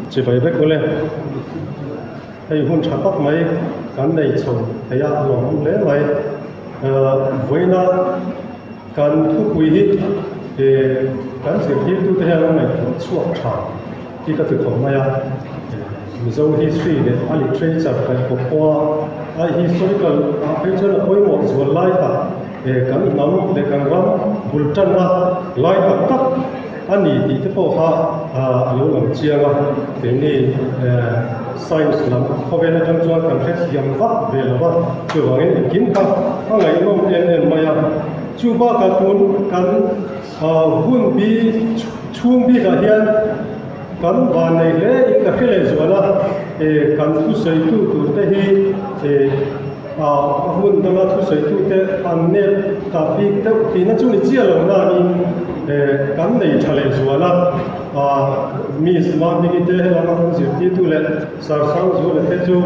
Chibai vek ule. Hei hun tha tak mai kan nei chho thei a, a lawmawm hle mai. Vawiina kan thupui hi kan zirtirtute hian an ngaihtuah chhuak tha hi ka ti khawp mai a. Mizo history leh a literature kaihkawp pawha a historical ah phei chuan a pawimawh zual lai tak kan hnam leh kan ram bul tanna lai tak tak a ni tih te pawh kha a lo lang chiang a, keini science lam khawvel atang chuan kan hrethiam vak ve lo va, chuvangin engkim kha a ngaihnawm em em mai a. Chu bakah tun kan hun bi chhung bikah hian kan vannei hle in ka hre leh zual a, kan thusawitu tur te hi A hmun danga thusawitu te an nep ta bik deuh tihna chu ni chiah lo nain kan nei tha leh zual a, Miss Mahmingi te helama kan zirtirtu leh Sir Sangzuala te chu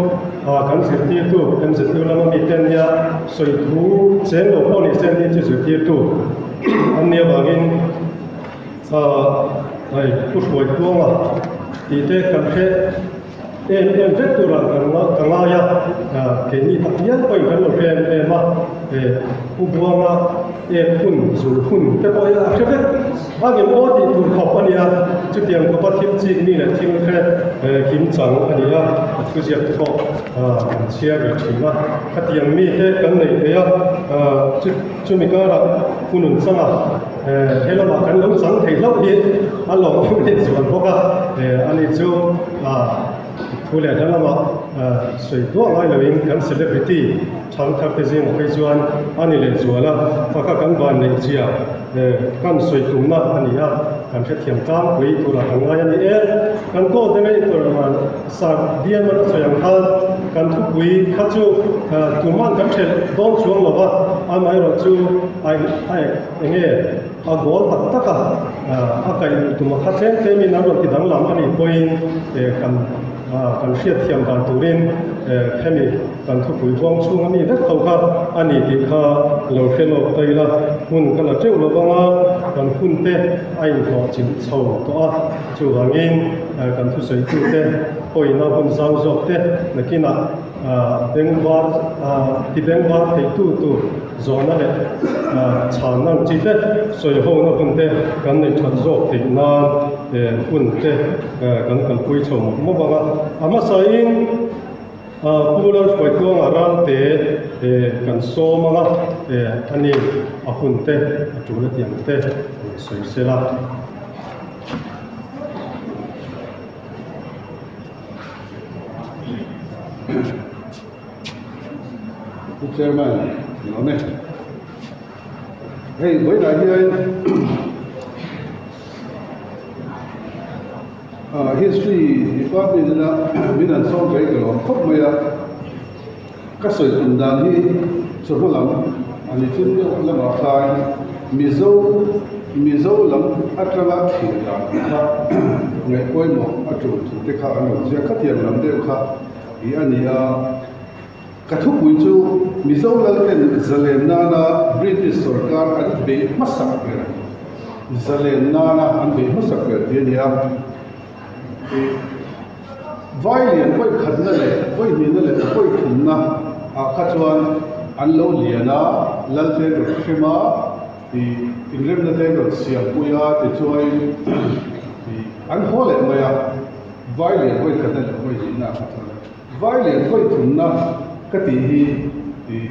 kan zirtirtu MZU lama mi te ania sawi thu cheng lo pawh ni se ni chu zirtirtu an nih avangin hei Pu Hruaitluanga tih te kan hre Em em vek turah kan ka ngai a, keini tak hial pawhin kan lo hre em em a, Pu Buanga ek hun, zul hun te pawh hi a hre vek a ngem aw tih tur khawp a ni a, chutiang khawpa thil chik mi leh thil hre kim chang a ni a, a thuziak te pawh kan chhiar ve thin a, khatiang mi te kan nei thei a, chumi karah Pu Nunchanga He lamah kan lo chang thei hlauh hi a lawmawm leh zual bawk a, ani chu thu leh hla lamah sawi duah ngai loin kan celebrity thangthar te zingah phei chuan a ni leh zual a, faka kan van neih zia kan sawi tumna a ni a, kan hrethiam tlangpui turah kan ngai a ni e. Kan coordinator Sir Diamond a sawi ang khan kan thupui kha chu tuman kan hrelh dawn chuang lo va, amaherawhchu a eng nge a goal tak tak a, a kaih luh tum a kha tlem tlemin an rawn ti danglam a nih pawhin kan kan hriatthiam dan turin hemi kan thupui huang chhunga mi vek ho kha a ni tih kha lo hre lawk ta ila, hun ka la teuh lo vang a, kan hun te a inhlawh chilh chho tawh a, chuvangin kan thusawitu te pawina hun zau zawk te nakinah bengvar ti bengvar theihtu tur Zawhna leh chhanna ang chi te, sawihona hun te kan neih that zawk theih nan hun te kan kalpui chho mawp mawp ang a. A hmasain Pu Lalhruaitluanga Ralte kan sawm ang a, ani a hun te a tul a tiang te rawn sawi sela. Pu Chairman ni awm e. Hei vawiinah hian ah history department ina min an sawm ve ka lawm khawp mai a. Ka sawi tum dan hi chawhma lam a ni chin deuh lamah khan Mizo Mizo lam atanga thlir dan kha ngaih pawimawh a tul thu te kha an rawn ziak khatiang lam deuh kha. Tih a ni a, ka thupui chu Mizo Lalten zalen nana British sorkar an beih hmasak ber, zalen nana an beih hmasak ber tih a ni a. Ih, vai lian vawi khatna leh vawi hnihna leh vawi thumna ah kha chuan an lo lian a, Lalte an rawn hrem a, ih, inremna te an rawn siampui a, tichuan ih, an haw leh mai a. Vai lian vawi khatna leh vawi hnihna kha chuan vai lian vawi thumna ka tih hi ih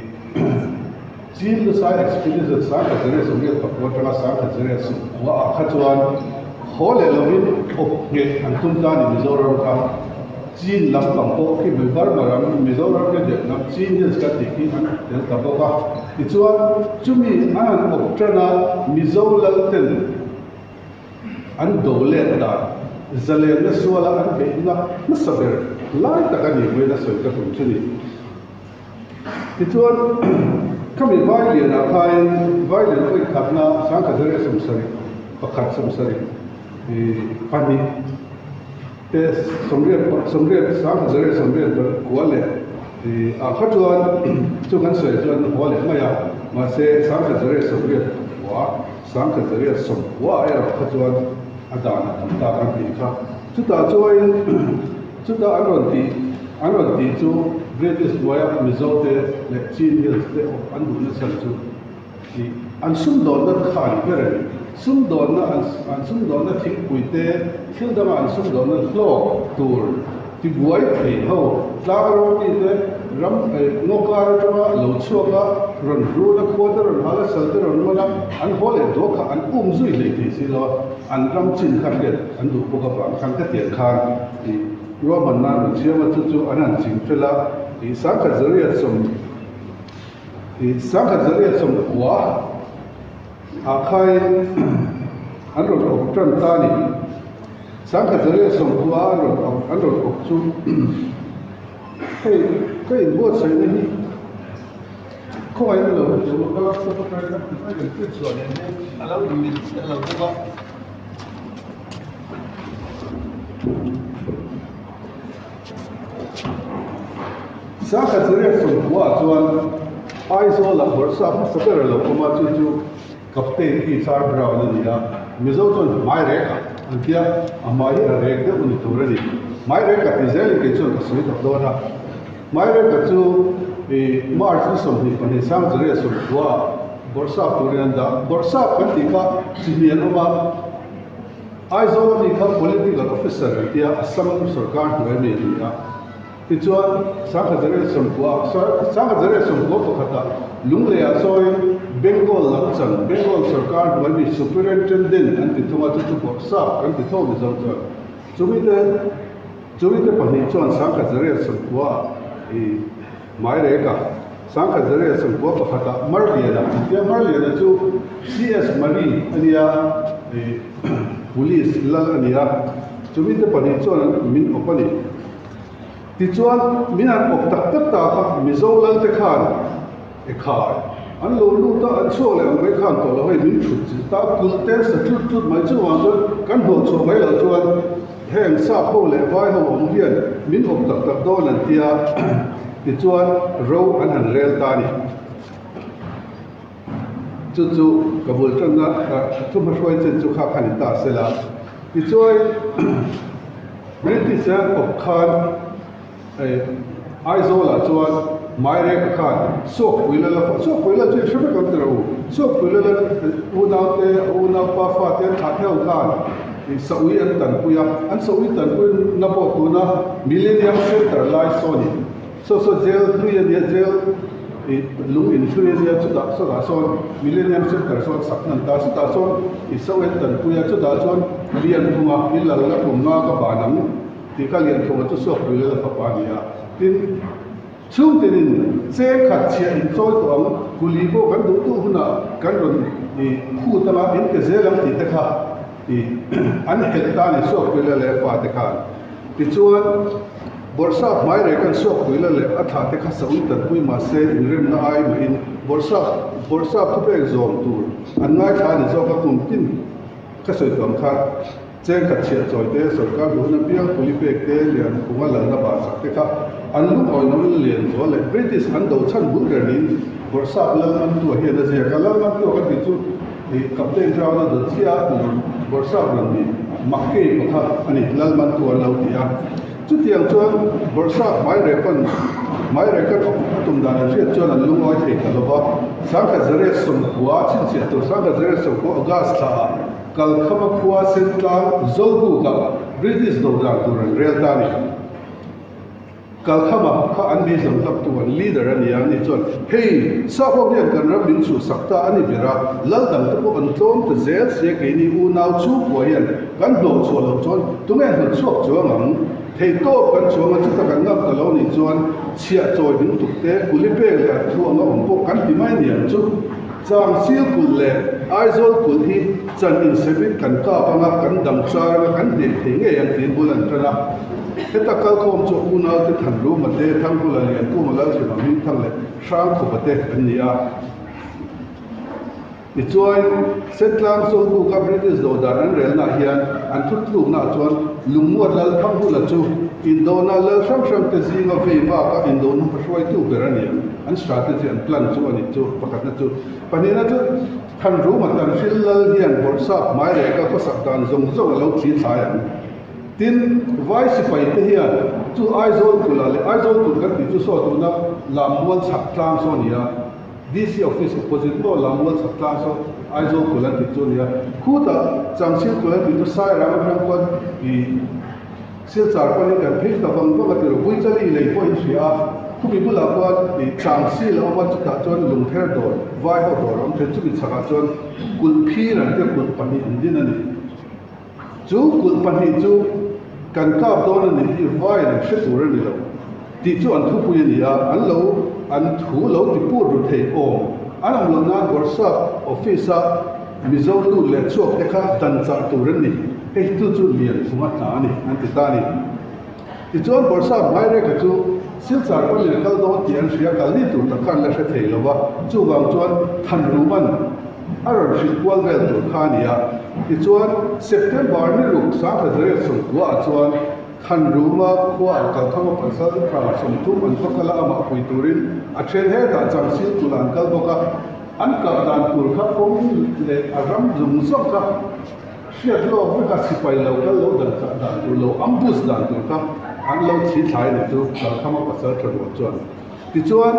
Chin Lusai Expedition sangkhat zariat sawmriat pakua atanga sangkhat zariat sawmkua ah kha chuan haw leh lovin awp ngheh an tum ta a ni Mizoram kha. Chin lampang pawh khi hmui Burma ram Mizoram leh Vietnam Chin Hills kan tih khi an tel ta bawk a. Tichuan chumi an han awp tan a Mizo Lalten An do let dan zalenna suala an beihna hmasa ber lai tak a ni vawiin a sawi ka tum chu ni. Tichuan, khami vai lianah khain vai lian vawi khatna sangkhat 27 pakhat 70 pahnih te 80 80 sangkhat 80 kua leh ah kha chuan chu kan sawi chuan haw leh mai a, mahse sangkhat 80 kua. 30 erawh kha chuan. A dan a tam tak an tih kha. Chutah chuan chutah an rawn tih an rawn tih chu British hnuaia Mizo te leh Chin Hills te awp an duhna chhan chu tih an sumdawnna kha a ni ber a ni. Sumdawnna an an sumdawnna thingpui te thil danga an sumdawnna hlawk tur tibuai thei ho tlang rawng mite ram ngaw kar atanga lo chhuak a, rawn hrun a, khua te rawn hal a, sal te rawn man a, an haw leh duak kha an um zui hlei thei si lo a, an ram chin kha hriat an duh bawk avang khan ka tiang khan ih ruahman nan rawn siam a, chu chu an han ching fel a, ih sangkhat zariat sawm ih sangkhat zariat sawmkua ah khain an rawn awk tan ta a ni. Sangkhat zariat sawmkua an rawn awk an rawn awk chu hei ka inbuatsaihna hi khawngaih lo chu ka laptop atangin a hmu mai kan chhuah leh hian a lo inmil chiah lo bawk a. Sangkhat zariat sawmkua ah chuan Aizawl ah bawrhsap hmasa ber a lo awm a chu chu Captain hi Sir Brown a ni a, Mizo chuan hmai rek a an tia, a hmai hi a rek deuh a ni tur a ni. Hmai rek a ti zelin kei chuan ka sawi tak dawn a. Hmai rek a chu ih March ni 22 Sangzariah sawmthua ah Bawrhsap turin an dah. Bawrhsap kan tih kha chi hnih an awm a, Aizawl a mi kha Political Officer an tia, Assam sorkar hnuai mi a ni a. Tichuan, 1990 1990 pakhata Lungleiah sawiin Bengal lam chan, Bengal sorkar hnuai mi Superintendent an ti thung a, chu chu Bawrhsap kan ti tho Mizo chuan. Chumite chumite pahnih chuan 1990 i Maireka, 1991 pakhata Marliana an tia, Marliana chu CS Marie a nia, i Police lal a ni a, chumite pahnih chuan min awp a ni. Tichuan, min han awp tak tak ta kha Mizo lal te khan e khai an lo lut a, an chhuak leh ang mai khan tawh lo hei min thut chilh ta, kulh te sa tlut tlut mai chuvang chuan kan hnawh chhuah mai loh chuan heng sap ho leh vai ho awm hian min awp tak tak dawn an tia, tichuan ro an han rel ta a ni. Chu chu ka bul tanna thu hmahruai chen chu kha khan in ta sela. Tichuan British a awp khan Aizawlah chuan Maireka khan Suakpui lal a fah. Suakpui lal chu i hre vek ang tiraw u. Suakpui lal unaute a unaupa fate an thlah theuh khan Saui an tanpui a. An Saui tanpui na pawh tuna Millennium Centre lai saw a ni. Saw saw jail hlui a nia, jail ih lung in hlui a nia, chutah sawtah sawn Millennium Centre sawn sak hnan ta, chutah sawn i so en tanpui a, chutah chuan Lianphunga i lal la kum nga ka ban ang tih kha Lianphunga chu Suakpui lal fapa a ni a, tin chhungtinin cheng khat chhiah in chawi tawh ang, kuli pawh kan duh duh hunah kan rawn ih khut anga in pe zel ang tih te kha ih an helh ta a ni Suakpui lal leh a fate khan. Tichuan, Bawrhsap hmai reh kan suak pui la leh a thlah te kha sawi tanpui mahse inremna ai mahin Bawrhsap Bawrhsap thupek zawm tur an ngaithla a ni zawk a, kum tin ka sawi tuam khan cheng khat chhiah chawi te, sorkar duhna piang puli pek te, lian phunga lalna bahsak te kha an lungawi loin lian zual leh British an do chhan bul ber niin Bawrhsap Lalmantua hian a ziak a, Lalmantua kan tih chu Ih Captain Brown a dawt chiah a, Bawrhsap rawn ni Mackay pakhat a ni, Lalmantu an lo ti a. Chutiang chuan Bawrhsap Hmairepan Hmairekan a tum dan an hriat chuan an lungawi thei ta lo va, 1919 chhinchhiah tur 1919 August thlaah Kalkhama khua Sentlang Zobukah British dodan tur an rel ta a ni. Kalkhama kha an mi zawng hlap tu an leader a ni a, ani chuan hei sap ho hian kan ram min chhuhsak ta a ni ber a, lal dang te pawh an tlawm ta zel sia keini unau chhungkua hian kan hnawh chhuah loh chuan tunge hnawt chhuak chuang ang? Thei tawp kan chuang a chuta kan ngam ta lo nih chuan chhiah chawi ding tuk te kuli pek leh an thu anga awm pawh kan ti mai niang chu. Changsil kulh leh Aizawl kulh hi chan insepin kan kap anga kan dang char anga kan hneh thei ngei ang tiin bul an tan a. Heta kalkhawm chu unaute Thanruma te, Thangkula Liankuma Lalhrima Hmingthang leh Hrangkhupa te an ni a. Tichuan, Sentlang Sawlbuka British dawhdan an relnaah hian an thutluknaah chuan Lungmuat Lal Thanghula chu indona lal hrang hrangte zinga vei vaka indona hmahruaitu ber a ni ang. An strategy, an plan chu a nih chu pakhatna chu. Pahnihna chu Thanruma Tanhril Lal hian Bawrhsap hmaireka khawsak dan zawng zawng a lo thli thlai ang. Tin, Vai sipai te hian chu Aizawl kulh ah leh Aizawl kulh kan tih chu saw tuna Lammual chhak tlang saw a ni a, DC office opposite maw Lammual chhak tlang saw Aizawl kulh an tih chu a ni a. Khutah Changsil kulh an tih chu Sairang atang khuan ih Silchar pawn kan phei ta vang vang a ti ro. Puichali lei pawh in hria a, khumi bulah khuan ih Changsil a awm a, chutah chuan Lungther dawr, Vaiho dawr a awm thin. Chumi chhakah chuan kulh phir an tia kulh pahnih an din a ni. Chu kulh pahnih chu kan kap dawn a nih hi vaiin an hre tur a ni lo tih chu an thupui a ni a, an lo an thu lo ti put ru thei awm. An awm loh nan Bawrhsap office a Mizo lut leh chhuak te kha dan chah tur an ni. Hei chu chu lian thung a hna a ni an ti ta a ni. Tichuan Bawrhsap Hmaireka chu Silchar pawn in a kal dawn tih an hria kal ni tur tak kha an la hre thei lo va, chuvang chuan Thanruman a rawn hrilh kual vel tur kha a ni a. Tichuan September ni ruk 1990 ah chuan Thanruma khua ah Kalthama pasal tha 30 an va kal a, amah pui turin a then hetah Changsil kulh ah an kal bawk a, an kah dan tur kha kawng leh a ram zawng zawng kha Hriat lawk vek a sipai lo kal lo dan chah dan tur lo ambush dan tur kha an lo thli thlai ni chu Kalkhama pasal tha rual chuan tichuan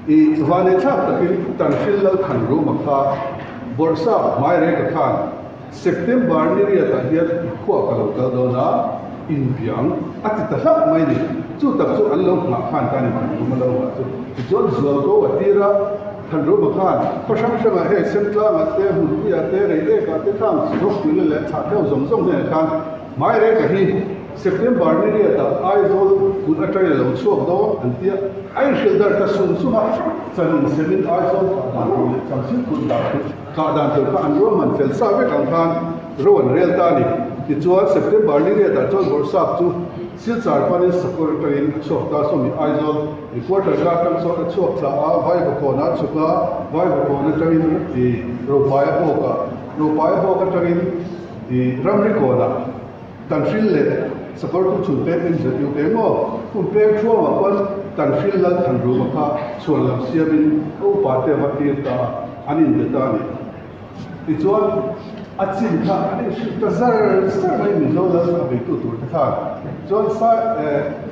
i vanei thlak takin Tanhril Lalthanruma kha Bawrhsap Hmaireka khan September ni riatah hian i khuah ka lo kal dawn a inbiang a ti ta hlauh mai ni chu tak chu an lo nghah khan ta ni Thanruma lo nghah chu tichuan Zualko a tir a. Thanruma khan khaw hrang hrangah hei Sentlangah te, Hmunpuiah te, Reiekah te khang Rawkpuina leh Chhahtheu zawng zawng hnenah khan Hmaireka hi September ni riatah Aizawl kut atangin a lo chhuak dawn an ti a, a inhrilh dar ta sum sum a, chan insemin Aizawl kah dan tur leh Changsil kut dah tur kah dan tur kha an ruahman fel sa vek ang khan ro an rel ta a ni. Tichuan September ni riatah chuan Bawrhsap chu Silchar panin Sakawr atangin a chhuak ta sawmi Aizawl I quarter ka atang sawn a chhuak thla a, Vaivakawn a chhuk a, Vaivakawn atangin i Ropaia bawk a, Ropaia bawk atangin i Ramrikawn a, Tanhril leh Sakawr chu chhun pek in zet uk eng aw, hun pek thuamah pawn Tanhril lal Thanruma kha chhuan lam siamin a upa te va tir ta a, an inbe ta a ni. Tichuan, a chin kha an inhrilh ta zar zar mai Mizo lal a beitu tur te khan. Chuan sai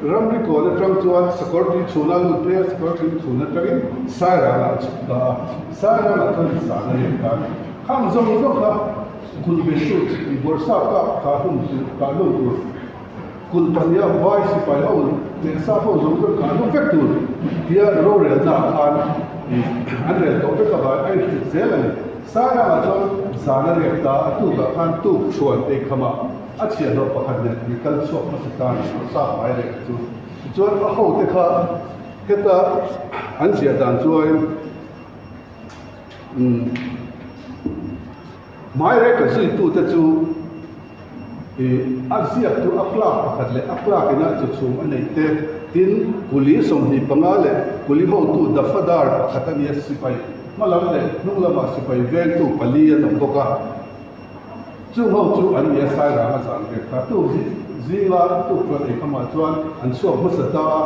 ramri kawn atang chuan sakawr tui chhuna lut phei a, sakawr tui chhun atangin Sairangah a chhuk ta a, Sairangah chuan zan a riak ta a ni. Khang zawng zawng kha kulh beitu Bawrhsap kap kah hlum tur kah hlum tur kulh pahniha vai sipai ho leh sap ho zawng zawng kah hlum vek tur tia rorelna ah khan an rel tawh vek avangin a inhrilh zel a ni. Sairangah chuan zan a riak ta a tukah khan tuk chhuan ei khamah a chhiahhlawh pakhat nen an kal chhuak hmasa ta a ni sap mai reh chu. Tichuan a hote kha heta an ziah dan chuan umm Hmaireka zuitute chu ih a ziaktu a clerk pakhat leh a clerk ina chu chhum a neih te, tin kuli 25 leh kuli hotu dafadar pakhat a nia sipai hmalam leh hnung lamah sipai vengtu pali an awm bawk a, chung ho chu an nia Sairang a zan ve kha tuk zinga tuk chuan eikhamah chuan an chhuak hmasa ta a,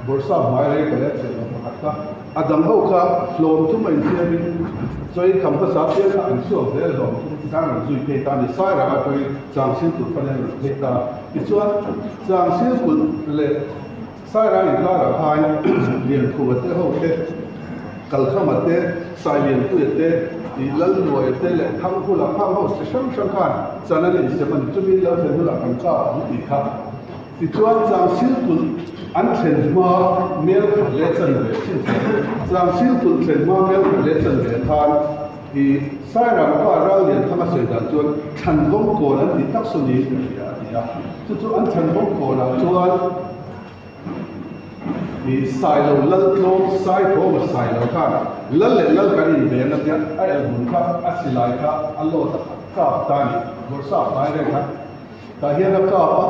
Bawrhsap hmaireka leh a chhiahhlawh pakhat kha. A dang ho kha hlawm thum a insiamin chawi kham hmasa piang kha an chhuak zel hlawm thum khan rawn zui phei ta a ni. Sairang atangin Changsil kulh fan hian rawn phei ta a. Tichuan Changsil kulh leh Sairang inkarah khan Liankhuma te ho te, Kalkhama te, Sailianpuia te, ih Lalnuaia te leh Thanghula khang ho chi hrang hrang khan chan an insem a ni. Chumi lo thlen hunah kan kap an tih kha. Tichuan Changsil kulh an thlen hma mel khat leh chanve chin thlen Changsil kulh thlen hma mel khat leh chanve khan i Sairang pa ral lian thanga sawi dan chuan Thlanvawng kawn an ti tak saw niin ka hria a ti a. Chu chu an Thlanvawng kawnah chuan i Sailo lal tlawm Saithawma Sailo khan lal leh lal kan inbeng a tia a elhmun kha a silai kha a lawt a kap ta a ni. Bawrhsap hnai reng kha. Tah hian a kap a,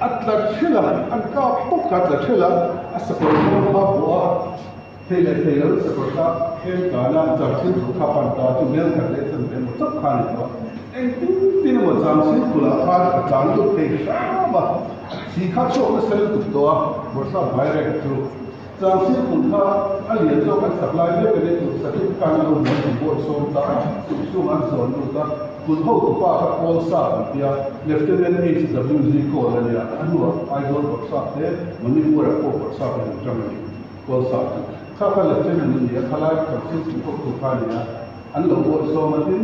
a tla thlel a, an kap bawk kha a tla thlel a, a sakawr nghawng kha a bawh a, thei leh thei lo sakawr kha khel tan a, changsil tur kha a pan ta chu mel khat leh chan ve emaw chauh kha a ni tawh a, engtin tin emaw changsil kulh ah khan a tlan lut thei hram a, thi kha chhuak nasa lutuk tawh a, Bawrhsap Bairek chu. Changsil kut kha a lian zawk an sak lai mek a nia tur sakhi khan a lo hmuh an bawi sawm ta a, chuk chhung an zawn lut a, kut hotupa kha Paul Sap an tia, Lieutenant HWG Cole a nia, a hnuah Aizawl Bawrhsap te Manipur ah pawh Bawrhsap in an tang a ni, Paul Sap chu. Kha kha Lieutenant a ni a, khalai Changsil kut hotu kha a ni a, an lo bawi sawm a tin.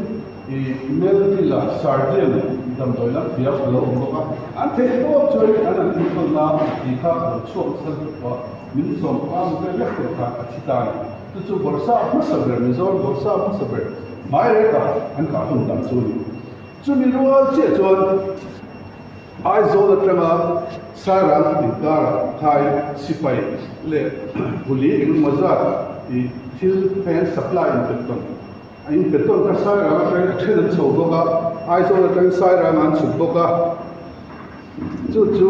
I Melville-a Sergeant damdawi lam thiam a lo awm bawk a, an theih tawp chuan an an enkawlna ti kha a lo chhuak nasa lutuk a, min sawm am vel vek tur khan a thi ta a ni. Chu chu Bawrhsa hmasa ber, Mizoram Bawrhsa hmasa ber hmai reka an kah hun dan chu a ni. Chumi rual chiah chuan Aizawl atanga Sairang inkarah khai sipai leh huli engemaw zat i thil heng supply inpet tawn A in pe tawn kha Sairang atangin a then an chho bawk a, Aizawl atangin Sairang an chhuk bawk a, chu chu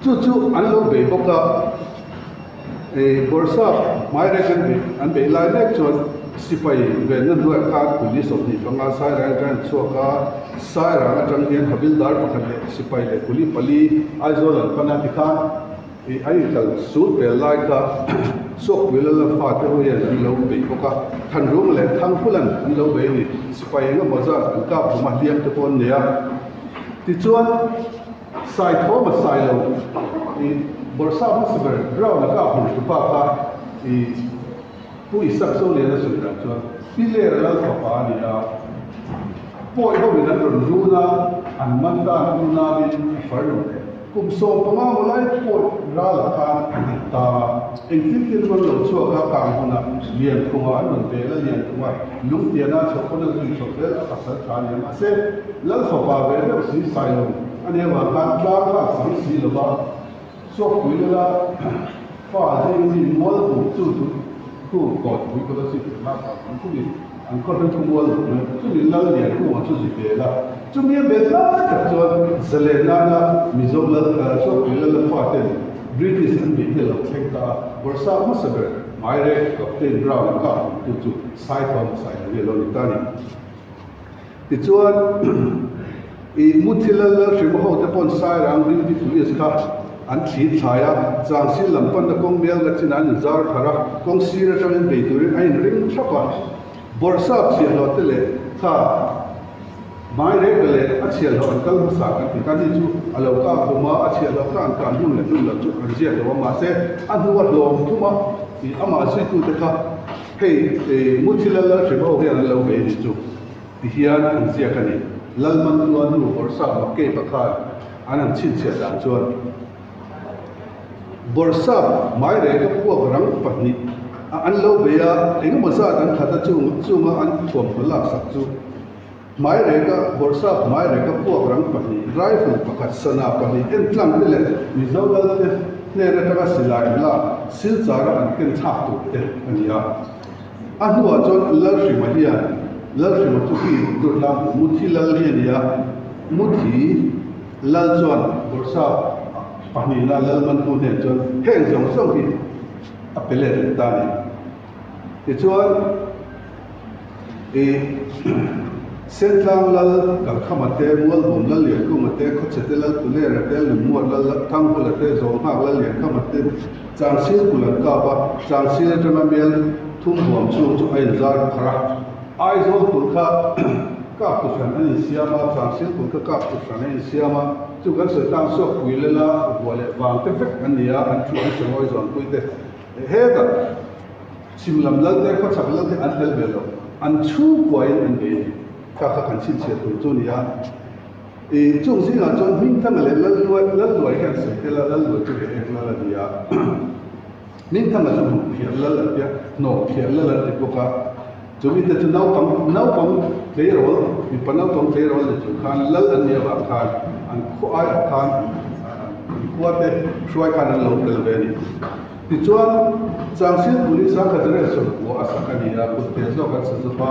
chu chu an lo bei bawk a, ih Bawrhsap hmai rek an bei an bei lai mek chuan sipai venna hnuaiah khan kuli 25 Sairang atangin an chhuak a, Sairang atang hian Havildar pakhat leh sipai leh kuli pali Aizawl an pan a tikhan. Ih a inkal sul pel lai kha Suakpui Lala fate ho hian an lo bei bawk a, Thanrunga leh Thanghulan an lo bei a ni. Sipai eng emaw zat an kap hlum a, hliam te pawh an nei a. Tichuan, Saithawma Sailo ih Bawrhsa hmasa ber ground a kap hlum tupa kha ih Pu Isak Zoliana sawi dan chuan Piler Lal fapa a ni a, pawi hoin an rawn run a, an man dan unauin a far lo leh. Kum 15 maw lai pawi ralah khan an han tang a, engtin tin rawn lo chhuak a, kang hunah Lianphunga an rawn vel a, Lianphunga lungtiana chhoh pawn a zui chhoh zel a, pasal tha a ni a, mahse Lal fapa ve deuh si Sailo a nih avang khan tlang kha a chang si lo va, Suakpui lala fa zing mi mual buk chu chu chu kawt pui kawt a si tih hna kha an chumi an khaw hring chu mual buk mai chumi lal lian kungah chu zi vel a chumi a bel lai tak chuan zalen nana Mizo lal Suakpui lala fa ten British an bih hi a lo thleng ta a Bawrhsa hmasa ber Mairek Captain Brown a kap tu chu Saithawm Sailo hi a lo ni ta a ni. Tichuan, i Muthila Lalhrima hote pawn Sairang Duty Police kha an thli thlai a, Changsil lam panna kawng Melga chinah an inzar thar a, kawng sir atangin bei turin a inring thlap a. Bawrhsap chhiahhlawh te leh kha Maireka leh a chhiahhlawh an kal hmasa kan ti ta ni chu a lo kak hlum a, a chhiahhlawh kha an kah hnun leh hnun loh chu an ziak lo a, mahse a hnua hlawm thum a, i amah zuitute kha Hei Muthila Lalhrima ho hian an lo bei ni chu ti hian an ziak a ni. Lalmantua hnu Bawrhsap McCabe-a khan an han chhinchhiah dan chuan Bawrhsap Maireka puak rang pahnih a an lo bei a, engemaw zat an that a chung chunga an thuamhnaw laksak chu Maireka Bawrhsap Maireka puak rang pahnih, rifle pakhat, sana pahnih entlang te leh Mizo lalte hnen atanga silai lak Silchara an ken thlak tur te a ni a. A hnuah chuan Lalhrima hian Lalhrima chu hi Durtlang Muthi Lal hi a ni a, Muthi Lal chuan Bawrhsap pahnihna Lalmantu hnen chuan heng zawng zawng hi a pe let leh ta a ni. Tichuan, ih Sentlang Lal Kalkhama te, Mualbawm Lal Liankhuma te, Khawchhete Lal Tulera te, Lungmuat Lal Thanghula te, Zawlnghak Lal Liankhama te Changsil kulh an kap a, Changsil atanga mel thum huam chhung chu a inzar phar a. Aizawl kulh kha kap tu hran an insiam a, Changsil kulh kha kap tu hran an insiam a, chu kan sawi tlang suak pui lela vua leh vang te vek an ni a, an thu an sawi ngawi zawnpui te. Hetah chhim lam lal te, khawchhak lal te an tel ve lo, an chhungkuain an bei a ni. Kha kha kan chhinchhiah tur chu a ni a. Ih chung zingah chuan Hmingthanga leh Lalluai, Lalluai hian sawi tel a, Lalluai chu he ek lal a ni a. Hmingthanga chu hnawh phiah lal an ti a, hnawh phiah lal an ti bawk a. Chumi te chu naupang, naupang tleirawl, mipa naupang tleirawl ni chung khan lal an nih avang khan an khaw aiah khan an khua te hruai khan an lo tel ve a ni. Tichuan, Changsil Police a Khazaret sawrkua a sak a ni a, kut te zawk an sa zawk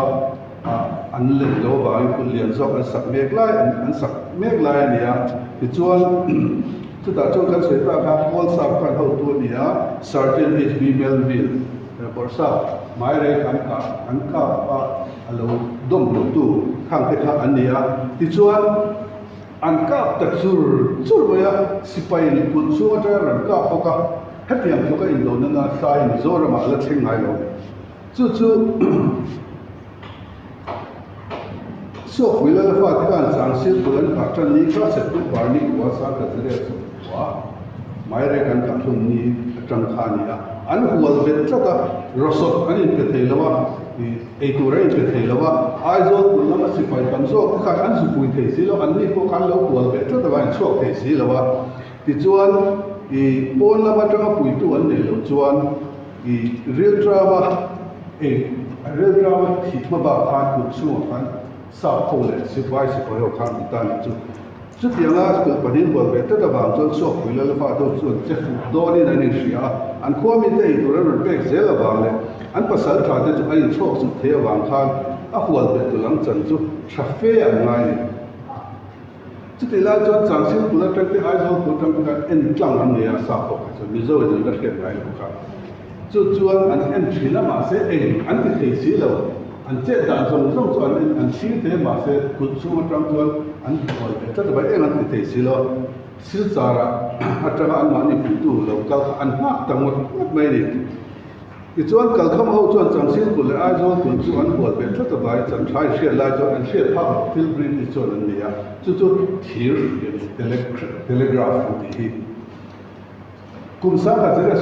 a, an len lo avangin kut lian zawk an sak mek lai, an sak mek lai a ni a. Tichuan, chutah chuan kan sawi tak kha Paul Sap khan hotu a ni a, Sergeant HB Melville. Bawrhsap hmairei an kah an kap a a lo dawm lo tu khang te kha an ni a. Tichuan An kap ta chur chur mai a, sipai in kulh chhung atanga rawn kap bawk a, hetiang tluka indona nasa hi Mizoramah a la thleng ngai lo a ni. Chu chu Suakpui lal fate khan Changsil kulh an kah tan ni kha September ni kua Sangkhaziria chhungkua Mairek an kah hlum ni atang kha a ni a, an hual vet tlat a, rawsawt an inpe thei lo a. Ei tur a inpe thei lo a, Aizawl kulh lama sipai tam zawk te khan an zupui thei si lo, an ni pawh khan lo kual ve tlat ava inchhuak thei si lo a. Tichuan, i pawn lam atanga puitu an neih loh chuan i rilṭama ei rilṭama thih hma bak khan kulh chhungah khan sap ho leh sipai sipai ho khan an ta nih chu. Chutianga kulh pahnih hual ve tlat avang chuan Suakpui Lalfa te chuan che fuh dawnin an inhria a, an khua mite ei tur an rawn pek zel avang leh an pasal tha te chu an inchhawk zut thei avang khan a hual bet tu lam chan chu tha fe an ngai ni. Chutih lai chuan Changsil kulh atang te Aizawl kulh atang te khan en tlang an nei a, sap pawh kha chuan Mizo in an la hriat ngai lo kha. Chu chuan an en thin a mahse eng an ti thei si lo. An chet dan zawng zawng chu an en an thlir thei a mahse kulh chhung atang chuan an hual ve tlat a vai eng an ti thei si lo. Silchar ah atanga anmahni puitu lo kal kha an nghak ta ngawt ngawt mai a ni. Tichuan Kalkham ho chuan Changsil kulh leh Aizawl kulh chu an hual ve tlat a vai Chanthai hriat lai chuan an hriat phak loh thil British chuan an nei a, chu chu thir hrui a ni, telegraph an tih hi. Kum sangha zira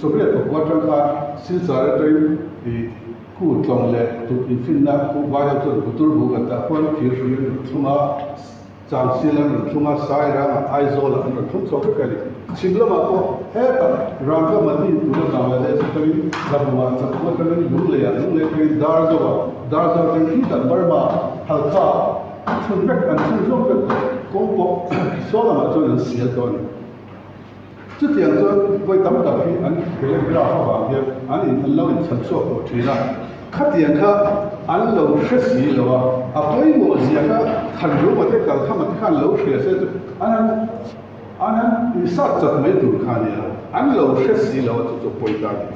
sawmriat pakua atang khan Silchar atangin i khu tlawng leh tuk infinna khu vai ho chuan Butur buk an dah khuan thir hrui an rawn thlung a, Changsil an rawn thlung a, Sairangah Aizawlah an rawn thlung chho vek a ni. Chhim lamah pawh hetah Rangkamati tuna Bangladesh atangin Tlabungah, Tlabung atangin Lungleiah, Lunglei atangin Darzoah, Darzo atangin khitah Burma, Halkha thun vek an thun zawk vek tawh. Kawng pawh saw lamah chuan an sial tawh a ni. Chutiang chuan vawi tam tak hi an telegraph avang hian an in an lo inchhan chhuak tawh thin a, khatiang kha an lo hre si lo a, a pawimawh zia kha Thanruma te Kalkhama te khan lo hria se chu an han an han insat chat mai tur kha a nia, an lo hre si lo a chu chu pawi ta a ni.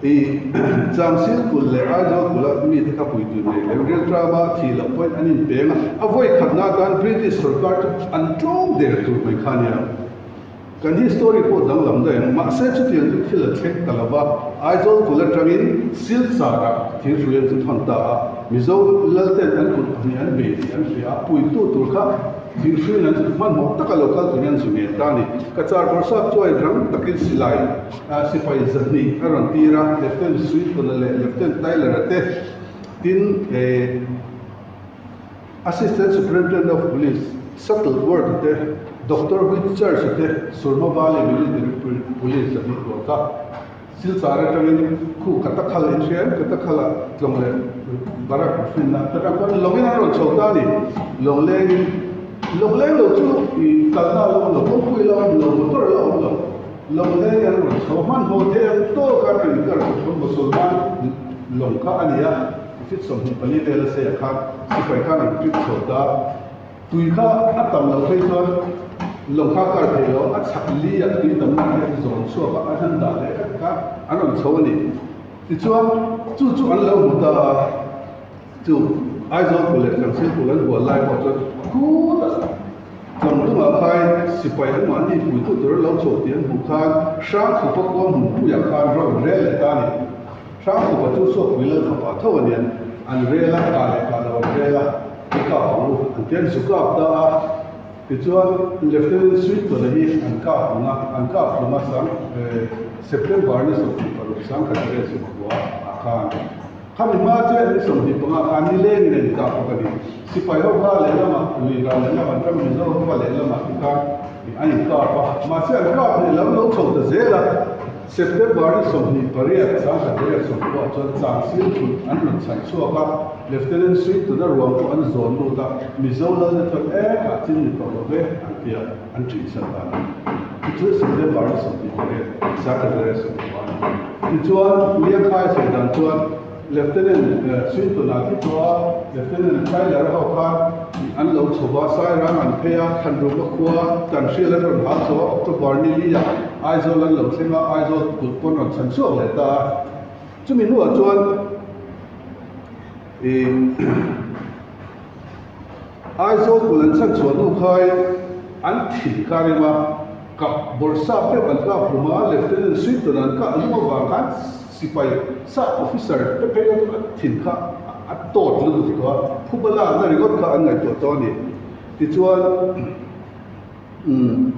I Changsil kulh leh Aizawl kulh a mite kha puitu nei leh rilṭama thih loh pawhin an inpeng a, a vawi khatna atan British sorkar chu an tlawm der tur mai kha a nia. Kan history pawh danglam daih ang, mahse chutiang chu thil a thleng ta lo va, Aizawl kulh atangin Silchar-ah thirhruian chu thawn ta a, Mizo lalten an kulh pahnih an bei tih an hria a, puitu tur kha Thirhruiin an hmanhmawh taka lo kal turin an zu ngen ta a ni. Ka char bawrhsap chuan rang takin silai sipai zahnih a rawn tir a, Lieutenant Sweetona leh Lieutenant Tyler-a te, tin Assistant Superintendent of Police Shuttleworth-a te, Doctor Whitchurch-a te, Surma Valley Military Police zahnih rual kha Silchar atangin khu Katakhal in hria em? Katakhal ah tlawng leh barak finna te atang khuan lawngin an rawn chho ta a ni. Lawnglengin, lawngleng lo chu ih kalna a la awm lo, kawngpui la awm lo, motor la awm lo. Lawngleng an rawn chho hmanhmawh thei ang tawk a rawn inkar chu thawm Mosolman lawng kha a ni a, feet 24 vel a sei ah khan sipai khan an trip chho ta. Tui kha a tam loh phei chuan lo kha kar thei lo, a chhak li ah tui tam nak hi an zawn chhuak a, an han dah leh vek a, an rawn chho a ni. Tichuan chu chu an lo hmu ta a, chu Aizawl kulh leh Changsil kulh an hual lai pawh chuan khutah Tlawngdungah khain sipai an mahni puitu tur an lo chho tih an hmuh khan Hrangkhupa khua hmunpuiah khan rawn rel leh ta a ni. Hrangkhupa chu Suakpui Lalfapa tho a nian, an rel a, kah leh kah lo an rel a. I kap ang u, an ti an zu kap ta a, tichuan Lieutenant Sweetona hi an kap ang a, an kap hlum a sang September ni 26 1909 ah khan khami hma chiah ni 25 khan nilengin a inkap bawk a ni. Sipai ho kha lehlamah lui ral lehlam an ram Mizo ho kha lehlamah tikhan an inkap a, mahse an kap leh lam lo chho ta zel a. September ni 28, 1990 chuan Changsil kulh an rawn chhan chhuak a, Lieutenant Sweetona ruang pawh an zawn lut a, Mizo lalna chuan e kah chin ni tawh lo ve an ti a, an ṭihsan dan a ni. Tichuan September ni 28, 1990 a ni. Tichuan Liangkhai sawi dan chuan Lieutenant Sweetona thi tawh a, Lieutenant Tyler ho khan an lo chho va, Sairang an phei a, Thlanruma khua Tanhrial an rawn hal chho a, October ni li ah Aizawl an lo thleng a, Aizawl kut pawn rawn chhan chhuak leh ta a. Chumi hnuah chuan ih. Aizawl kul an chhan chhuah hnu khain an thin kha rem a, kap bawrhsap deuh an kap hlum a, Lieutenant Swinton an kah hlum avang khan sipai sap officer te phei kha chu an thin kha a tawt lutuk tawh a, phuba lakna ringawt kha an ngaihtuah tawh a ni. Tichuan umm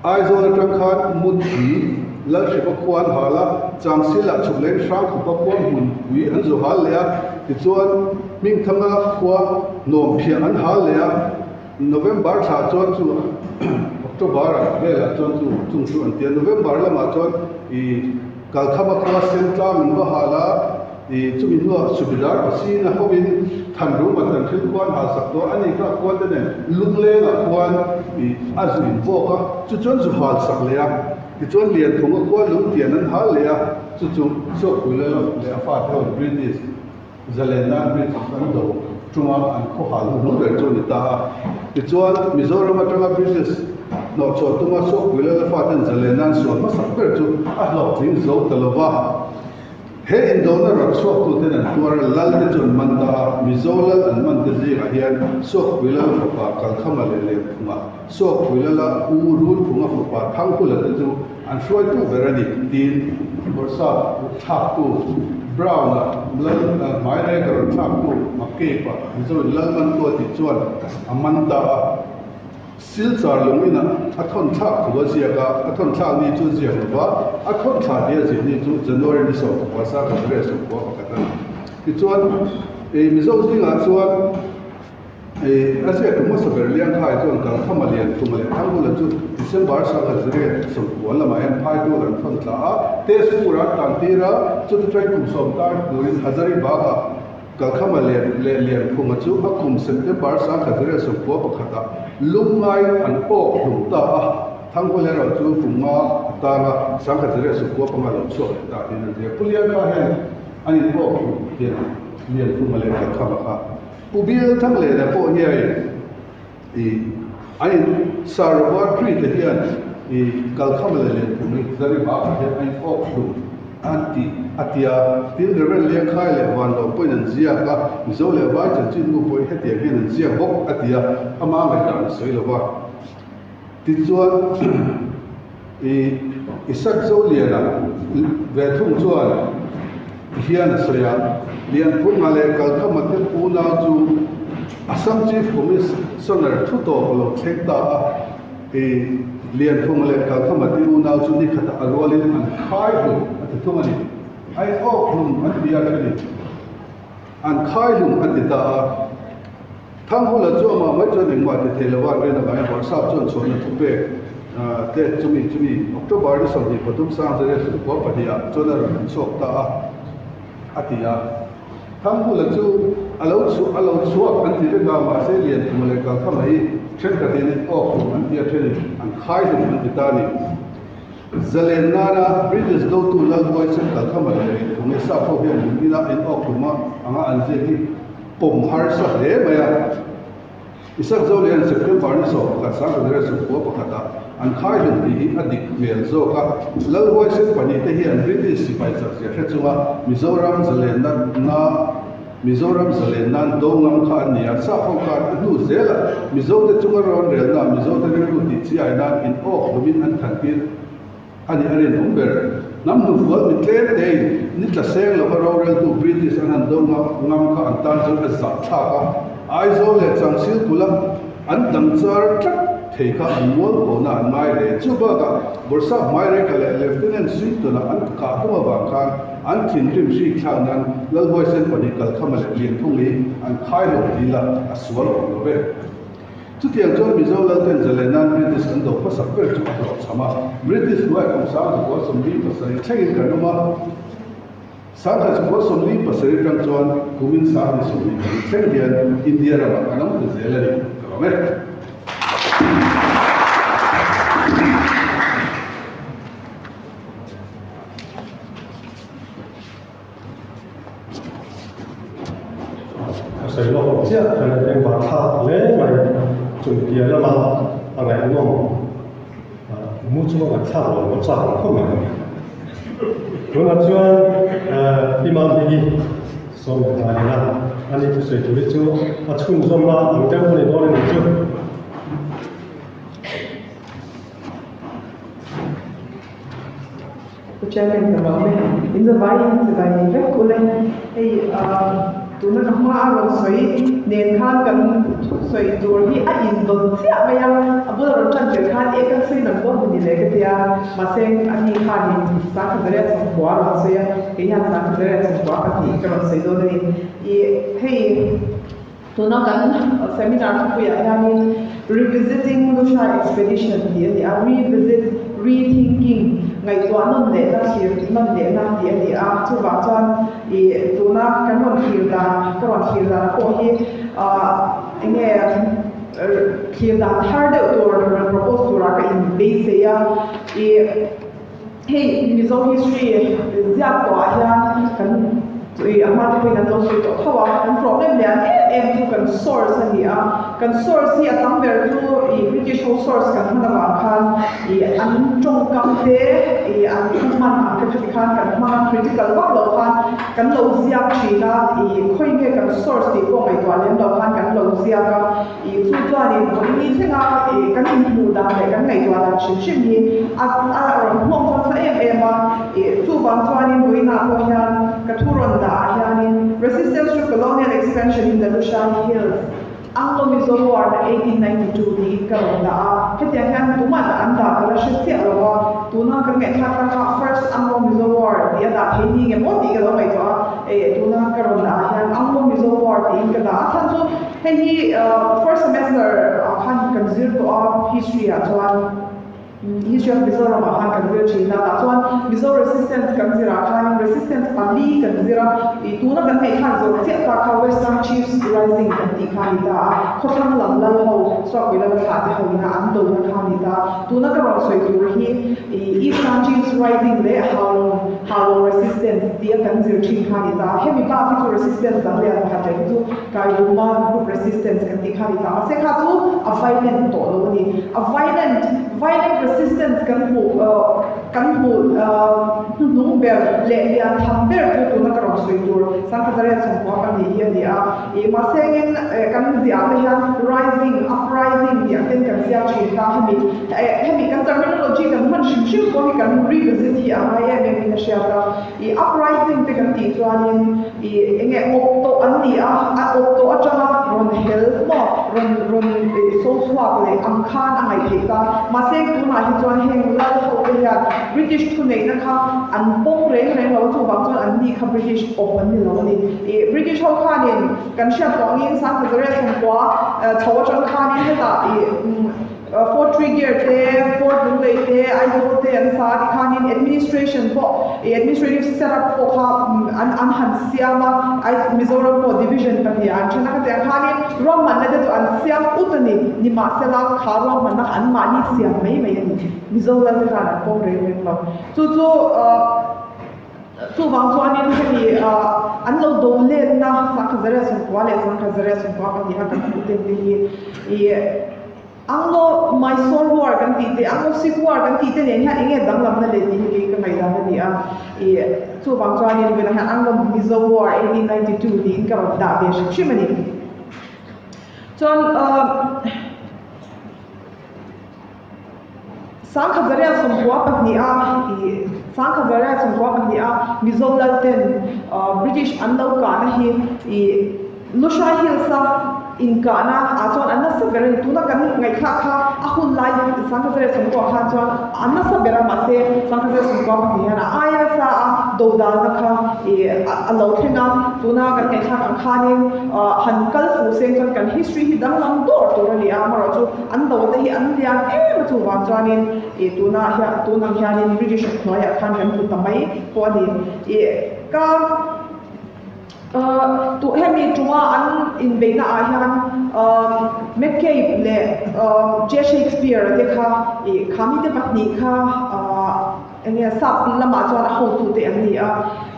Aizawl atang khan Mutpui Lalhripa khua an hal a, Changsilah chhuk leh Hrangkhupa khua hmunpui an zu hal leh a, tichuan Hmingthanga khua Hnawmphiah an hal leh a, November thlah chuan chu October ah velah chuan chu chung chu an ti a, November lamah chuan ih Kalkhama khua Sentlang an va hal a, Ih chumi hnuah Subedar Pasina hovin Thanruma tan thil khuan hal sak tawh a ni kha khuan te nen Lunglengah khuan ih a zu in bawk a, chu chuan zu hal sak leh a, tichuan Lianphunga khuan lungtian an hal leh a, chu chu Suakpui Lal leh a fate ho British zalenna British an do chunga an khaw hal hnu ber chu a ni ta a. Tichuan Mizoram atanga British hnawhchhuah tuma Suakpui Lal a faten zalenna an sual hmasak ber chu a hlawhtling zo ta lova. He indona rawn chhuaktuten an tuar a, Lal te chu an man ta a, Mizo Lal an man te zingah hian Suakpui Lal fapa Kalkhama leh Lianphunga, Suakpui Lala U Runphunga fapa Thangkula te chu an hruaitu ber a ni, tiin Bawrhsap thlaktu Brown-a Lal hmaireka rawn thlaktu McCabe-a Mizoin Lal man tu a tih chuan a man ta a. Silchar lungin a thawn thlak thu a ziak a, a thawn thlak ni chu ziak lo va, a thawn thla tia zir ni chu January ni 10 sa khat leh 10 pakhat a ni. Tichuan, Mizo zingah chuan a ziak tu hmasa ber Liangkhai chuan Kalkhama Lian Khuma leh Thangula chu December 1910 lamah hian Phaitul an thawn thla a, Tezpur an tan tir a, chuti chuan kum sawm tar turin Hazaribagh-ah Kalkhama leh leh Lianphunga chu a kum September 1991 ah lungngai an awk hlum ta a, Thanghawl erawh chu kum nga a tang a, 1995 lo chhuak leh ta tiin an ziak. Pu Liangkha hian an in awk hlum hian Lianphunga leh Kalkhama kha Pu Bialthanglena pawh hian i an in Sir Robert Tree te hian i Kalkhama leh Lianphunga hi Zaribagah hian an in awk hlum. An ti a tia. Tin, Rev. Liangkhai leh Vanlo pawhin an ziak a, Mizo leh Vai chanchin nu pawhin hetiang hian an ziak bawk a ti a, ama ngaihdan a sawi lo va. Tichuan, i Isak Zoliana ve thung chuan tihian a sawi a, Lianphunga leh Kalkhama te unau chu Assam Chief Commissioner thu tawp a lo thleng ta a, I Lianphung leh Kalkhama te unau chu ni khatah a rualin an khai hlum a ti thung a ni. Ai awk hlum an ti a theni an khai hlum a ti ta a. Thanghula chu amah mai chuan engmah ti thei lova an rin avangin Bawrhsap chuan chhuahna thu pek te chumi chumi October ni 23 2022 ah chuan a rawn inchhuak ta a a ti a. Thangkula chu a lo chhuah a lo chhuak an ti vek a, mahse Lianthuma leh Kalkhama hi thenkhatin in awk hlum an ti a, thenin an khai hlum an ti ta a ni. Zalen nana British dotu Lal Huaisen Kalkhama leh Lianthuma hi sap ho hian lung ina in awk hlum a anga an ziak hi pawm harsa hle mai a. Isak zo lian September ni 11 1991 ah an khai hlum tih hi a dik hmel zawk a, Lal huaisen pahnihte hian British sipai chakzia hre chunga Mizoram zalenna na Mizoram zalen nan do ngam kha an ni a, sap ho khan a hnu zelah Mizote chunga rawn relna Mizote rilru tih chiai nan in awk hlumin an than tir A ni a rinawm ber. Hnam hnufual mi tlem tein ni tla seng lova roreltu British an han do ngam kha an tan chuan a zah thlak a. Aizawl leh Changsil kula an dang char tlat thei kha an mual phona an ngai hle. Chu bakah Bawrhsap Hmaireka leh Lieutenant Swinton-a an kah hlum avang khan an thinrim hrik thlak nan Lalhuaisen pahnih Kalkhama leh Lianphungi an khai hlawm ti ila a sual awm lo ve. Chutiang chuan Mizo Lalten zalena'n British an do hmasak ber chu a hlawhchham a. British hnuaiah kum 1977 thlengin kan awm a, 1977 atang chuan kumin 2022 thleng hian India ramah kan awm ta zel a ni. Ka lawm e. Ka sawi lawk ang chiah kan la eng vah thlak hle mai chung piah lama a ngaihnawm mu chunga kan thlak lo pawh chak ang khawp mai. Tunah chuan Pi Mamhmingi sawm leh hnai ina ani thusawi tur hi chu a chhunzawmna ang deuh a ni dawn a nih chu. Pu Chairman ka lawm e. In zavai in chibai ni vek ule. Hei tuna ka hma a rawn sawi nen khan kan thusawi tur hi a indawn chiah mai a, a bula rawn tan tel khan e kan sawi lam dawn ni le ka tia, mahse ani khanin Sangkhazaria chhungkua a rawn sawi a, kei hian Sangkhazaria chhungkua pahnih ka rawn sawi dawn a ni. Ih hei tuna kan seminar thupuiah hianin Revisiting Lushai Expedition tih a ni a, revisit, rethinking, ngaihtuah nawn lehna, thlir nawn lehna tih a ni a, chuvang chuan ih tuna kan rawn thlir dan, ka rawn thlir dan pawh hi ah eng nge thlir dan thar deuh tur rawn propose turah ka inbeisei a, ih. Hei Mizo history ziak tawh ah hian kan ih a hma te pawhin an lo sawi tawh tho a, kan problem lian em em chu kan source a ni a, kan source hi a tam ber chu ih British ho source kan hman avang khan ih an tawngkam te ih an thu hman ang te khati khan kan hmang a, critical vak loh khan kan lo ziak thin a, ih khawi nge kan source tih pawh ngaihtuah lem loh khan kan lo ziak a. Ih chu chuanin vawiin thlenga ih kan inhmuh dan leh kan ngaihtuah dan hrim hrim hi a a rawn nghawng nasa em em a. Ih chuvang chuanin vawiinah pawh hian ka thu rawn dah ah hianin Resistance to Colonial Expansion in the Lushai Hills, Anglo-Mizo War 1892 tiin ka rawn dah a. Hetiang hian tumah dah an dah ka la hre chiah lo a, tuna kan ngaihthlak tak kha First Anglo-Mizo War tih a dah thei ni nge maw tih ka lo ngaihtuah a. Ih tuna ka rawn dah ah hian Anglo-Mizo War tiin ka dah a, chhan chu Hei hi first semester ah khan kan zir tawh a, history ah chuan history of Mizoram ah khan kan zir thin a, tah chuan Mizo resistance kan zir ah khanin resistance pali kan zir a, ih tuna kan neih khan zawh chiah ta kha Western Chiefs Rising kan tih kha a ni ta a, khawthlang lam lal ho Suakpui lal thlah te ho ina an do na kha a ni ta a, tuna ka rawn sawi tur hi ih Eastern Chiefs Rising leh Haulawng Haulawng resistance tia kan zir thin kha a ni ta a, hemi bak hi chu resistance dang lian pakhat leh hi chu Kairuma group resistance kan tih kha a ni ta. Mahse kha chu a violent tawh lo a ni. A violent, violent resistance kan hmuh kan hmuh hnuhnung ber leh lian tham ber chu tuna ka rawn sawi tur Sangkhazaria chhungkua kan nih hi a ni a. Ih mahse engin kan ziah te hian rising, uprising tih ang ten kan ziak thin ta. Hemi hemi kan terminology kan hman hrim hrim pawh hi kan revisit hi a ngai em em in a hriat a. Ih uprising te kan tih chuanin ih eng nge awp tawh an ni a, a awp tawh atanga rawn hel maw rawn rawn ih so chhuak leh ang khan a ngaih theih ta. Mahse tunah hi chuan heng lal ho te hian British thuneihna kha an pawm reng reng lo a, chuvang chuan an ni kha British awp an ni lo a ni. Ih British ho khanin kan hriat tawh angin Sangkhazaria chhungkua chho atang khanin hetah ih Fort Tregear te, Fort Lunglei te, Aizawl te an sa a tikhanin administration pawh ih administrative set up pawh kha an an han siam a, Ai Mizoram pawh division pahnih ah an then a, khatiang khanin ruahmanna te chu an siam ut a ni, nimahsela kha ruahmanna kha an mahni siam mai mai a ni, Mizo lal te khan an pawm reng reng lo. Chu chu ahh. Chuvang chuanin hemi an lo do letna Sangkhazaria sawmkua leh Sangkhazaria sawmkua pahniha kan hmuh ten te hi ih Anglo Mysore War kan tih te, Anglo Sikh War kan tih te nen hian eng nge danglamna leh tih hi kei ka ngaihdan a ni a. Ih chuvang chuanin vawiinah hian Anglo Mizo War 1892 tiin ka rawn dah ve hrim hrim a ni. Chuan Sangkhazaria 12 ih Sangkhazaria 12 Mizo Lalten British an lo kahna hi ih Lushai Hills a inkahna ah chuan an nasa ber a ni. Tuna kan ngaihthlak kha a hun lai Sangkhazaria 19 khan chuan an nasa ber a mahse Sangkhazaria 12 hian a aia nasa a dodalna kha ih a lo thleng a. Tuna kan ngaihthlak ang khanin han kal fuh seng chuan kan history hi danglam dawr tur a ni a, amaherawhchu An do te hi an lian em a chuvang chuanin ih tunah hian tun ang hianin British hnuaiah khan kan hmu ta mai pawh a ni. Ih ka ah tu hemi tuma an inbeihna ah hian ah McCabe leh ah J Shakespeare te kha ih khami te pahnih kha ah eng nge sap lamah chuan a hotu te an ni a.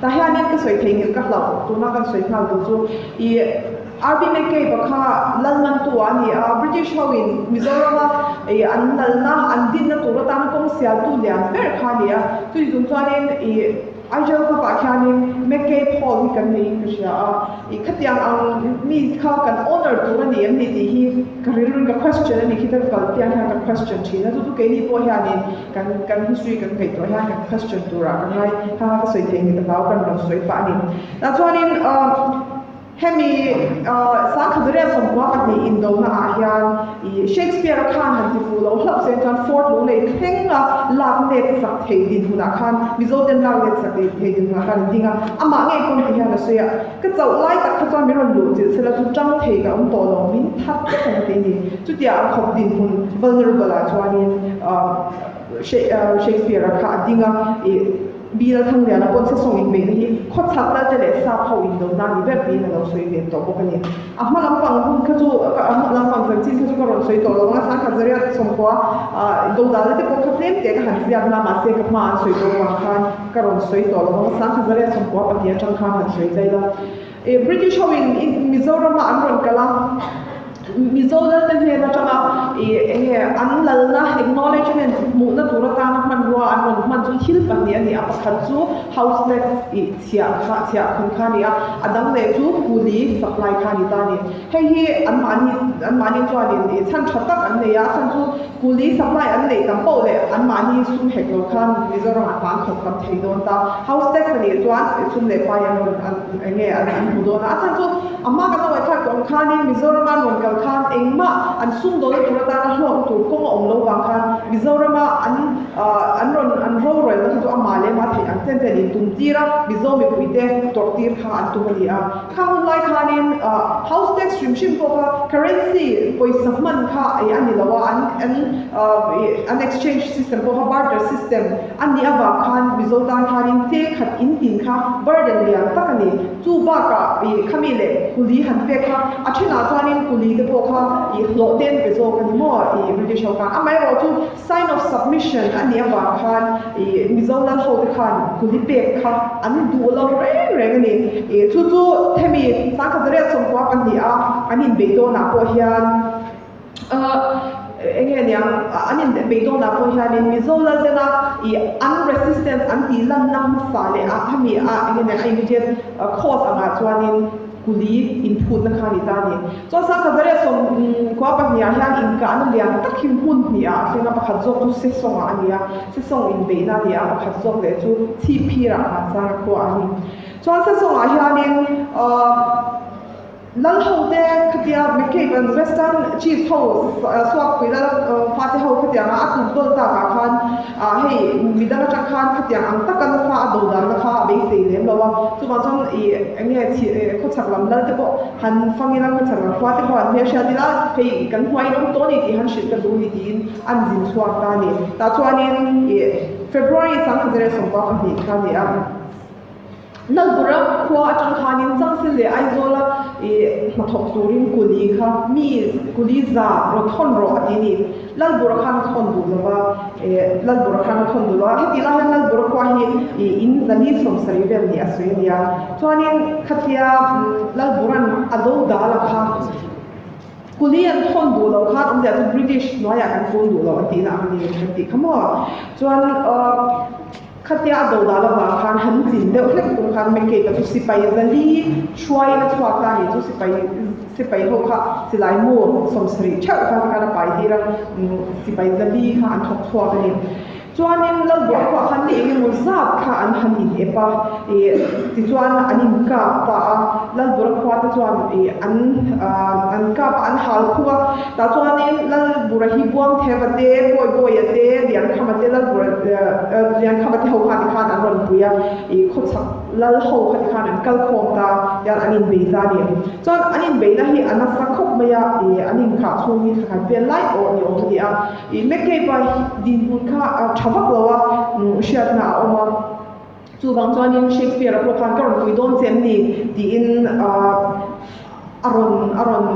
Tah hianin ka sawi thei nghilh ka hlauh tuna kan sawi nghal duh chu ih. RB McCabe-a kha Lalnantu a ni a, British hoin Mizorama ih an lalna an dinna tur atana kawng sialtu lian ber kha a ni a. Chumi chung chuanin ih. Aijal Cup ah khianin McCabe Hall hi kan neiin ka hria a, ih khatiang ang mi kha kan honour tur a ni em ni tih hi ka rilruin ka question a ni khi ta ka kal piang hian ka question thin a, chu chu keini pawh hianin kan kan history kan ngaihtuah hian kan question turah ka ngai ha ka sawi thei ni ka hlau kan rawn sawi pah a ni. Tah chuanin ah. Hemi Sangkhazaria 92 indona ah hian i Shakespeare-a khan han ti fuh lo hlauh se chuan Fort Lunglei thleng a lak let sak thei dinhmunah khan Mizo ten lak let sak thei dinhmunah khan an ding a, amah ngei pawh heti hian a sawi a, Ka chauh lai tak kha chuan min rawn luh chilh sela chu tang thei ka awm tawh lo, min that vek ang ti a ni. Chutia a khawp dinhmun vulnerable ah chuanin Shakespeare-a kha a ding a, i. Bill Thangliana pawn sesawng inbeihna hi khawchhak lalte leh sap ho indona a ni ber tiin a lo sawi ve tawh bawk a ni. A hma lampang hun kha chu a hma lampang chanchin kha chu ka rawn sawi tawh lo ang a, Sangkhatzaria 90 dodalna te pawh kha tlem teh ka han ziak na mahse ka hma an sawi tawh vang khan ka rawn sawi tawh lo ang a, Sangkhatzaria 94 atang khan han sawi daih la. British ho in Mizoram ah an rawn kal a. Mizo lalte hnen atanga ih eng nge an lalna acknowledgement hmuhna tur atana hmanrua an rawn hman chu thil pahnih a ni a, pakhat chu house tax ih chhiah kha chhiah khun kha a ni a, a dang leh chu kuli supply kha a ni ta a ni. Hei hi anmahni anmahni chuanin ih chhan tha tak an nei a, a chhan chu kuli supply an neih tam poh leh anmahni sum hek lo khan Mizoram ah hna an thawk tam thei dawn ta. House tax a nih chuan sum leh pai an rawn an eng nge an hmu dawn a, a chhan chu A hma kan lo ngaihthlak tawh ang khanin Mizorama an rawn kal khan engmah an sumdawlna tur atana hlawkna tur kawng a awm lo vang khan Mizorama an an rawn an rorelna kha chu amah leh amah theih ang chen chen in tum tir a, Mizo mipuite tawrh tir kha an tum a ni a. Khang hun lai khanin house tax hrim hrim pawh kha currency pawisa hman kha a ni lo a, an an an exchange system pawh kha barter system a nih avang khan Mizo tan khanin cheng khat in tin kha burden lian tak a ni. Chu bakah ih khami leh kuli han pek kha a thenah chuanin kuli te pawh kha ih hlawh te an pe zawk a ni maw ih British ho khan. Amaherawh chu sign of submission a nih avang khan ih Mizo lal ho te khan kuli pek kha an duh lo reng reng a ni. Ih chu chu hemi 1992 a an inbeih dawnah pawh hian Eng nge niang, an in beidawnah pawh hianin Mizo Laldena i an resistance an tih lanna hmasa leh a hemi a eng nge niang a immediate cause angah chuanin kuli inphutna kha a ni ta a ni. Chuan Sangkhazaria 92 ah hian inkahna lian tak hi hmun hnih ah a thleng a, pakhat zawk chu Sesawng ah a ni a, Sesawng inbeihna a ni a, pakhat zawk leh chu Chhipphir ah Vansanga khua a ni. Chuan Sesawng ah hianin Lalhote khatia McCabe an Western Chiefs ho suakpui lal fate ho khatianga a tum dawn takah khan hei midang atang khan khatiang ang taka nasa a do danna kha a beisei lem lo a, chuvang chuan ih eng nge khawchhak lam lal te pawh han fang ila khawchhak lam khua te pawh han hmelhriat ila hei kan hnuai in awm tawh a ni tih han hrilh ka duh a ni tiin an zin chhuak ta a ni. Tah chuanin ih February 1992 kha a ni a. Lalbura khua atang khanin Changsil leh Aizawla ih hnathawk turin kuli kha mi kuli za rawn thawn rawh a ti a ni. Lalbura khan a thawn duh lo va, ih Lalbura khan a thawn duh lo a, heti lai hian Lalbura khua hi ih in zali 70 vel nih a sawi a nia. Chuanin khatia Lalbura'n a do dal a kha Kuli an thawn duh loh khan awmzia chu British hnuaiah kan kun duh loh an tihna ang a ni kan tih kha maw. Chuan Khatia a do dal avang khan han chin deuh hlek tum khan McCabe-a chu sipai zali hruaiin a chhuak ta a ni. Chu sipai sipai ho kha silai mu 70 theuh kha tikhan a pai tir a, sipai zali kha an thawk chhuak a ni. Chuanin Lalbuah khuah khan ni eng emaw zat kha an han in ep a, ih tichuan an inkap ta a. Lalbura khua te chuan ih an an kap a, an hal khung a. Tah chuanin Lalbura hi Buangtheva te, Pawibawia te, Liankhama te, Lalbura Liankhama te ho khan tikhan an rawn pui a, ih khawchhak lal ho kha tikhan an kal khawm ta hian an inbei ta a ni. Chuan an inbeihna hi a nasa khawp mai a, ih an inkhah chhung hi thla khat vel lai awh ni awm a ni a. Ih McCabe-a dinhmun kha a tha vak lo a, hriatna a awm a. Chuvang chuanin Shakespeare-a pawh khan ka rawn pui dawn che em ni tiin a rawn a rawn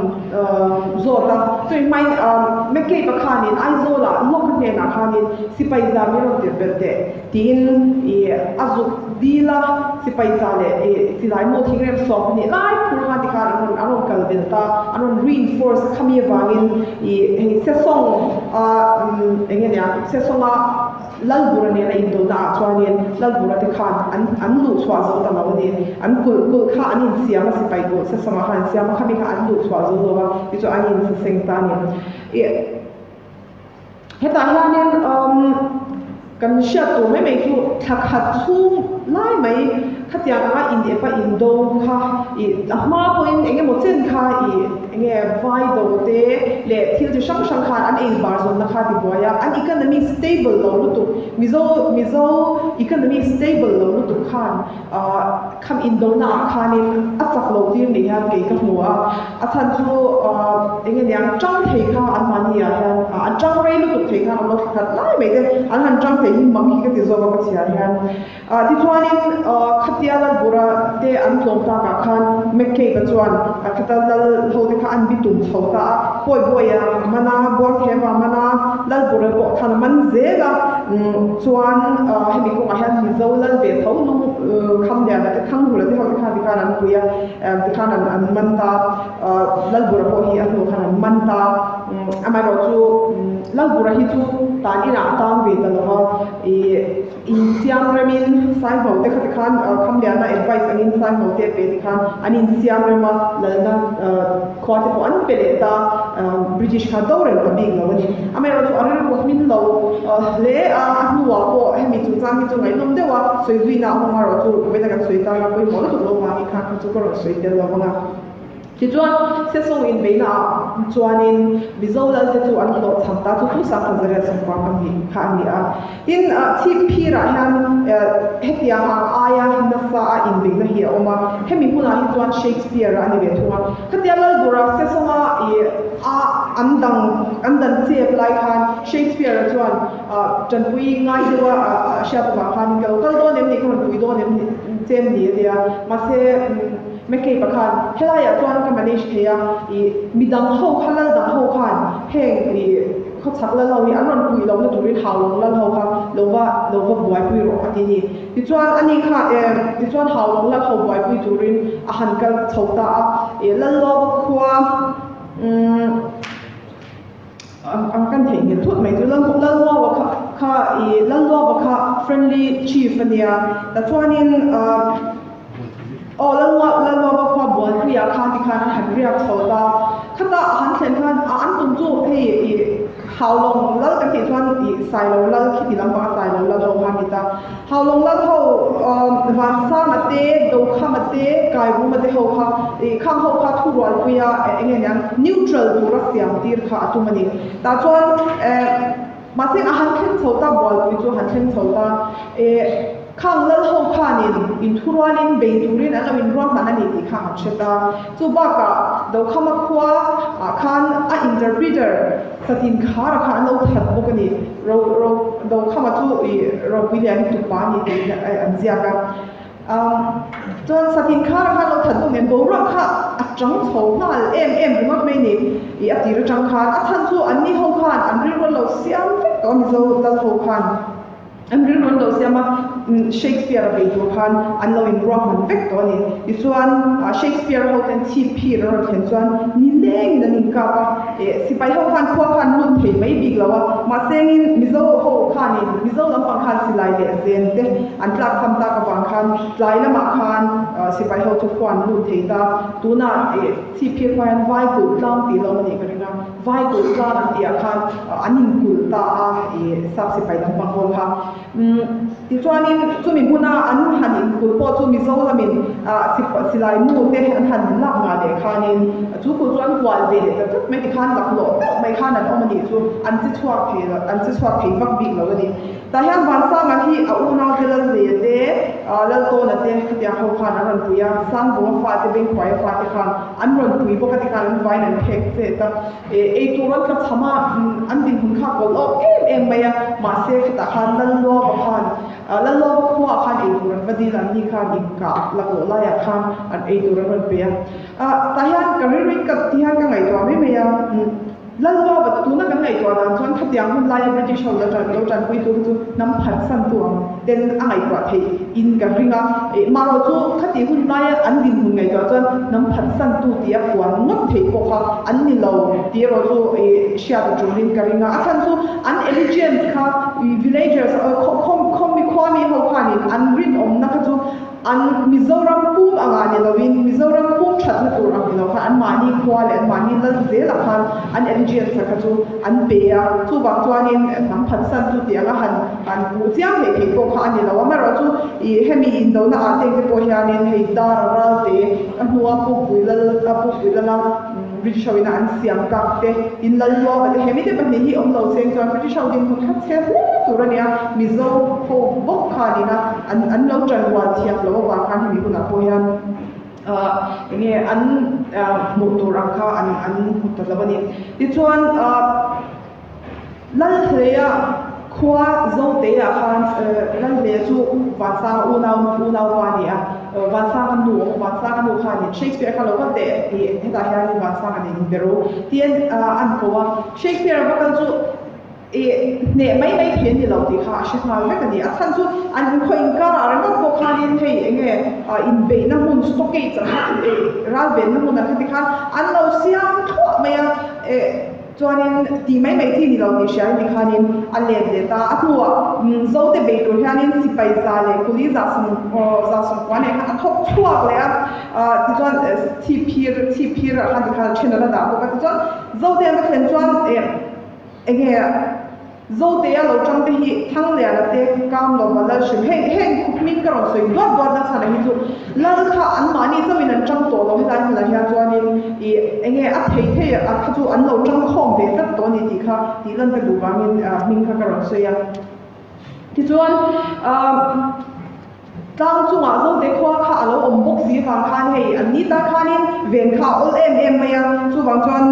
zawt a. Chumi hmain McCabe-a khanin Aizawl-ah Locke-a hnenah khanin sipai za min rawn tirh belh teh tiin ih a zuk dil a, sipai za leh ih silai mu thingrem 12 lai phur khan tikhan an rawn an rawn kal belh ta, an rawn reinforce khami avangin ih hei Sesawng a eng nge nia Sesawng-a. Lalbura nena indona ah chuanin Lalbura te khan an an luh chhuah zo ta lo a ni. An kulh kulh kha an insiam a, sipai kulh se sawmah khan an siam a, khami kha an luh chhuah zo lo a, tichuan an insaseng ta a ni. Ih hetah hianin umm kan hriat tur mai mai chu thla khat chhung lai mai khatiang anga in ep a indo kha ih a hma pawhin eng emaw chen kha ih eng nge vai do te leh thil chi hrang hrang khan an ei bar zawnna kha ti buai a, an economy stable lo lutuk Mizo Mizo economy stable lo lutuk khan ah kham indona ah khanin a chak loh tir nih hian kei ka hmu a, a chhan chu ah eng nge niang tang thei kha an mahni ah hian ah an tang rei lutuk thei khan an lo thla khat lai mai te an han tang thei hi mak hi ka ti zawk a ka chhiar hian. Ah tichuanin khatia Lalbura te an tlawm takah khan McCabe-a chuan khata lal ho te kha an bitum chho ta a, pawi bawi a man a, Buangthema a man a, Lalbura pawh khan a man zel a, chuan hemi kawngah hian Mizo lal ve tho lung Khamliana te Thanghula te ho te khan tikhan an pui a, tikhan an man ta, Lalbura pawh hi a hnuah khan an man ta, amaherawhchu Lalbura hi chu tan inah a tang ve ta lo va, ih. Insiam remin Saingho te kha tikhan Khamliana advice angin Saingho te a pe tikhan an insiam rem a, lalna khua te pawh an pe leh ta, British kha do reng ta bik lo a ni. Amaherawhchu a rilru hmin lo hle a, a hnuah pawh hemi chungchang hi chu ngaihnawm deuh a, sawi zuina a hawng erawh chu vawiin a kan sawi tan a pawimawh lutuk lo vangin kha kha chu ka rawn sawi tel lo vang a. Tichuan, Sesawng inbeihna ah chuanin Mizo Lal te chu an hlawhchham ta chu chu Sangha Zariat Sangkua pahnih kha a ni a. Tin, chhip phirah hian hetiang ang aia nasa a inbeihna hi a awm a, hemi hmunah hi chuan Shakespeare a ni ve thung a. Khatia Lalbura Sesawnga ih a an dang an dan chep lai khan Shakespeare-a chuan tanpui ngai deuh a hriat avang khanin ka lo kal dawn em ni, ka rawn pui dawn em ni chem ni a ti a. Mahse, McCabe-a khan helaiah chuan ka manage thei a, ih midang ho kha lal dang ho khan heng ih khawchhak lal ho hi an rawn puih lohna turin Haulawng lal ho kha lo va lo va buaipui rawh a ti ni. Tichuan ani kha eh tichuan Haulawng lal ho buaipui turin a han kal chho ta a, ih Lalluava khua umm An kan theihnghilh thut mai chu Lalluava kha kha ih Lalluava kha friendly chief a nia tichuanin aw Lalua Lalluava khua Bualpuiah khan tikhan an han riak chho ta khata a han thlen khan a an tum chu hei ih Haulawng lal kan tih chuan ih Sailo lal khiti lampanga Sailo lal ho kha a ni ta. Haulawng lal ho Vansanga te, Dokhama te, Kairuma te ho kha ih khang ho kha thurualpuia eng nge niang neutral tura siam tir kha a tum a ni. Tah chuan eh mahse a han thleng chho ta bualpui chu a han thleng chho ta eh khang lal ho khanin inthurualin bei turin an lo inruahman a ni tih kha an hre ta. Chu bakah Dokhama khua ah khan a interpreter Satin khara kha an lo that bawk a ni. Ro ro Dokhama chu ih ropui lian hi tupa a ni tiin an ziak a. Umm chuan Satin khara kha an lo that bawk nen boruak kha a chang chho nghal em em ringawt mai a ni. Ih a tir atang khan a chhan chu anni ho khan an rilru an lo siam vek tawh a Mizo lal ho khan. An rilru an lo siam a, Shakespeare a bei tur khan an lo inruahman vek tawh a ni. Tichuan, Shakespeare ho ten chhip phir an rawn thlen chuan nilengin an inkap a, sipai ho khan khua khan lut thei mai bik lo a, mahsengin Mizo ho khanin Mizo lampang khan silai leh zen te an tlak cham tak avang khan tlai lamah khan sipai ho chu khua an lut thei ta. Tunah chhip phir khua hian vai kulh tlang tih lo a nih ka ring a. Vai kulh tlang an tihah khan an inkulh ta a, ih sap sipai lampang ho kha. Umm tichuanin chumi hmuna an han inkulh pawh chu Mizo lamin ah silai mu te an han lak ngah leh khanin chu kulh chu an hual ve leh ta tlat mai tikhan laklawh deuh mai khan an awm a nih chu an che chhuak thei lo an che chhuak thei vak bik lo a ni. Tah hian Vansanga hi a unaute Lalhleia te, Laltawna te khatiang ho khan an rawn pui a, Sangvunga fate, Bengkhuaia fate khan an rawn pui bawk a tikhan an vaiin an phek chet a, eitur an tla chham a, an dinhmun kha a kawlh awk em em mai a, mahse khatah khan Lalluava khan, Lalluava khuaah khan eitur an va dil a, anni khan inkah laklawh laiah khan an eitur an rawn pe a. Tah hian ka rilruin ka ti hian ka ngaihtuah mai mai a. Lalluava tuna kan ngaihtuah dan chuan khatiang hun laia British ho lo tan lo tanpui tu kha chu hnam phatsan tu ang ten a ngaihtuah theih in ka ring a. Marawh chu khati hun laia an dinhmun ngaihtuah chuan hnam phatsan tu tih a puan ngawt theih pawh kha an ni lo tih erawh chu hriat a tul in ka ring a. A chhan chu an allegiance kha villagers khaw khua mi ho khanin an rinawmna kha chu An Mizoram pum angah ni loin Mizoram pum thatna tur ang ni lo khan anmahni khua leh anmahni lal zelah khan an allegiance kha chu an pe a, chuvang chuanin hnam phatsantu tih anga han han puh chiang theih theih pawh kha a ni lo. Amaherawhchu ih hemi indona ah teng te pawh hianin hei dar a ral te a hnua Pukpui lal a Pukpui lala British ho ina an siam tak te in lal luam a te hemi te pahnih hi awm lo cheng chuan British ho dinhmun kha chhe hle tur a nia Mizo ho bawk khan ina an an lo tan rual thiam loh avang khan hemi hunah pawh hian ah enge an ah hmuh tur ang kha an an hmu ta lo a ni tichuan ah Lalhleia khua Zoteia khan Lalhleia chu Vansanga unau unaupa a ni a, Vansanga nu awm a, Vansanga nu khanin Shakespeare kha lo kal teh tih hetah hianin Vansanga nen in be ru tiin an ko a, Shakespeare va kal chu ih hneh mai mai thei a ni lo tih kha a hre nghal vek a ni. A chhan chu an khaw inkarah ringawt pawh khanin hei eng nge inbeihna hmun stockades ang kha ih ralvenna hmun ang kha tikhan an lo siam thluah mai a, eh. Chuanin tih mai mai chi ni lo tih hria ni khanin a let leh ta. A hnuah Zote bei tur hianin sipai za leh kuli za sawm 110 leh khan a thawk chhuak leh a. Tichuan chhip phir chhip phir ah khan tikhan then a la dah bawk a. Tichuan Zote an va thlen chuan eng nge Zotea lo tang te hi Thangliana te Kamlawma lal hrim heng heng hming ka rawn sawi duat duat na chhan ah hi chu lal kha an mahni chauhin an tang tawh lo helai hmunah hian chuanin ih eng nge a thei thei a kha chu an lo tang khawm ve tlat tawh a ni tih kha tih lan ka duh vangin hming kha ka rawn sawi a. Tichuan ah. Tlang chungah Zote khua kha a lo awm bawk si vang khan hei an ni ta khanin ven kha a awl em em mai a, chuvang chuan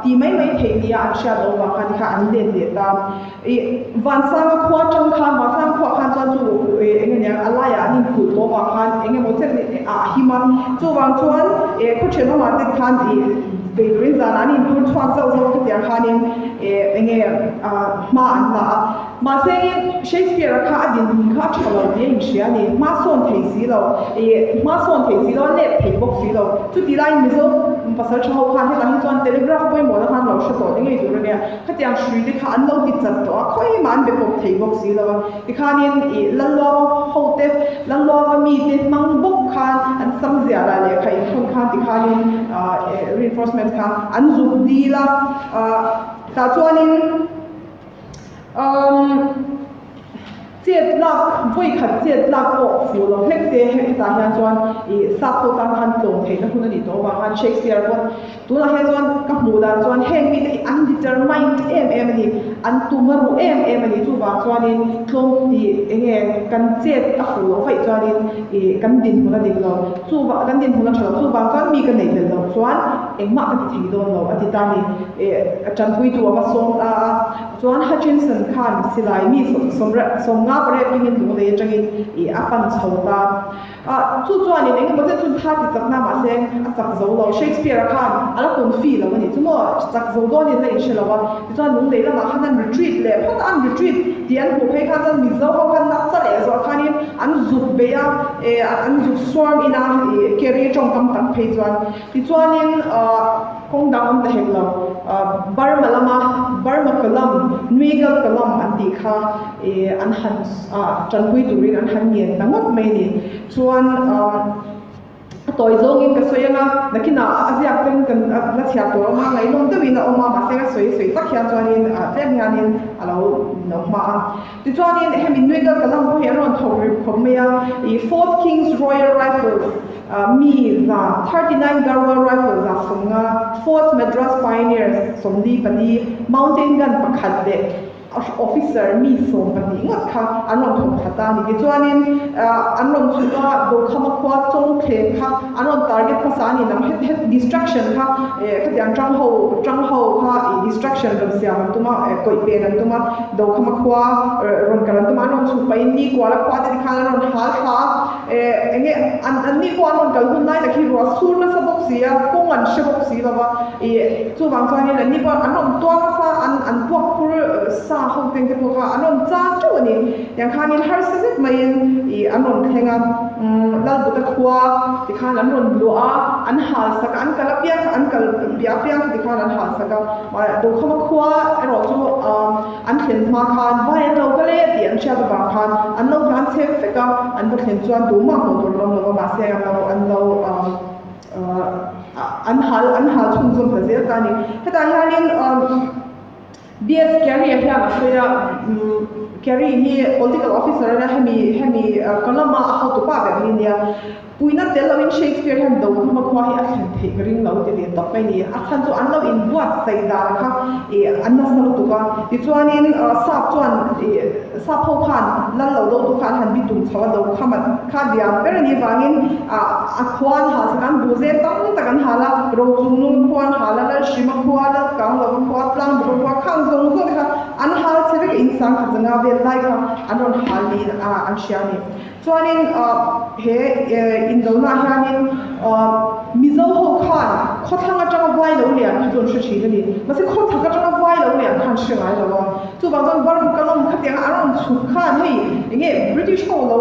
tih mai mai theih nia an hriat loh vang khan kha an let leh ta. Ih Vansanga khua tang khan Vansanga khuaah khan chuan chu eng nge niang a laiah an inkulh tawh vang khan eng emaw chen a him a, chuvang chuan khaw thenawmah te khan ih bei turin zanah an intur chhuak zauh zauh a khatiang khanin eng nge hma an la a. Mahse, Shakespeare-a kha a dinhmun kha a tha lo tih a inhria a ni. Hma sawn thei si lo, ih, hma sawn thei si lo, a let thei bawk si lo. Chuti laiin Mizo pasal tha ho khan hetah hi chuan telegraph pawimawhna khan lo hre tawh ni ngei tur a nia. Khatiang hrui te kha an lo ti chat tawh a, khawi mah an be pawp thei bawk si lo a. Tikhanin, ih, Lalluava hote, Lalluava mite hmang bawk khan an sam ziah lah lehkha inthawn khan tikhanin, ah, reinforcement kha an zuk dil a. Ah, tah chuanin. Umm chet lak vawi khat chet lak pawh fuh lo hlek se hetah hian chuan ih sap pawh tan khan tlawm theihna hun a nih tawh avang khan Shakespeare pawn tunah hian chuan ka hmuh dan chuan heng mite hi an determined em em a ni an tum a ruh em em a ni chuvang chuanin tlawm tih eng nge kan chet a fuh loh vaih chuanin ih kan dinhmun a dik lo chuvang kan dinhmun a tha lo chuvang chuan mi ka neih belh loh chuan engmah ka ti thei dawn lo a ti ta a ni. Ih a tanpuitu a va sawm ta a, chuan Hutchinson khan silai mi 98 kengin lunglei atangin ih a pan chho ta. Ah chu chuanin eng emaw chen chun tha ti chakna mahse a chak zo lo. Shakespeare-a khan a la kun fi lo a nih chu maw, chak zo dawnin la inhre lo a. Tichuan lunglei lamah khan an retreat leh phawt a, an retreat tih an hmuh phei khan chuan Mizo ho khan nasa leh zawh khanin an zuk bei a, eh an zuk swarm in a ih Kerry tawngkam tak phei chuan. Tichuanin ah. Kawng dang awm ta hek lo. Burma lama Burma Kalam, Nuigal Kalam an tih kha an han tanpui turin an han ngen ta ngawt mai a ni. Chuan a tawi zawngin ka sawi ang a, nakinah a ziak ten kan la chhiar tur a awm a, ngaihnawm deuhin a awm a, mahse a sawi sawi tak hian chuanin tlem hianin a lo lo hma a. Tichuanin hemi Nuigal Kalam pawh hi an rawn thawk rip khawp mai a, Fourth King's Royal Rifles, Mi za, 39 Garhwal Rifle 150, Fourth Madras Pioneers 44, Mountain Gun pakhat leh Officer mi 12 ngawt kha an rawn thawk thla ta a ni. Tichuanin an rawn chhuk a, Dokhama khua Chawngthleng kha an rawn target hmasa a ni. Nang het het distraction kha khatiang tang ho tang ho kha ih distraction rawn siam an tum a, kawih pen an tum a, Dokhama khua rawn kal an tum a, an rawn chhuk pahin Nikuala khua te tikhan an rawn hal thla a, eng nge an an ni pawh an rawn kal hun lai tak hi ruah sur nasa bawk si a, kawng an hre bawk si lo va, ih chuvang chuanin an ni pawh an rawn tuar nasa an an puak phur sa ho teng te pawh kha an rawn chang teuh a ni. Tiang khanin harsa zet maiin ih an rawn thleng a, Lalbuta khua tikhan an rawn luah a, an hal sak a, an kal apiang kha an kal piah apiang kha tikhan an hal sak a, Dokhama khua erawh chu An thlen hma khan vai an lo kal e tih an hriat avang khan an lo hlan chhem fek a, an va thlen chuan tumah hmuh tur an awm lo va, mahse an lo an lo an hal an hal chhunzawm ta zel ta a ni. Hetah hianin BS Carey-a hian a sawi a, Carey hi political officer a nia, hemi hemi column-a a hotupa ber hi a nia. Puina tel loin Shakespeare hian Dokhuma khua hi a thlen theih ka ring lo ti ve tawp mai ni. A chhan chu an lo inbuatsaih dan kha ih an nasa lutuk a. Tichuanin sap chuan ih sap ho khan lal lo do tu kha an han bi tum chho a, Dokhama kha lian ber a nih vangin ah a khua an hal sak a, an buhzem tam tak an hal a, Rochungnung khua an hal a, Lalhrima khua, Lalkanglova khua, Tlangbuka khua khang zawng zawng te kha an hal che vek a, in sangkhat zanga vel lai kha an rawn hal niin an hria a ni. Chuanin he indona hianin Mizo ho khan khawthlang atanga vai lo lian kha chu an hre thin a ni. Mahse khawchhak atanga vai lo lian kha an hre ngai lo a. Chuvang chuan Burma kalawm khatianga an rawn chhuk khan hei enge British ho lo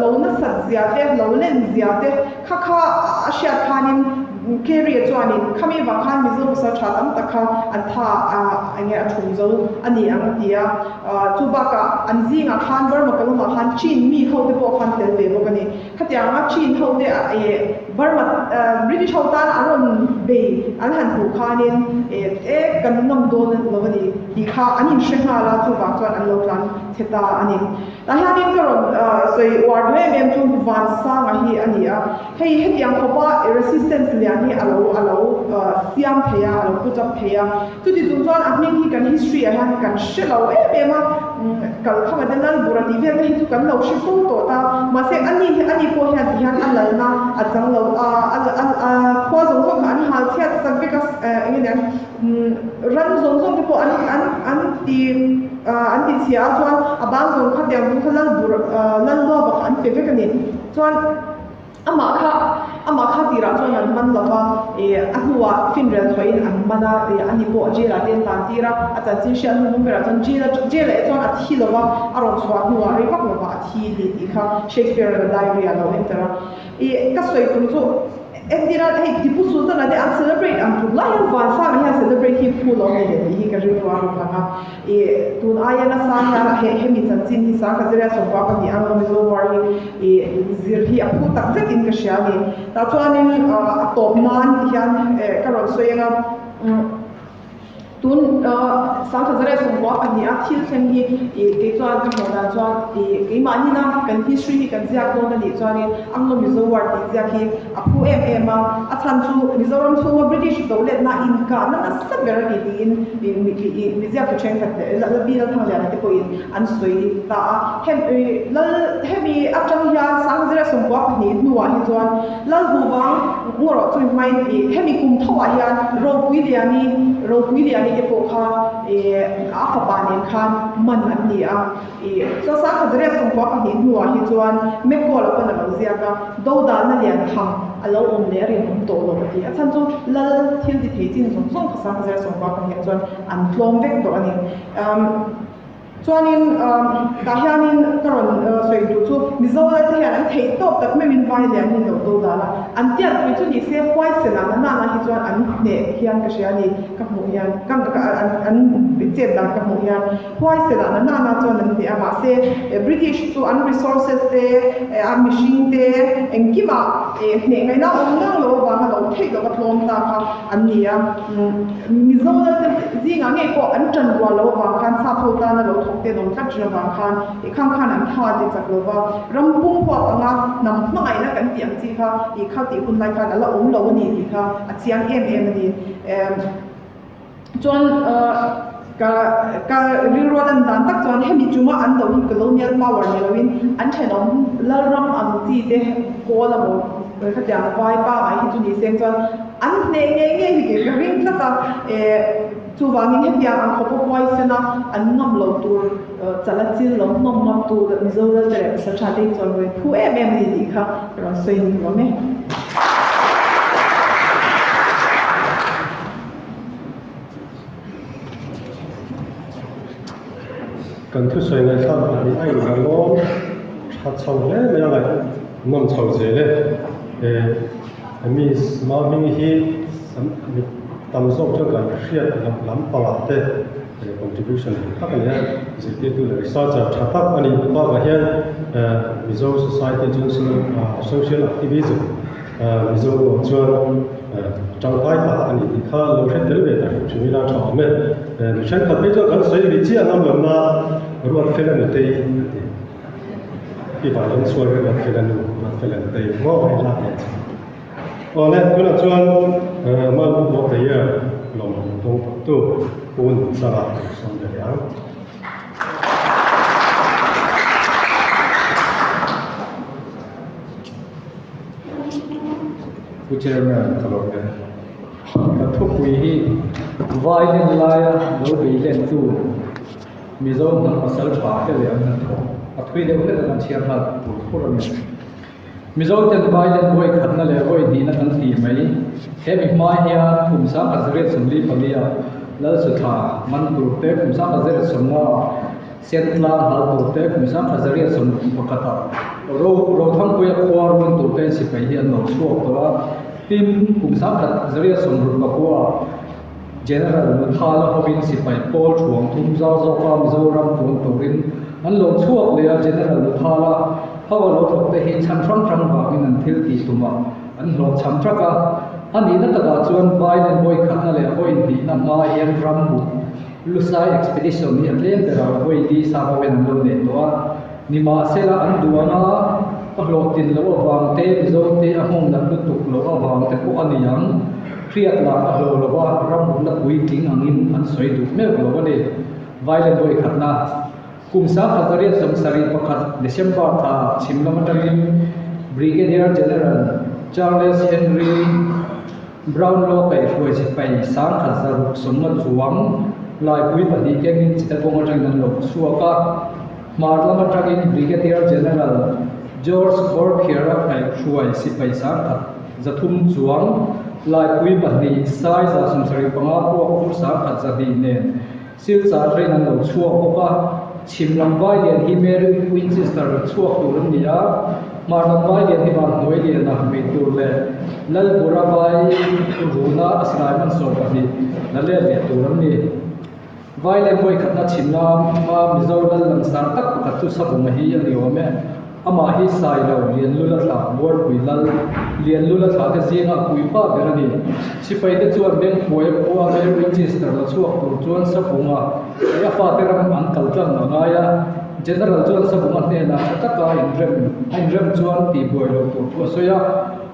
lo nasat zia te, lo len zia te kha kha a hriat khanin Carey-a chuanin khami vang khan Mizo pasal tha tam tak kha an tha enge a thum zo a ni ang a ti a. Chu bakah an zingah khan Burma kalawmah khan Chin mi ho te pawh khan tel ve bawk a ni. Khatianga Chin ho te Burma British ho tana an rawn bei an han hmuh khanin e kan ngam dawn lo a ni tih kha an inhre nghal a, chuvang chuan an lo tlan chhe ta a ni. Tah hianin ka rawn sawi uar duh em em chu Vansanga hi a ni a. Hei hetiang khawpa resistance lian hi a lo a lo siam thei a, a lo put up thei a. Chuti chung chuan a hming hi kan history ah hian kan hre lo em em a, kal kham ate Lalbura tih vel te hi chu kan lo hre fo tawh ta. Mahse ani hi ani pawh hian ti hian a lalna a chang lo a, a khua zawng zawng kha an hal chhiat sak vek a, eng nge niang ran zawng zawng te pawh an an an ti an ti chhia a chuan a bang zawng kha tiang zawng kha Lalbura Lalluava kha an pe vek a ni. Chuan. Amah kha amah kha tirah chuan an man lo va, ih a hnuah finrel thawhin an man a, ih ani pawh jail ah te an tan tir a, a chanchin hriat hnu hnung berah chuan jail a jail ah chuan a thi lo va, a rawn chhuah hnuah rei vak lo va a thi ni tih kha Shakespeare-a diary ah a lo enter a. Ih ka sawi tum chu entir a hei Tipu Sultan ah te an celebrate ang tum lai hian Vansanga hian celebrate hi phu lo a ni leh tih hi ka rilru a rawn lang a. Ih tun aia nasa hian he hemi chanchin hi Sangha Ziria sawmkua pahnih ang Mizo War hi ih zir hi a phu tak zetin ka hria a ni. Tah chuanin a tawp nan ti hian ka rawn sawi ang a, tun Sangha Ziria sawmkua pahniha thil thleng hi ih kei chuan ka hmuh dan chuan ih keimahni na kan history hi kan ziak dawn a nih chuanin Anglo Mizo War tih ziak hi a phu em em a, a chhan chu Mizoram chhunga British doletna inkahna nasa ber a ni tiin mi ziak tu thenkhat leh Lal Pi Lalthangliana te pawhin an sawi ta a. Hemi Lal hemi atang hian 1992 hnuah hi chuan Lal Huvang Ngawrawh chu hmain ih hemi kum thoah hian Ropuiliani Ropuiliani te pawh kha ih a fapa nen khan man an ni a. Ih chuan 1992 hnuah hi chuan Mekawla pawn a lo ziak a. Dodalna lian tham a lo awm leh a rinawm tawh lo a ti. A chhan chu lal thil ti thei chin zawng zawng kha 1992 chuan an tlawm vek tawh a ni. Chuanin tah hianin ka rawn sawi duh chu Mizo lal te hian an theih tawp tak meuhin vai lian hi an lo dodal a. An tiatpui chu ni se huaisen ah nana hi chuan an hneh hian ka hria a ni ka hmuh hian ka an chet dan ka hmuh hian. Huaisen ah nana na chuan an hneh a, mahse British chu an resources te, a mihring te engkimah hneh ngaihna awm ngang lo avanga lo theih lova tlawm ta kha an ni a. Mizo lal te zingah ngei pawh an tan rual lo avang khan sap ho tana lo thawk te an awm tlat thin avang khan ih khang khan an tha ti chak lova ram pum huap anga hnam hmangaihna kan tih ang chi kha ih kha tih hun lai khan a la awm lo a ni tih kha a chiang em em a ni. Chuan. Ka ka rilru a lan dan tak chuan hemi chunga an do hi colonial power ni loin an thenawm lalram ang chi te kawl a maw khatiang vai pangai hi chu ni seng chuan an hneh ngei ngei hi kei ka ring tlat a eh chuvangin hetiang ang khawpa huaisen a an ngam lo tur chala chil lo hnawm ngam tu Mizo lal te leh pasal tha te hi chuan rawn phu em em a ni tih kha ka rawn sawi ni hlawm e. Kan thusawi ngaihthlak pahnih a inher lawm tha chho hle mai a ngaih nawm chho zel e. Eh Miss Mahmingi hi mi tam zawk chuan kan hriat loh lampangah te contribution eng tak a ni a, zirtirtu leh researcher tha tak a nih bakah hian Mizo society chuan social activism Mizo ruang chuan tangkai tak a ni tih kha lo hre tel ve ta hrim hrim ila tha awm e. Mi thenkhat phei chuan kan sawi ri chiah ngam lo na ruat fel a nutei a ti. I van rawn chhuak e ruat fel a nu, ruat fel a nutei maw hei lak leh chu. Awle tunah chuan Mal Book of the Year lawmawm dawng tawhtu Pu Nunchanga kan sawm ve leh ang. Pu Chairman ka lo be. Ka thupui hi violin laia lo bei lentu Mizo hnam pasal tha te leh an hnathawh a thui deuh hlek a kan chhiar nghal tur phur a ni. Mizo ten violin vawi khatna leh vawi hnihna kan ti mai. He mi hma hian kum 1944 ah Lalsutha man tur te kum 1950 ah Sentlang hal tur te kum 1961 ah Ro Rothangpuia khua run tur te sipai hi an lo chhuak tawh a. Tin, kum 1969 ah General Muthala hovin sipai pawl thuang thum zau zawka Mizoram tuan turin an lo chhuak leh a. General Muthala ho a lo thawk te hi chhan hrang hrang vangin an thil tih tumah an hlawhchham ṭak a. A nihna takah chuan Biden vawi khatna leh vawi hnihna hma hian ram mut Lusai Expedition hi a tlem berah vawi li sa ho hian an lo nei tawh a. Nimahsela an duh anga a hlawhtlin loh avang te, Mizo te a hmawng nat lutuk loh avang te pawh a ni ang. Hriat lah a hlawh lo va, ram mutna puitling angin an sawi duh meuh lo a ni. Vailen vawi khatna kum 1971 December thla chhim lam atangin Brigadier General Charles Henry Brownlow kaihhruai sipai 1660 chuang laipui pahnih kengin Chittagong atangin an lo chhuak a. Hmar lam atangin Brigadier General George Borkhiara kaihhruai sipai 1300 chuang laipui pahnih sai 75 puak phur 1200 nen Silchar train an lo chhuak bawk a. Chhim lam vai lian hi Mary Winchester chhuak tur an ni a, hmar lam vai lian hi Vanhnuai liana hmei tur leh Lalbura vai runa a silai hman 12 la let leh tur an ni. Vai leh vawi khatna chhim lama Mizo lal langsar tak pakhat chu Savunga hi a ni awm e. Amah hi sai lo, Lianlula thla, Buarpui lal, Lianlula thla te zinga a pui pa ber a ni. Sipai te chuan Bengphuaia khua Mary Winchester la chhuak tur chuan Savunga leh a fate ram an kal tlang a ngai a. General chuan Savunga hnenah tha taka a inrem a inrem chuan tihbuai lo tur thu a sawi a.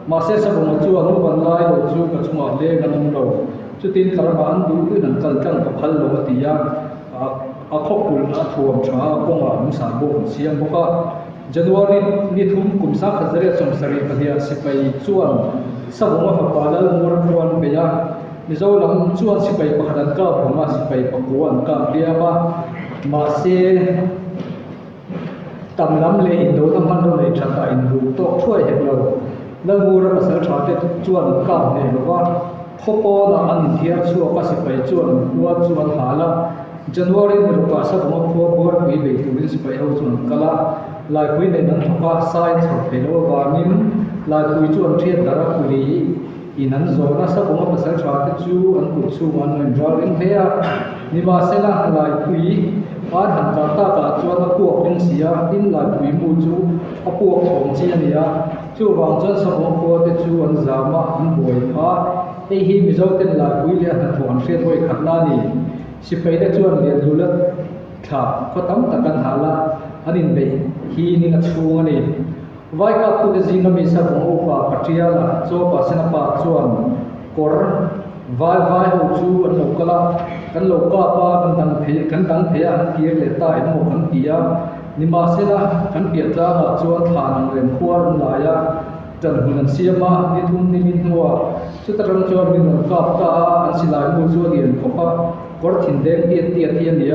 Mahse Savunga chuan u van lai lo chu ka chungah leng an awm lo. Chutin ka ramah an duh duhin an kal tlang ka phal lo a ti a. A khawkulh a thuam tha a, kawngah lungsa bawk an siam bawk a. January ni thum kum 1972 ah sipai chuan Savunga fapa Lalmura khu an bei a. Mizo lam chuan sipai pakhat an kap hlawm a, sipai pakua an kap hliam a. Mahse, tam lam leh indona hmanraw nei that ah inruk tawk thuai hek lo. Lalmura pasal tha te chuan an kap hneh lo va. Khaw pawnah an inthiar chhuak a, sipai chuan an khua chu an hal a. January ni rukah Savunga khua Buarpui bei turin sipai ho chu an kal a, Laipui nen an thawk a, sai an chhawr thei loh avangin Laipui chu an thiat darh a, kuli in an zawn a, Savunga pasal tha te chu an kut chhungah an lo inral reng hle a. Nimahsela, Laipui an han kah takah chuan a puak reng si a, tin Laipui mu chu a puak chhawm chi a ni a. Chuvang chuan Savunga khua te chu an zam a, an buai a. Hei hi Mizo ten Laipui leh a hnathawh an hriat vawi khatna a ni. Sipai te chuan Lianlula thla khaw tam tak an hal a, an inbeih hi ning a chhung a ni. Vaikaptute zinga mi Savunga upa Patiala, Chawpa Senapa chuan kawr. Vai vai ho chu an lo kal a, kan lo kap a, kan dang phei kan dang phei a an kir leh ta em maw kan ti a. Nimahsela, kan piah tlangah chuan thlan ang rem khuar an lai a, ṭan hmun an siam a, ni thum ni min hnuah chuta ṭang chuan min rawn kap ta a, an silai mu chu a lian khawp a, kawr thin deng tiat tiat hi a ni a,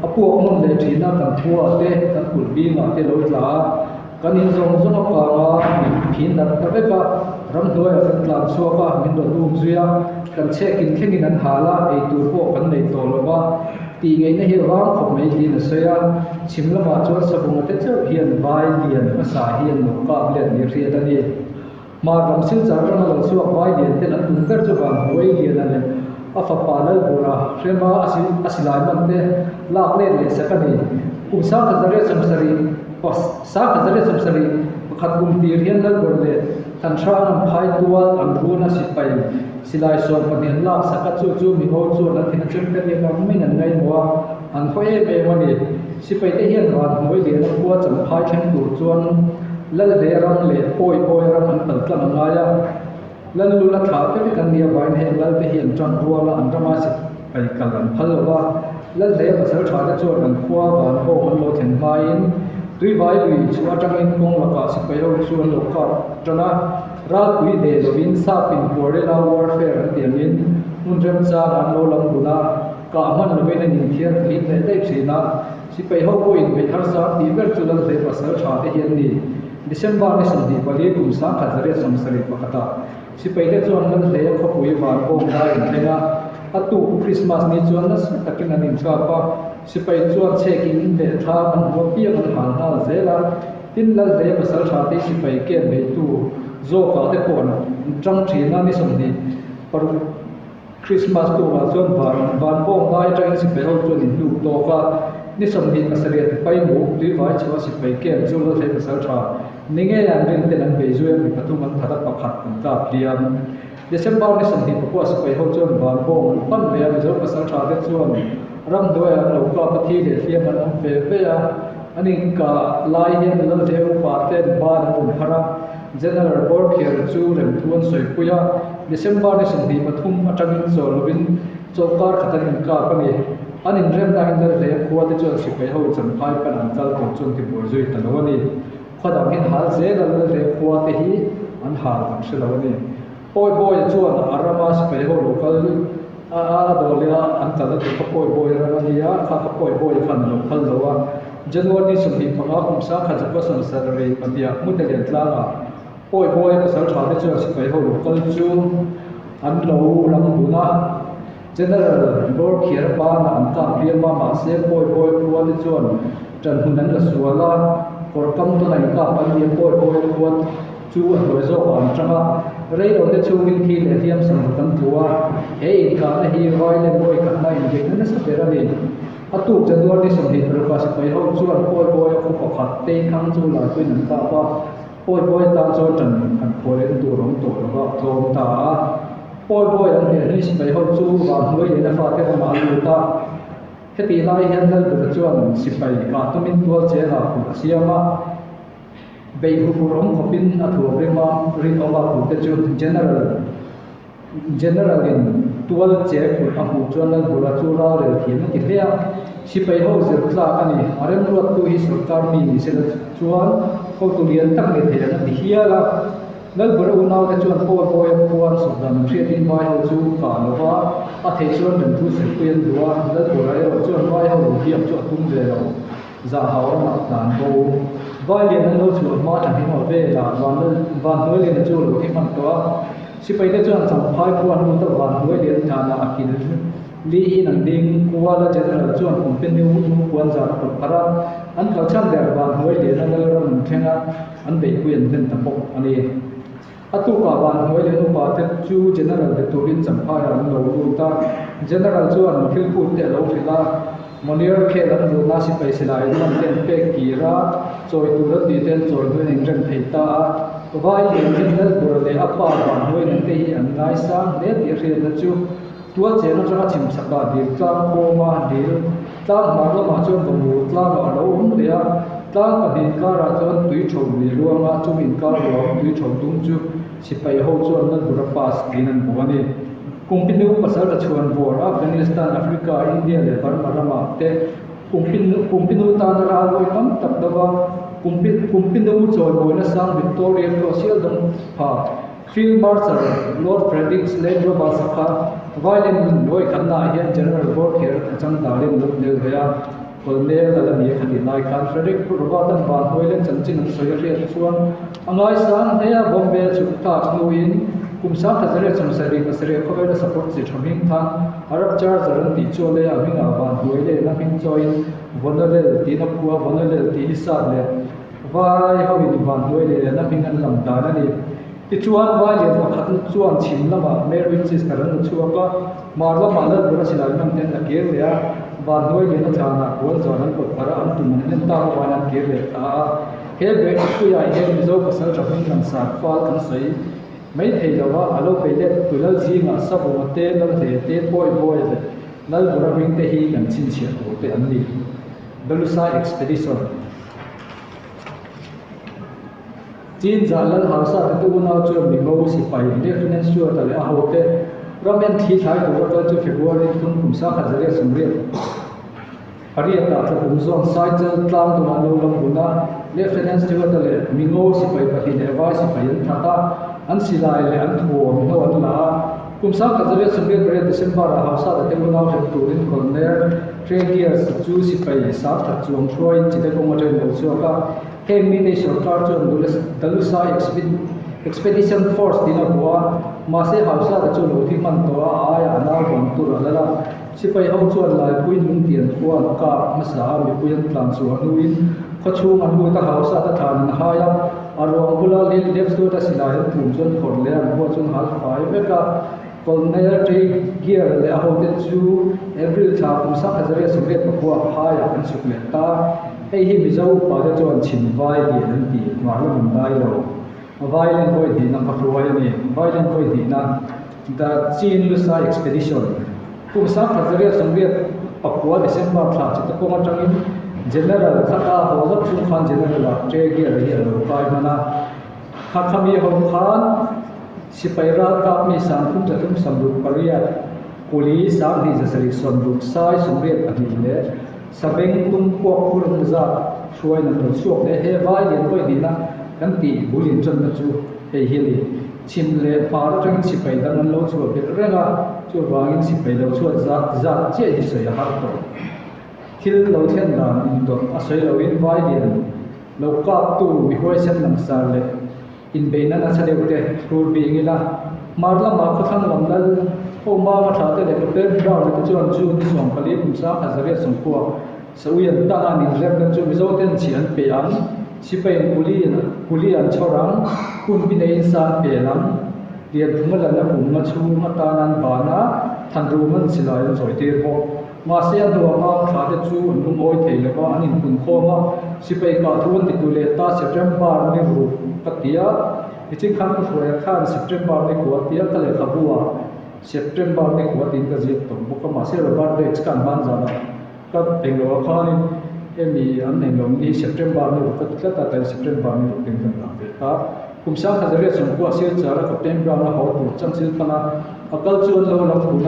a puak hmun leh ṭhin a, kan khuaah te, kan kulh bingah te lo tla a. Kan in zawng zawng a kang a, min phin darh ta vek a, ramhnuaiah kan tlan chhuak a, min rawn um zui a, kan chhek in thlengin an hal a, ei tur pawh kan nei tawh lo va, tih ngeihna hi a vang khawp mai tiin a sawi a, chhim lamah chuan savunga te chauh hian vai lian hmasa hi an lo kap let ni hriat a ni. Hmar lam Silchar rama lo chhuak vai lian ten an tum ber chu Vanhnuai Liana leh a fapa Lalbura hrema a silai man te lak let leh sak a ni. Kum 1770 1771 kum tir hian Lalbura leh Thanhrang an phai tual an run a sipai silai 12 an lak sak a, chu chu mingo chuan an thin a chem tel leh ang maiin an ngaihmawh a, an haw em em a ni. Sipai te hian Vanhnuai Liana khua champhai thleng tur chuan Lalhle ram leh Pawi Pawi ram an pal tlang a ngai a, Lallula thlah te vek an nih avangin heng lal te hi an tang rual a, an rama sipai kal an phal lo va. Lalhle pasal tha te chuan an khua Vanbawng an lo thlen hmain Tuivai lui chhuah atangin kawng lakah sipai ho chu an lo kap tan a, ralpui hneh lovin sap in guerrilla warfare an tih angin hmun remchang an lo lam dun a, kah hman lovin an inthiar flim leh daih thin a. Sipai ho pawhin beih harsa an tih ber chu Lalhle pasal tha te hi an ni. December ni 24 kum 1971 ah sipai te chuan Lalhle khawpui Vanbawng dai an thleng a, a tuk Christmas ni chuan nasa takin an inkap a, sipai chuan chhekin leh thlam an hmu apiang an hal nghal zel a, tin Lalhle pasal tha te sipai ken beitu zawkah te pawh an tang thin a, ni 26. Christmas tukah chuan van van bawng ngai atangin sipai ho chuan in hnuk tawk a, ni 28 pai muk tuivai chho a sipai camp chu Lalhlei pasal tha ni ngei an rin ten an bei zui a, mi pathum an that a pakhat an tlak hliam. December ni 24 sipai ho chuan van bawng an pan leh a, Mizo pasal tha te chuan ramhnuaiah an lo kap a, thi leh hliam an awm ve ve a, an inkah lai hian Lalhlei upa ten ban an rawn phar a, General Borkher chu remthu an sawipui a, December ni 23 atangin chawl lovin chawlhkar khat an inkap a ni. An inremna hi Lalhlei a khua te chuan sipai ho champhai pan an kal tur chuan tibuai zui ta lo a ni. Khaw dang hian hal zel a Lalhlei a khua te hi an hal kan hre lo a ni. Pawibawi chuan a rama sipai ho lo kal a a dawl leh a, an kalna tur kha Pawibawi ram a nia, kha kha Pawibawi khan a lo phal lo a. January ni 25 kum 1972 ah Hmutelian tlangah Pawibawi pasal tha te chuan sipai ho lo kal chu an lo lam dun a. General Borkhiar banah an kap hliam a, mahse Pawibawi khua te chuan ṭanhmun an la sual a, kawr kam tawn a inkap an ni a, Pawibawi khua chu a hnuai zawkah an ṭang a, reilote chhungin thi leh hliam samruk an tlu a, he inkahna hi vai leh bawi khatna inbeihna nasa ber a ni. A tuk January ni 26 ah sipai ho chuan Pawibawi a khaw pakhat Teikhang chu laipuiin an kap a, Pawibawi atan chuan ṭan han khawi lehna tur awm tawh lova tlawm ta a. Pawibawi an hmel hi sipai ho chu vanhnuai lehna fate ramah a lut a. Hetih lai hian Lalbera chuan sipai kah tumin tual chengah kulh a siam a. Beih huphurh awm khawpin a thuam rem a, rinawma kulhte chu General General-in tual che kulh a hmuh chuan Lalbura chu ralrel thiam a ti hle a. Sipai ho zir tlak a ni. A remruattu hi sorkar mi ni sela chuan hotu lian tak ni thei an a ti hial a. Lalbura unaute chuan Paul Bawia khuan sawrdan an hriatin vai ho chu kah lo va, a theih chuan remthu sirpui an duh a, Lalbura erawh chuan vai ho lo biak chu a tum ve lo. Zahau ramah tlan bo. Vai lian an lo chhuah hma tha hlim a velah van van hnuai lian a chu lo hi hman tawh a. Sipai te chuan Champhai khua hnu ta van hnuai lian hlanah a kil li in an ding. Kuala General chuan kum te nu nu puan zan a pawt pharh a. An kal chhan ber van hnuai lian a Lalram an thleng a, an beihpui an hlen ta bawk a ni. A tukah van hnuai leh upa te chu General be turin Champhaiah an lo lut a. General chuan thil phut te a lo hrilh a, Monier khel an luhna sipai silai man te an pek kir a, chawi tur an tih te an chawi hnuaiin an inrem thei ta a. Vai lian hian Lalbura leh a pa van hnuai nen te hi an ngaisang hle tih a hriatna chu tual chen atanga chim chhakah dil tlang khawma dil tlang hmar lamah chuan vawmu tlangah a lo awm leh a, tlang pahnih karah chuan tui tho lui ruanga chumi inkar ruang tui tho dum chu sipai ho chuan Lalbura pass tiin an vuah a ni. Kumpinu pasaltha chhuan vawr Afghanistan, Africa, India leh Burma ramah te Kumpinu tana ral vawi tam tak deuh a, Kumpinu chawimawina sang Victoria Cross hial dawng pha Field Marshal Lord Frederick Slade Roberts a kha violin vawi khatnaah hian General Borkher a chang dalin lo nel ve a, Colonel a la ni a khatih lai khan Frederick Robert-a'n van hnuailen chanchin an sawi a hriat chuan a ngaisang hle a, Bombay a chhuk tak hnuin kum 1877 khawvela support chi tha hming khan Arab Charger an tih chu a lei a hmingah van hnuailen a hming chawiin Vonalel tiin a phua, Vonalel tih hi sat leh vai hoin van hnuailen a hming an lam dan a ni. Tichuan vai lian pakhat chuan chhim lamah Mary Chester an la chhuak a, Hmar lamah Lalbura silai hman hian a kir leh a, van hnuai lian a thlanah puan zan an pawt phar a, an tum an hlen tak avangin an kir leh ta a. He bag puiah hian Mizo pasal tha hming langsar fal kan sawi mai thei lo va, a lo bei let tu lal zingah Savunga te, Lalhle te, Pawi Bawi leh Lalbura hming te hi kan chhinchhiah tur te an ni. Belusai Expedition. Chin zah lal hausa te tu unau chuan Mingo sipai Lieutenant Stuart-a leh a hote ram en thli thlai tura kal chu February thum kum 1888 ah tla kum zawn Saichal tlang tumah an lo lam hun a, Lieutenant Stuart-a leh Mingo sipai pahnih leh vai sipai an that a, an silai leh an thuam hno an la a. Kum 1888 December ah hausa te te unau hrem turin Colonel Tregears chu sipai 10,000 chuang hruaiin Chittagong atangin lo chhuak a. Heng mite sorkar chuan Dalusai Expedition Force tiin a vuah a, mahse Hausa te chu lo thi hman tawh a, a aiah a nau bang tur a lal a. Sipai ho chuan Laipui Lungtian khua an kap hmasa a, mipui an tlan chhuah hnuin khaw chhung an lut a, Hausa te thlan an hai a, a ruang bula Lil Lefslut a silai an tum chuan phawrh leh an huat chuan hal fai vek a. Colonel Tregear leh a hote chu April thla kum 1880 phaiah an chhuk leh ta. Hei hi Mizo upa te chuan chhim vai lian an ti, hmar la hmun dai lo. Vailen vawi hnihna ka hruai a ni. Vailen vawi hnihna, The Chin Lusai Expedition, kum 1889 December thla chita kawng atangin General Khata haw zauh chung khan General ah Tregear hi a lo kai hman a. Khakhami ho khan sipai ralkap mi 3368, kuli 2776, sai 82 leh sabeng tum puak phur an zat hruaiin an lo chhuak leh he vai lian vawi hnihna kan tih bul inṭanna chu hei hi a ni. Chhim leh hmar atangin sipai dang an lo chhuah belh reng a, chuvangin sipai lo chhuat zat zat chiah hi sawi a har tawh. Thil lo thlen dan indawt a sawi loin vai lian Lo kaptu mi huaisen langsar leh inbeihna nasa deuh te thlur bing ila, hmar lamah khawthlang lam lal ho manga tha te leh Captain Brown te chuan June ni 14 kum 1990 Saui an tang a ninremna chu Mizo ten chhi an pe ang, Sipaiin kuli kuli an chhawr ang, hun bi neiin sa an pel ang, Lianphunga lalna kum nga chhung atan an ban a, Thanrum an silai an chawi tir bawk. Mahse a hnuah mang thla te chu an lungawi thei lo va, an inpun khawm a, sipai kah thu an titu leh ta September ni ruk ka ti a, nichin khan ka hruaia khan September ni kua a ti a, ka lehkhabu ah September ni kua tiin ka ziak tawh bawk a, mahse Robert Bates khan hman zanah ka englo ah khanin hemi an englo ni September ni ruk ka ti tlat a, tain September ni ruk tiin kan dah ve ta. Kum 1890 Silchar a Captain Brown a haw tur changchil pan a, A kal chu an lo lam hun a,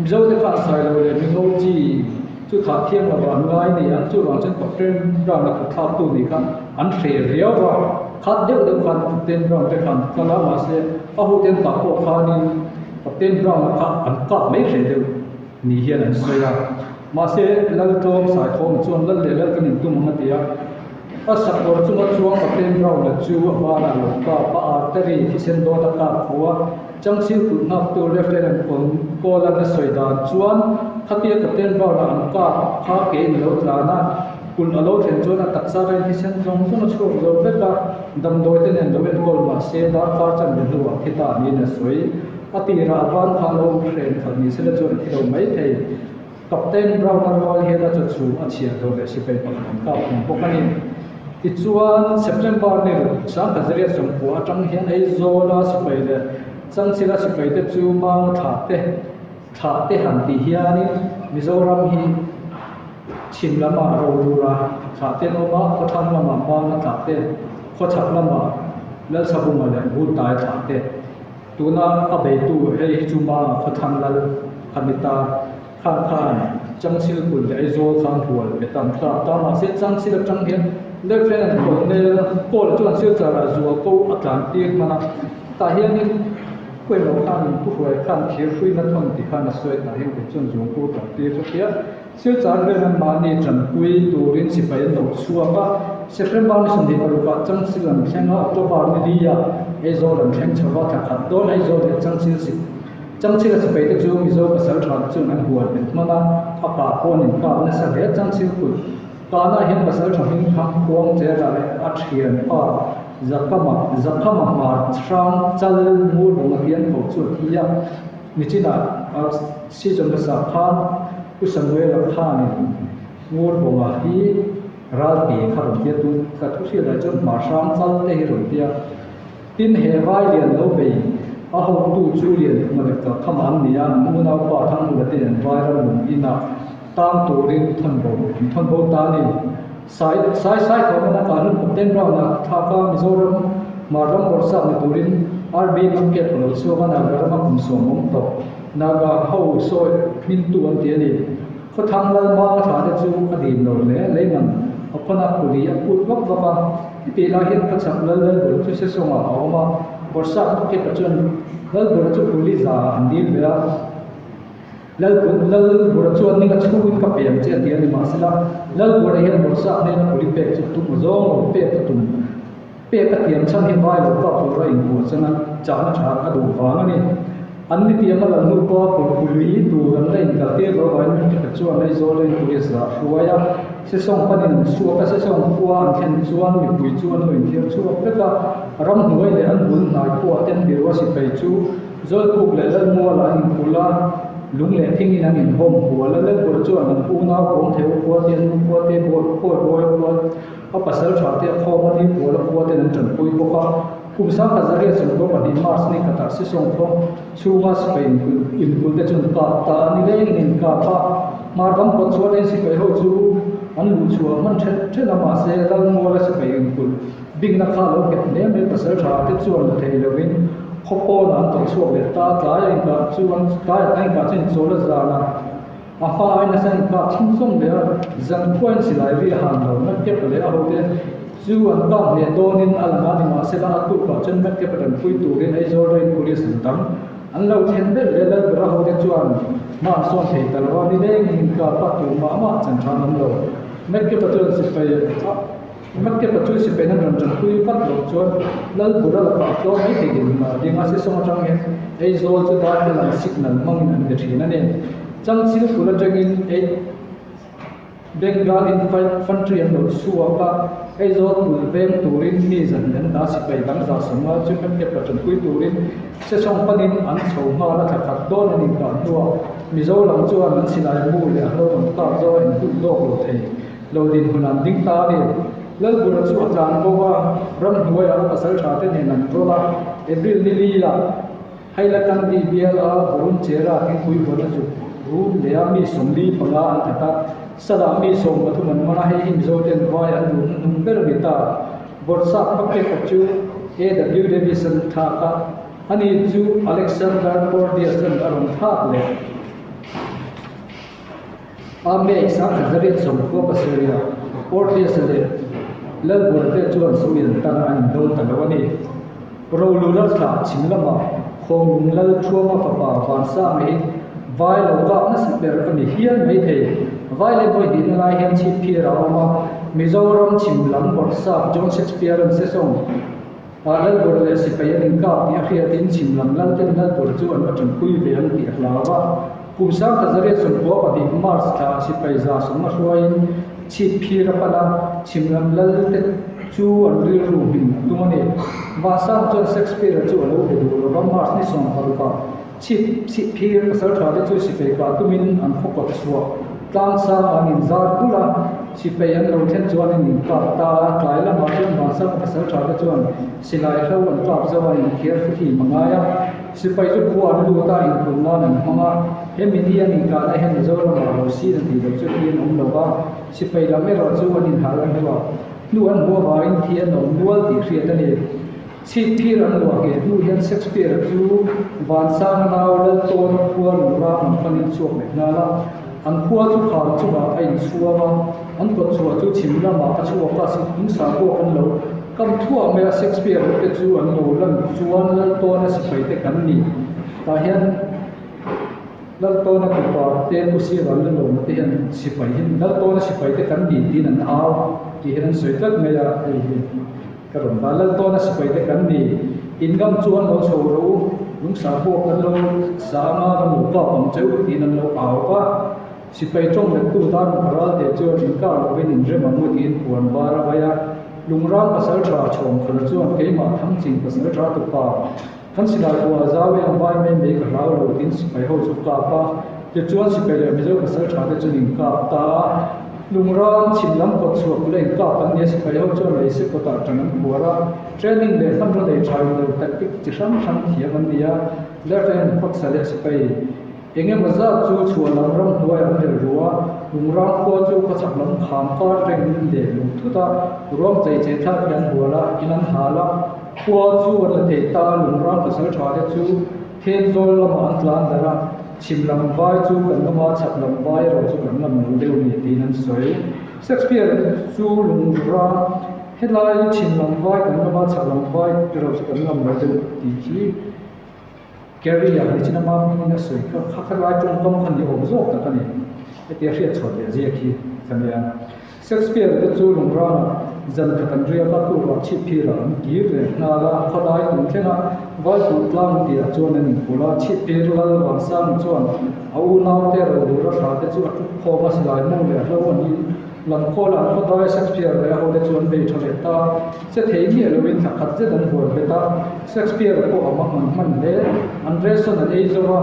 Mizo te khan sai lo leh Mingo chi chu thah thiang lo an ngai ni ang, chuvang chuan Captain Brown a kut thlak tu nih kha an hreh riau a, khat deuh deuh khan Captain Brown te khan kal a, mahse a hu ten kah pawh khanin Captain Brown a kha an kap mai hreh deuh ni hian an sawi a, mahse Laltlawm Saikhawma chuan Lal leh Lal kan intum ang a ti a. A sakawr chunga chuang Captain Brown-a chu a banah lo kap a, artery thisen dawt a kap phu a, Changchil kut nghaktu Lieutenant Cole-a'n a sawi dan chuan khatia Captain Brown-a an kap kha kein a lo tlan a, kulh a lo thlen chuan a taksa vel thisen zawng zawng a chhuak zo vek a, damdawi te nen lo enkawl mah se darkar chanve hnuah thi ta niin a sawi. A tirah a ban kha a lo hren khalh ni sela chuan a thi lo mai thei. Captain Brown-a rual hian a chaw chhum a chhiar dawh leh sipai pakhat an kap awm bawk a ni. Tichuan, September ni ruk 1990 atang hian Aizawla sipai leh Changchila sipaite chu Manga thlah te thlah te han tih hianin Mizoram hi chhim lamah Rolura thlah te an awm a, khawthlang lamah Manga thlah te, khawchhak lamah Lalsavunga leh Vultai thlah te. Tuna a beitu hei hi chu Manga Khawthlang Lal kha ni ta. Khan khan Changchil kut leh Aizawl khan hual pe tam thlak ta mahse Changchil atang hian Lieutenant Colonel Paul chuan Silchar ah zual ko a tlan tir hman a, tah hianin Puailo khanin Pu Hruai khan thir hruina thawn ti khan a sawi tah hian kei chuan zual ko a tlan tir hret a. Silchar vel an mahni tanpui turin sipai an lo chhuak a, September ni 26 ah Changchil an thleng a, October ni li ah Aizawl an thleng chho a, thla khat dawn Aizawl leh Changchil Changchila sipai te chu Mizo pasal tha te chuan an hual bet hman a, a kah pawh an inkap nasa hle. Changchil kut kahna ah hian pasal tha hming thang khuang chera leh a thian pa Zakama Zakhama hmar hrang chal ngur bawng a hian ko chu a thi a. Nichinah season hmasa khan Pu Samuela khanin ngur bawnga hi ralpi kha rawn tia tu ka thu hriatah chuan hmar hrang chal te hi rawn tia. Tin, he vai lian lo bei a hotu chu lian thuma leh kal kham an ni a, an unaupa Thanghula te an vai ram lung inah tang turin thawnbo an thawnbo ta a ni. Sai Sai Sai thawhna a kah hlum Captain Brown-a thlak a, Mizoram hmar ram bawrhsap ni turin RB Market a lo chhuak a, Naga rama kum sawm awm tawh Naga ho sawi hmintu an ti a ni. Khawthang Lalmanga thla te chu a dim lo hle, leiman a khawn a, kuli a put vak vak a, hetih lai hian khawchhak lal Lalbura chu Sesawngah a awm a, Bawrhsap Mukhepa chuan Lalbura chu kuli za an dil ve a, Lalbura chuan ninga chhungin ka pe ang che a ti a ni mahsela Lalbura hian Bawrhsap hnena kuli pek chu a tum zawng lo, pek a tum Pek a tiam chhan hi vai lo kap tura inbuah chana chahna tha a duh vang a ni. An ni tiam a lan hnu pawha pulpui tur an la inkal tir lo vangin hmun pakhat chuan Aizawl a in police ah a hruai a, Sesawng panin an chhuak a, Sesawng khua an thlen chuan mipui chu an lo inthiar chhuak vek a, ramhnuai leh an bul hnai khuaah ten Birua sipai chu Zawlbuk leh Lalmualah an inkhul a, lung leh thingin an inhawm hual a, Lalbura chuan an unau Kawngtheu khua te, an nu khua te, Bawi Bawi khua A pasal tha te a khawm a ni pawl a khua ten an tanpui bawk a. Kum sang khat zariat 92 March ni khatah Sisawng khaw chhunga sipai inkulh te chu an kap ta a ni leng in kap a. Hmar ram kawt chhuat en sipai ho chu an luh chhuah hman then then a mahse Lalmuala sipai inkulh bikna kha lo nghet hle mai pasal tha te chuan la thei lovin khaw pawnah an tawlh chhuak leh ta tlai a inkah chuan tlai a inkah chuan inchawl a zan a. A hma aiin nasa in kap chhunzawm leh a, zan khuain silai ri a han lo. Matkep leh a hote chu an kap hneh dawnin a lang a, nimahsela a tukah chuan Matkep a tanpui turin Aizawl Rain Police an dang. An lo thlen ber leh Lalbera hote chuan hma an sawn thei ta lo a, nilengin in kap a, tur mah mah chan than awm lo. Matkep a chuan sipai a Matkep a chu sipai an rawn tanpui vat loh chuan Lalbura lakah a tlawm mai thei din a ding a, Sisawng atang hian Aizawl chu darthlalang signal hmangin an be thin a ni. Changchil kul atangin ei Bengal Infantry an lo chhuak a, Aizawl kul veng turin mi zahnih an dah sipai dang za sawmnga chu Matkep a tanpui turin Sesawng panin an chho nghal a, thla khat dawn an inkah hnuah Mizo lam chuan an silai mu leh a hlo an kap zo a inhulh lawk lo thei lo dinhmun an ding ta a ni. Lalbura chu a tlan bo a, ramhnuaiah a pasal tha te nen an rawl a, April ni li ah Hailakandi bial a Varun Chera thingpui huan a zuk rum leh a mi 45 an that a, Salah mi 13 an man a, hei hi Mizo ten vai an duh hnuhnung ber a ni ta. Bawrhsap hmapekah chu AW Davis an thlak a, ani chu Alexander Porteous an a rawn thlak leh. Ame 1797 Porteous leh Lalbura te chuan Sumian tan an indo ta lo a ni. Rolura thlah chhim lamah Khawnglung Lal Thuama fapa Vansanga hi vai lo kap nasa ber a ni hial mai thei. Vai leh vawi hnihna lai hian chhip phir a awm a, Mizoram chhim lam bawrhsap John Shakespeare-a'n sesawng ah Lalbura leh sipai an inkap tih a hriatin chhim lam Lalten Lalbura chu an va tanpui ve ang tih a hlau a. Kum 1992 March thla sipai 150 hruaiin chhip phir a pan a, chhim lam lal te chu an rilru hmin a tum a ni. Vahsang chuan Shakespeare-a chu a lo be duh lo va, March ni 16 ah chhip phir pasal tha te chu sipai kah tumin an khaw kawt chhuah tlang sang ah an inzar bul a, sipai an lo thlen chuan an inkap ta a, tlai lamah chuan Vahsanga pasal tha te chuan silai hlo an kap zo a, inkher fihlim a ngai a. Sipai chu khua an lut a, inkulh nan an hmang a, hemi ni an inkahna hian Mizoramah lo sin an tih loh chu thi an awm lo va, sipai lam erawh chu an inhal a hnuah hnu an hmuh avangin thi an awm nual tih hriat a ni. Chhipphir an luah ngheh hnu hian Shakespeare-a chu Vansanga nau Laltawna khua lungrang an panin chhuak leh nghal a. An khua chu kham chungah a inchhuang a, an kawtchhuah chu chhim lamah a chhuak a, Lungsa pawh kan lo kam thuah mai a, Shakespeare-a te chu an lo lan chuan Laltawna sipaite kan ni. Tah hian Laltawna tupa te Pu Siva Lalawma te hian sipai hi Laltawna sipaite kan ni tiin an au tih hian an sawi tlat mai a, hei hi. Ka rawn va lal tawn a sipai te kan ni. In ngam chu an lo chho rawh u, lungsa pawh kan lo sa anga kan lo kap ang che u tiin an lo au va. Sipai tawng lettu tan ral te chuan in kar lovin in rem ang u tiin puan var a vai a. Lungrang pasal tha chhawm khala chuan keimah Thangching pasal tha tupa kan silai pawh a zau em vai mai mai ka hlau lo tiin sipai ho chu kap a. Tichuan sipai leh Mizo pasal tha te chuan in kap ta a. Lungrang chhim lam kawt chhuak leh in kap an nia sipai ho chuan lei se kawtah tan an khuar a, training leh hmanraw nei tha in lo tactic chi hrang hrang thiam an ni a, Lieutenant Khawksa leh sipai eng emaw zat chu chhuah lam ram hnuaiah an rel ru a, Lungrang khua chu khawchhak lam kham kar reng in leh luh thut a, ruang chei chei thlak hi an hual a, in an hal a, khua chu an la thei ta, Lungrang pasal tha te chu Thenzawl lamah an tlan darh a. Chhim lam vai chu kan ngam a, chhak lam vai erawh chu kan ngam lo deuh ni tiin an sawi. Shakespeare chu lungra helai chhim lam vai kan ngam a, chhak lam vai erawh chu kan ngam lo deuh tih hi Carey-a hi chin ama hmingin a sawi kha, kha khalai tawngkam kha ni awm zawk tak a ni. Hetia hriat chhuah leh ziak hi ka nia. Shakespeare te chu lungrangah zan khat an riak a, tukah chhipphirah an kir leh nghal a, khawlai kum thlenga Vaiput tlang tihah chuan an inkulh a, chhipphir lal Vansang chuan a unaute Rohlura thla te chu a tuk khawm a, silai mu leh hlo an in lam khawl a, an khawdai Shakespeare leh a hote chu an bei tha leh ta, che thei miah loin thla khat zet an hual bet a, Shakespeare pawh a mang an hman hle, an ration an ei zo a.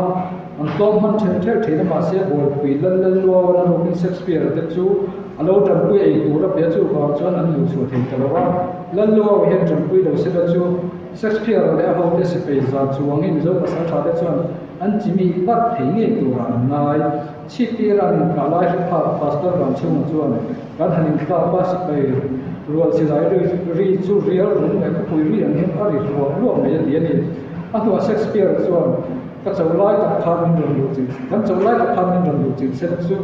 An tlawm hman ṭhelh ṭhelh ṭhin a, mahse Bualpui lal lal luau an rukin Shakespeare-a te chu a lo ṭanpui ei tur a pe a, chuvang chuan an luh chhuah thei ta lo a. Lal luau hian ṭanpui lo sela chu Shakespeare-a leh a hote sipei za chuangin Mizo pasalṭha te chuan an chimih vat thei ngei turah an ngai. Chhiptir-a an inkah lai hre phak Pastor Vanchhunga chuan kan han intlak a, sipai rual silai ri chu rial rum leh khawpui ri ang hian a ri hluah hluah mai a ti a ni. A hnuah Shakespeare-a chuan Ka cho lai tak khan min rawn luh chilh, kan cho lai tak khan min rawn luh chilh sen chu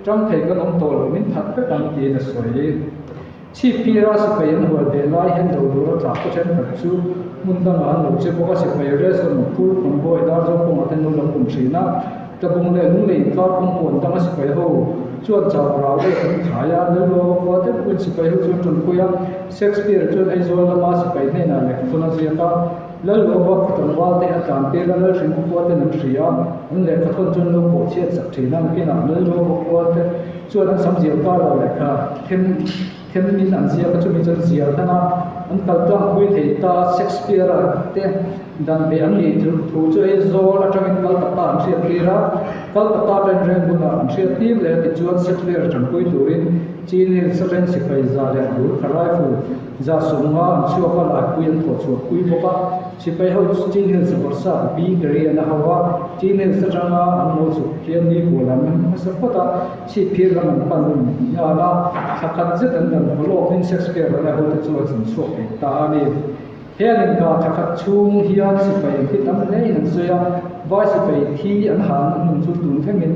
tang thei kan awm tawh lo, min that vek ang tiin a sawi. Chhipphira sipai an hual ve lai hian Dodur a tlak te thenkhat chu hmun dangah an lo che bawk a, sipai Reson, Phur, Convoy, Darzo kawngah te an lo lam kum thin a, Tlabung leh Lunglei inkar kawng puan danga sipai ho chuan chau rau ek an khai a, Lalluawa khua te pawhin sipai ho chu an tanpui a, Shakespeare chuan Aizawl lama sipai hnenah lehkhathawn a ziak a, Lalluawa khaw tlangval te a tlan tir a, Lalhring khua ten an hria a, an lehkha thawn chuan lo pawh chhiat sak thin a, nakinah Lalluawa khua te chuan an sam zial kar lo lehkha them them in an ziak a, chumi chuan zial hlan a, an kal tlang pui thei ta Shakespeare-a te dan ve an nih chu thu chu Aizawl atangin Calcutta an hriat tir a, Calcutta atangin Rangoon-ah an hriat tir leh a tichuan Shakespeare tanpui turin Chin Hill Sachen sipai za leh Burkha Rifle 150 an chhuak a, laipui an thawh chhuah pui bawk a. Sipai ho chu Chin Hills bawrhsap B Gary an a ho a, Chin Hills atanga an lo chhuk hian ni kual an man hmasa phawt a, chhipphir lam an pan nghal a, thla khat zet an dan phaw lawkin Shakespeare a hote chu a zin chhuak thei ta a ni. He an inkah thla khat chhung hian sipai an thi tam hle in an sawi a, vai sipai thi an halna hmun chu tun thlengin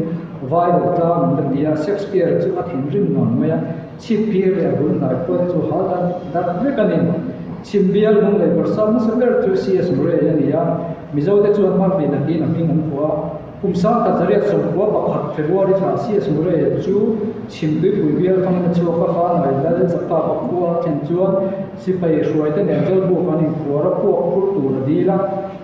vai lo tlang an la ti a, Shakespeare chu a thinrim ngang mai a. Chhipphir leh a bul hnai pawh chu hal dat dat vek a ni. Chhim bial lung leh bawrhsap hmasa ber chu CS Murray a ni a, Mizote chuan Martin a tiin a hming an phuah a. Kum 1921 February thla CS Murray chu Chhim tuipui bial fangin a chhuak a, Fanai Lal Zakapa khua a thlen chuan sipai hruaite nen Zawlbuk an inkhuar a, puak phur tur a dil a,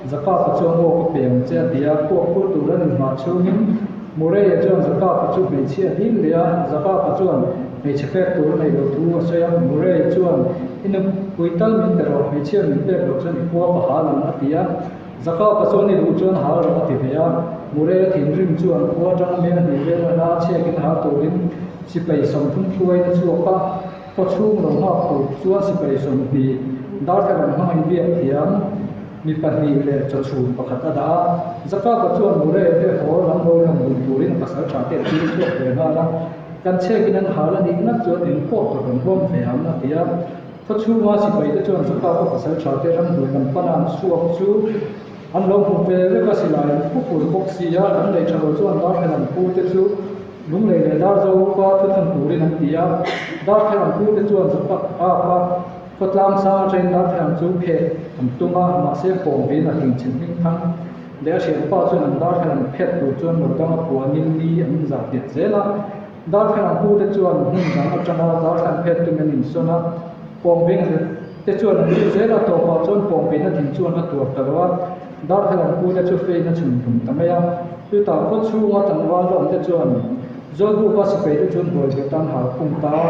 Zakapa chuan aw ka pe ang che a ti a, puak phur tur an inhmah chhungin Murray-a chuan Zakapa chu hmeichhia a dil leh a, Zakapa chuan hmeichhe pek tur a neih loh thu a sawi a. Murray chuan, I nupui tal min pe rawh, hmeichhia min pek loh chuan i khua ka hal ang a ti a. Zakapa chuan i duh chuan hal rawh a ti ve a. Murray-a thinrim chuan khua atanga meng hnih vel a hla chhiakin hal turin sipai 30 hruaiin a chhuak a. Khaw chhung lo nghak tur chuan sipai 20 darthlalang hmangin biak thiam. Mi pahnih leh chaw chhum pakhat a dah a, Zakapa chuan Murray te haw lam lo lang dun turin a pasal tha te a tir chhuak ve nghal a, kan chhekin an hal a nih ngat chuan eng pawh ka rawn huam ve ang a ti a. Khaw chhunga sipaite chuan Zakapa pasalṭhate ramhnuai lam pana an chhuak chu an lo hmu ve vek a, silai an phu pur bawk si a, an lei ṭha lo chuan darthlalang pute chu Lunglei leh Darzo upa thuthlun turin an ti a, darthlalang pute chuan Zakapa khawtlang sang aṭangin darthlalang chu pheh an tum a, mahse pawngvin a hling chhe hming thang leh a hriatpa chuan an darthlalang phet tur chuan lo danga puanin ni an zah piah zel a. Darthlalang pute chuan hmun dang atanga darthlang phet tum an insawn a, pawngvin te chuan an lut zel a, tawpah chuan pawngvin a thin chuan a tuar ta lo a, darthlalang pute chu fein a chhun hlum ta mai a. Chutah khaw chhunga tlangval la awmte chuan Zawlbuka sipai te chuan buai ve tan har khum ta a,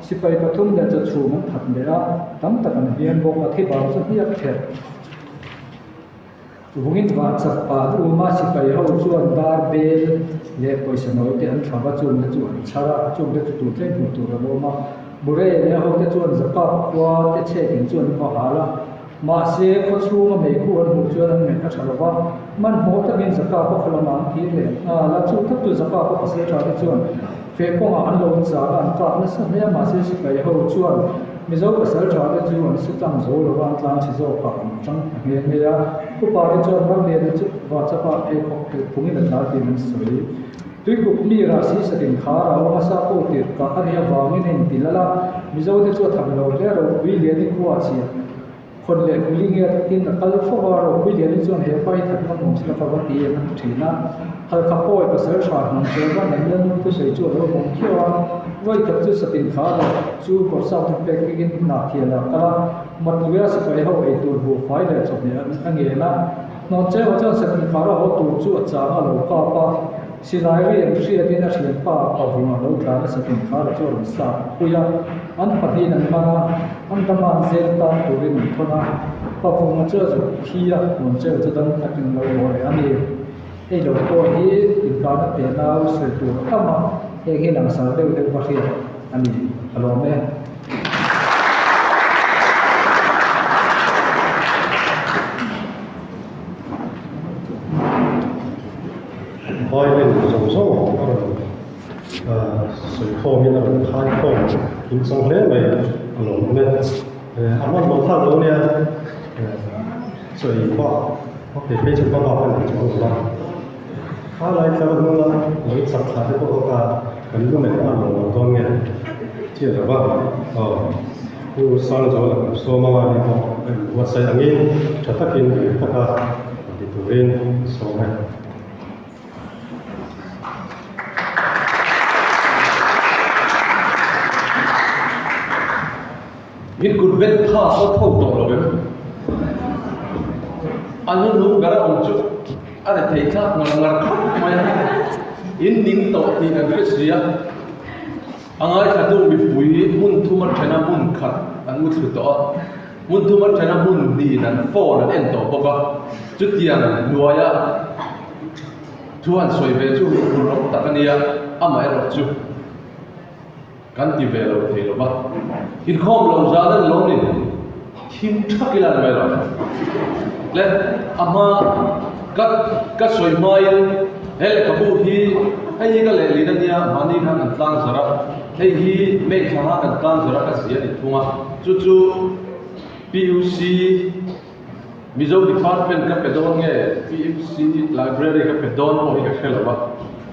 sipai pathum leh chaw chhum an that leh a, tam tak an hliam bawk a, thi bang chu hniak kher. Vungin van chak pan uma sipai ho chuan dar bel leh pawisa nawi te an thlava chung te chu an chhar a, chung te chu tur thleng hmuh tur a lawm a. Murray leh a ho te chuan Zakap khua te chhekin chuan an va hal a, mahse khaw chhunga meikhu an hmuh chuan an ngaih a tha lo va, hmanhmawh takin Zakap a khaw lamah an kir leh nghal a, chu tak chu Zakap a pasal tha te chuan feh kawngah an lo chak a, an kap nasa hle a, mahse sipai ho chuan Mizo pasal tha te chu an su tlang zo lo va, an tlang chhe zawk ah an tang ta nghe nghe a. Upa te chuan Ramliana chu Vachapa pheikhawk phelh phungin a tla tiin an sawi. Tuikuk mi rah si satin khar a awm a, sa pawh tirh kah a nih avangin a inti lal a. Mizo te chu a tham lo hle a, Ropui Liani khua chhiah khawn leh kuli nge tin a kal fo a, Ropui Liani chuan he pa hi that ngam awm sela ka va ti em an ti thin a. Halkha pawi pasal tha hnam chawl van an lal nu thusawi chu a lo vawng khiau a, vawi khat chu satin kha lo chu kawrsa chu pek vekin hnah thial ah kal a, Matluia sipai ho ei tur buhfai leh chawhmeh an a ngen a, hnawt cheu ah chuan satin kha ro haw tur chu a chang a lo kap a, silai ri an hriatin a thianpa pavung a lo tlan a satin kha ro chu a rawn sap pui a, an pahnihin an man a, an dama an zel tan turin an thawn a, pavung a chu a zuk thi a, hnawt cheu chu dam takin lo haw leh a ni. Hei lo pawh hi inkahna teh nau sawi tur a tam a, heng hi langsar deuh deuh va hriat a ni a lawm e. Violin zawng zawng a rawn sawi khawmin a rawn khai khawm kimchang hle mai a lawm e. A hmanhmawh thlak lo nia sawi pah. Ok phei chu hmabak a ni chuang lo a, kha lai tlar hnunga lo chak thla te pawh kha kan lu melh a lawm lo dawn nge chiah lo va, aw pu Sangzuala kum sawm anga ni pawh a inbuatsaih angin tha takin eng taka ti turin sawm e. Min kut bet kha a tho tawh lo em? A hnunhnung ber a awm chu a ri thei thlak ngar ngar khawp mai a, in ning tawh tih kan hre si a, a ngaithlatu mipui hmun thum athen a hmun khat an mu thlu tawh a, hmun thum athen a hmun hnihin an phone an en tawh bawk a, chutiang hnuaia thu han sawi ve chu hun rawng tak a nia, amaherawh chu. Kan ti ve lo thei lo va, inkhawm lo zan an lo ni, thim thak ila ni mai lo. Le a hma ka ka sawi hmain he lehkhabu hi hei hi ka lehlin a nia, mahni khan kan tlang zawrh a, hei hi May thla kan tlang zawrh a ka zia a ni thung a, chu chu PUC Mizo Department ka pe dawn nge PUC Library ka pe dawn pawh hi ka hre lo va,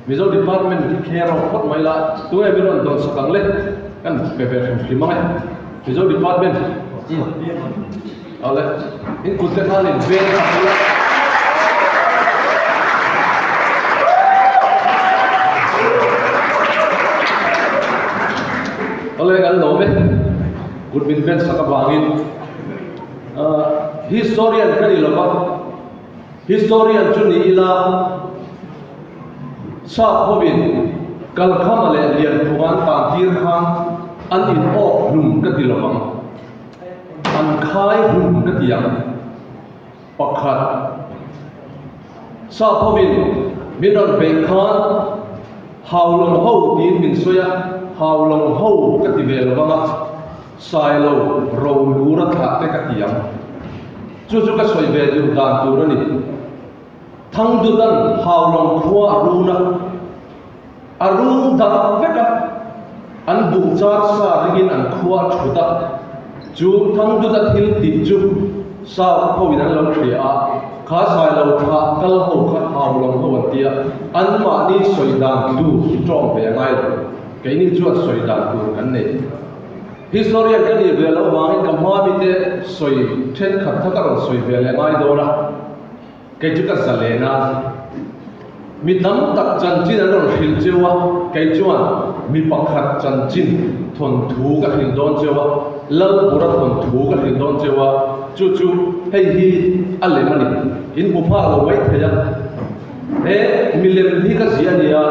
Mizo Department hi kher rawh phawt mai la, tunge min rawn dawn sak ang le, kan pe ve hrim hrim ang e, Mizo Department umm awle in kut te khan in veng sak ula. Awle kan lawm e, kut min ven sak avangin. Historian ka ni lo va, historian chu ni ila sap hovin Kalkhama leh Lianphunga an tan tir khan an in awk hlum ka ti lo vang, an khai hlum ka ti ang. Pakhat, sap hovin min rawn beih khan Haulawng ho tiin min sawi a, Haulawng ho ka ti ve lo vang a. Sailo ro lur a thlah te ka ti ang. Chu chu ka sawi ve duh dan tur a ni. Thangdutan Haulawng khua a run a, a run darh vek a, an buh char sa ringin an khua a thut a. Chu Thangduta thil tih chu Sap hoin an lo hria a, kha Sailo thlah kal ho kha Haulawng ho an tia, anmahni sawi dan tur tawng ve a ngai lo. Keini chuan sawi dan tur kan nei. Historian ka nih ve loh vangin ka hma mite sawi thenkhat kha ka rawn sawi ve leh ngai dawn a, kei chu ka zalen a. Mi tam tak chanchin an rawn hrilh cheu a, kei chuan mi pakhat chanchin thawnthu ka hrilh dawn cheu a, Lalbura thawnthu ka hrilh dawn cheu a, chu chu hei hi a lem a ni. In hmu phak lo mai thei a, he milem hi ka ziah a ni a.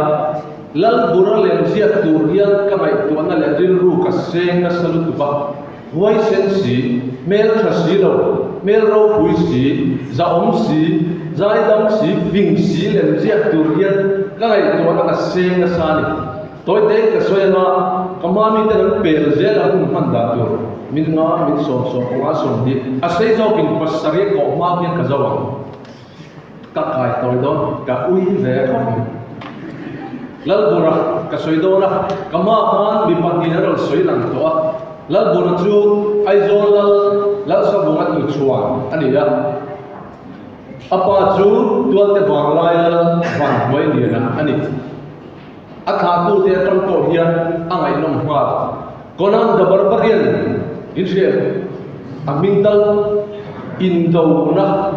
Lalbura lem ziak tur hian ka ngaihtuahna leh rilru ka seng nasa lutuk a, huaisen si, hmel tha si lo, hmel ropui si, zahawm si, zaidam si, fing si lem ziak tur hian ka ngaihtuahna ka seng nasa a ni. Tawite ka sawi anga ka hma miten an pel zel a hun hman dan tur min nga, min sawm sawm panga 20 a sei zawkin pasarih kawh hma hian ka zo ang. Ka kai tawi dawn, ka ui ve khawp mai. Lalbura ka sawi dawn a, ka hma khan mi pahnih an rawn sawi lang tawh a. Lalbura chu Aizawl lal Lalsavunga tuchhuan a ni a. A pa chu Tualte Vanglai lal Vanhnuailiana a ni. A thlahtute atang pawh hian a ngaihnawm nghal. Conan the Barbarian in hriat a hming tal indona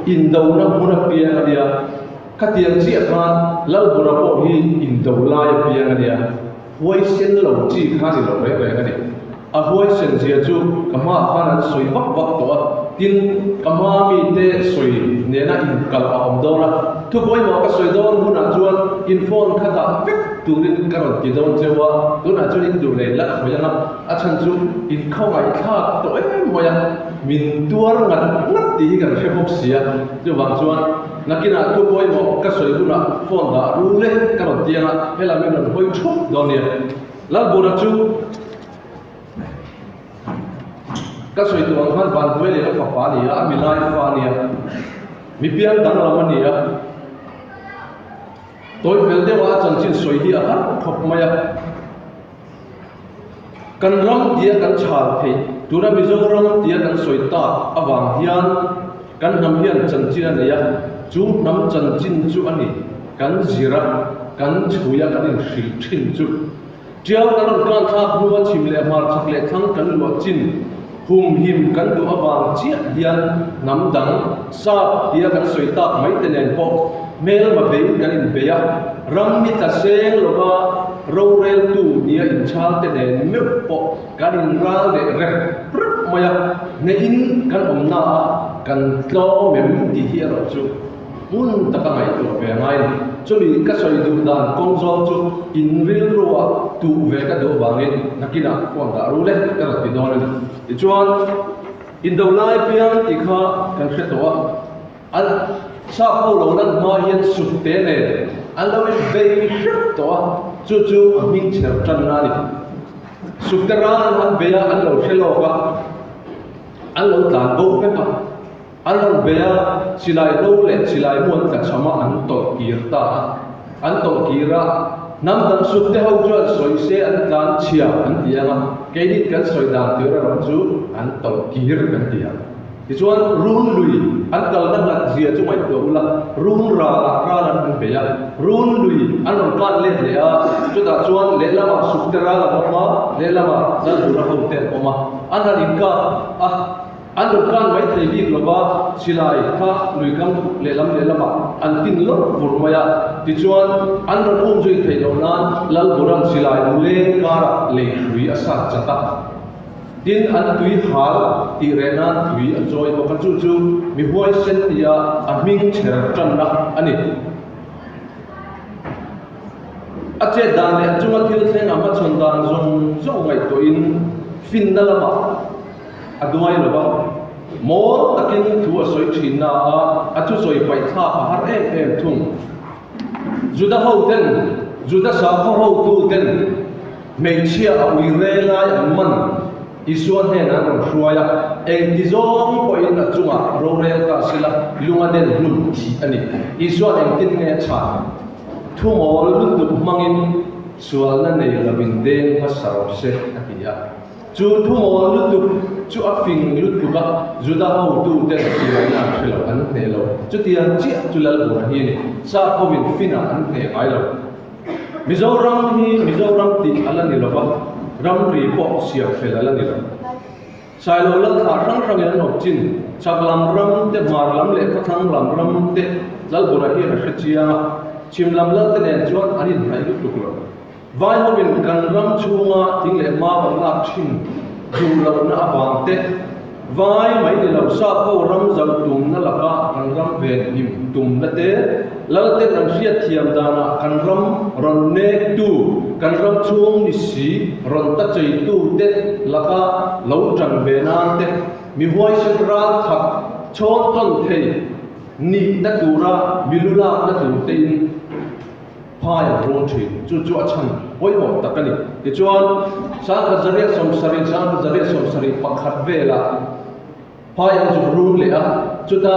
indona hmun a piang a nia. Khatiang chiah khan Lalbura pawh hi indo lai a piang a nia. Huaisen lo chi kha ni lo reng reng a ni. A huaisen zia chu ka hmaah khan an sawi vak vak tawh a, tin, ka hma mite sawi nena inkalh a awm dawn a, thu pawimawh ka sawi dawn hunah chuan in phone kha dah vek turin ka rawn ti dawn cheu a, tunah chuan in duh leh la khawi ang a, a chhan chu in khawngaihthlak tawh em mai a, min tuar ngat ngat tih hi kan hre bawk si a, chuvang chuan nakinah thu pawimawh ka sawi hunah phone dah ru le ka rawn ti ang a, helam in rawn hawi thup dawn nia. Lalbura chu ka sawi tawh ang khan Vanhnuai leh a fapa a ni a, a milai fa a ni a, mi piang danglam a ni a, tawi fel deuha a chanchin sawi hi a har khawp mai a. Kan ram tia kan chhal theih, tuna Mizoram tia kan sawi tak avang hian kan hnam hian chanchin a nei a, chu hnam chanchin chu a ni. Kan zir a, kan chhui a, kan inhrilh thin chu. Tiau kan rawn kan thlak hnua chhim leh hmar chhak leh thlang kan luah chin humhim kan duh avang chiah hian hnam dang sap tia kan sawi tak mai te nen pawh hmelma beiin kan inbei a, ram ni tla seng lova roreltu nia inchhal te nen meuh pawh kan inral leh rep rep mai a, hnehin kan awmna a kan tlawm em tih hi erawh chu. Hmun taka ngaihtuah ve a ngai a ni. Chumi ka sawi duh dan kawng zawng chu in rilrua tuh ve ka duh avangin nakinah phone dah ru le ka rawn ti dawn a ni. Tichuan, indo lai piang tih kha kan hre tawh a, an sap ho lo lan hma hian suk te nen an lo inbei hrep tawh a, chu chu a hming chher tanna a ni. Suk te ral an bei a, an lo hre lawk a, an lo tlan bo vek a. An rawn bei a, silai hlo leh silai mu an tlachham a, an tawlh kir ta a. An tawlh kir a, hnam dang sut te ho chuan sawi se an tlan chhia an ti ang a, keini kan sawi dan tur erawh chu an tawlh kir kan ti ang. Tichuan, run lui an kalna hlat zia chu ngaihtuah ula, run ralah ral an rawn bei a, run lui an rawn kal let leh a, chutah chuan lehlamah sukte ral an awm a, lehlamah Lalbura hote an awm a, an han inkap a. An rawn kan mai thei bik lova, silai kha luikam lehlam lehlamah an tin lawk vur mai a. Tichuan, an rawn um zui theih loh nan Lalbura'n silai lu leng karah lei hrui a sat chat a. Tin, an tui hal tih reh nan tui a chawi bawk a, chu chu mi huaisen tia a hming chher tanna a ni. A chet dan leh a chunga thil thleng a hmachhawn dan zawng zawng ngaihtuahin finna lamah, A duai lo va, mawl takin thu a sawi thin na a, a thusawi paih thlak a har em em thung. Juda ho ten, Juda sakhaw hotu ten hmeichhia a ui re lai an man Isua hnenah an rawn hruai a, engti zawng pawhin a chungah rorel ta sila lunga den hlum thih a ni. Isua'n engtin nge a chhan? Thu mawl lutuk hmangin sualna nei lovin deng hmasa rawh se, a ti a. Chu thu mawl lutuk chu a fing lutuk a, Juda hotuten silaina an hre lo, an hneh lo. Chutiang chiah chu Lalbura hi a ni. Sap hovin finah an hneh ngai lo. Mizoram hi Mizoram tih a la ni lo va, ramri pawh siam fel a la ni lo. Sailo lal thlah hrang hrangin an awp chin, chhak lam ram te, hmar lam leh khawthlang lam ram te Lalbura hian a hre chiang a, chhim lam lal te nen chuan an inhnaih lutuk lo. Vai hovin kan ram chhunga thing leh mau an lak thin duh lohna avang te, vai mai ni lo sap ho ram zauh tumna laka kan ram ven him tumna te, Lalten an hriatthiam danah kan ram rawn nektu, kan ram chhung ni si rawn ta cheitu te laka lo tan ve nan te, mi huaisen ral khat chhawn tawn thei nihna tura mi lu lakna tur tein, Phai an rawn thin. Chu chu a chhan pawimawh tak a ni. Tichuan, 1970, 1971 velah phai an zuk run leh a, chuta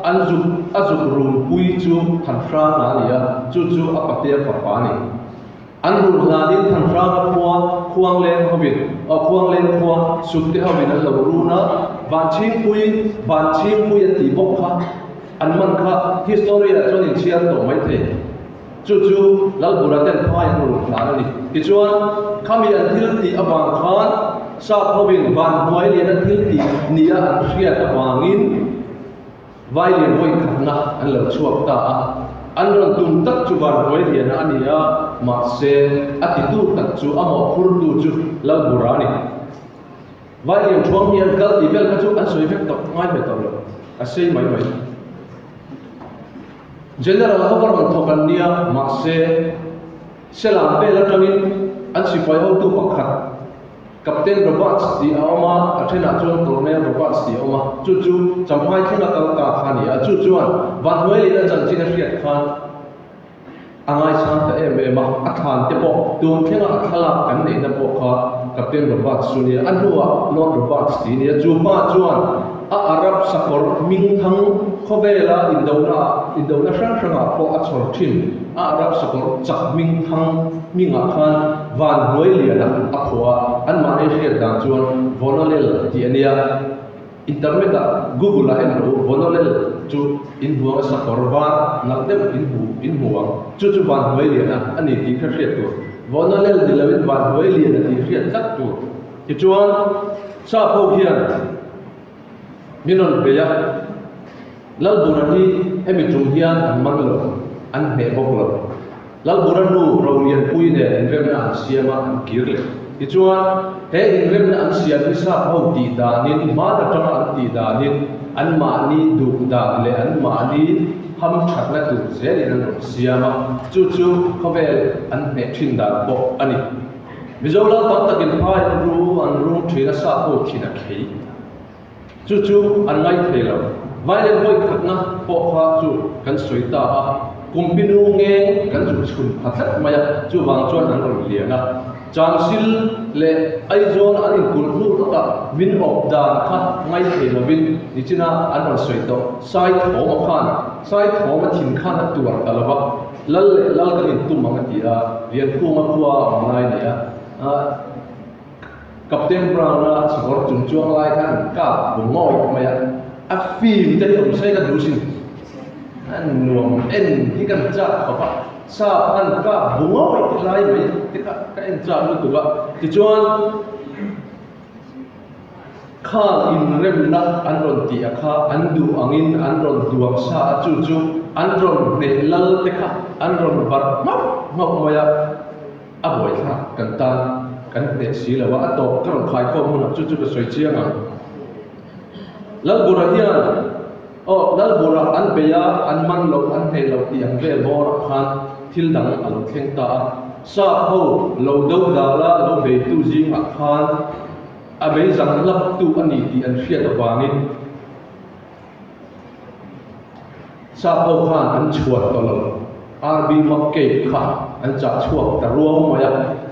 an zuk a zuk runpui chu Thanhranga a ni a, chu chu a patea fapa a ni. An run hlanin Thanhranga khua Khuangleng hovin, aw Khuangleng khua Sukte hovin an lo run a, Vanchhingpui, Vanchhingpui an tih bawk kha. An man kha history ah chuan inchhiar tawh mai thei. Chu chu Lalbura ten phai an rawn hlan a ni. Tichuan, khami an thil tih avang khan sap hovin van hnuai liana thil tih nia an hriat avangin vai lian vawi khatna an lo chhuak ta a. An rawn tum tak chu van hnuai liana a ni a, mahse a titu tak chu a mawhphurtu chu Lalbura a ni. Vai lian thuam hi an kal tih vel kha chu an sawi vek tawh ngai ve tawh lo, a sei mai mai. General ho ka rawn thawk an nia, mahse Selam vel atangin an sipai hotu pakhat Captain Roberts tih a awm a, a thenah chuan Colonel Roberts tih a awm a, chu chu Champhai thlenga kal ta kha a ni a, chu chuan Vanhnuailin a chanchin a hriat khan A ngaisang ta em em a, a thlan te pawh tun thlenga a thlalak kan neihna pawh kha Captain Roberts chu nia, a hnuah Lord Roberts tih nia, chu pa chuan a Arab sakawr hmingthang khawvela indona indona hrang hrangah pawh a chhawr thin, a Arab sakawr chak hmingthang hmingah khan van hnuai liana a phuah a, anmahni hriat dan chuan Vonolel tih a nia. Internet ah Google ah en rawh u, Vonolel chu in hmuang a sakawr var nalh deuh in hmu in hmu ang. Chu chu van hnuai lian a a ni tih kha hriat tur. Vonolel ni loin van hnuai lian a tih hriat tlat tur. Tichuan sap ho hian min rawn bei a, Lalbura hi hemi tum hian an man lo, an hneh bawk lo. Lalbura nu Rolianpui nen inremna an siam a, an kir leh. Tichuan, he inremna an siam hi sap ho tih danin, hman atanga an tih danin, anmahni duh dan leh anmahni hamthatna tur zelin an rawn siam a, chu chu khawvel an hneh thin dan pawh a ni. Mizo lal tam takin phai an ru an rung thin a, sap ho thin a khei. Chu chu an ngai thei lo. Vailen vawi khatna pawh kha chu kan sawi ta a, kumpinu ngeng kan zu chhun pha tlat mai a, chuvang chuan an rawn lian a. Changsil leh Aizawl an inkulh hnu lawkah min awp dan kha ngai thei lovin nichina an rawn sawi tawh. Saithawma khan Saithawma thin khan a tuar ta lo va, Lal leh Lal kan intum ang a ti a, Liankhuma khua a awm lai a ni a. Captain Brown-a chhawr chung chuang lai khan an kap bu ngawih mai a, a fim te hi awm se ka duh sin. A nuam en hi kan chak khawp a, sap an kap bu ngawih lai mai te kha ka en chak lutuk a. Tichuan khang inremna an rawn tih a kha an duh angin an rawn duang sa a, chu chu an rawn hneh lal te kha an rawn barh hmauh hmauh mai a. A buaithlak kan tan kan hneh si lo a, a tawp ka rawn khai khawm hunah chu chu ka sawi chiang ang. Lalbura hian aw Lalbura an bei a, an man loh an hneh loh tih ang vel bawrah khan thil dang a lo thleng ta a. Sap ho lo do dal a, lo beitu zingah khan a beizang laptu a ni tih an hriat avangin, Sap ho khan an chhuat tawh lo, RB McCabe kha an chah chhuak ta ruau mai a.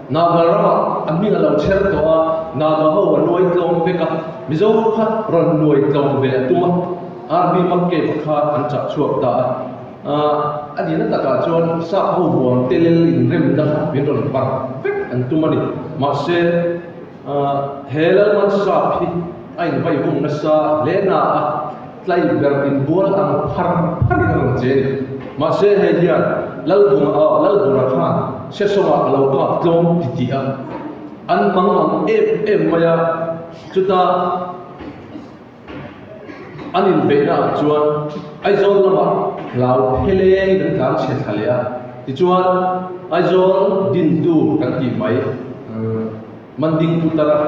Naga ramah a hming a lo chher tawh a, Naga ho a nuai tlawm vek a, Mizo kha rawn nuai tlawm ve a tum a, RB McCabe kha an chah chhuak ta a. A nihna takah chuan sap ho huam telel inremna kha min rawn parh vek an tum a ni. Mahse. He Lalman sap hi a invai vung nasa hle na a, tlai ber inbual ang phar pharin a rawn che a ni. Mahse hei hian Lalbunga aw Lalbura khan Sesawngah a lo kap tlawm ti tih a, an mang ang em em mai a, chutah An inbeihna ah chuan Aizawl lamah hlau pheleng kan tlan chhe thla leh a, tichuan Aizawl dintu kan tih mai Manding Putara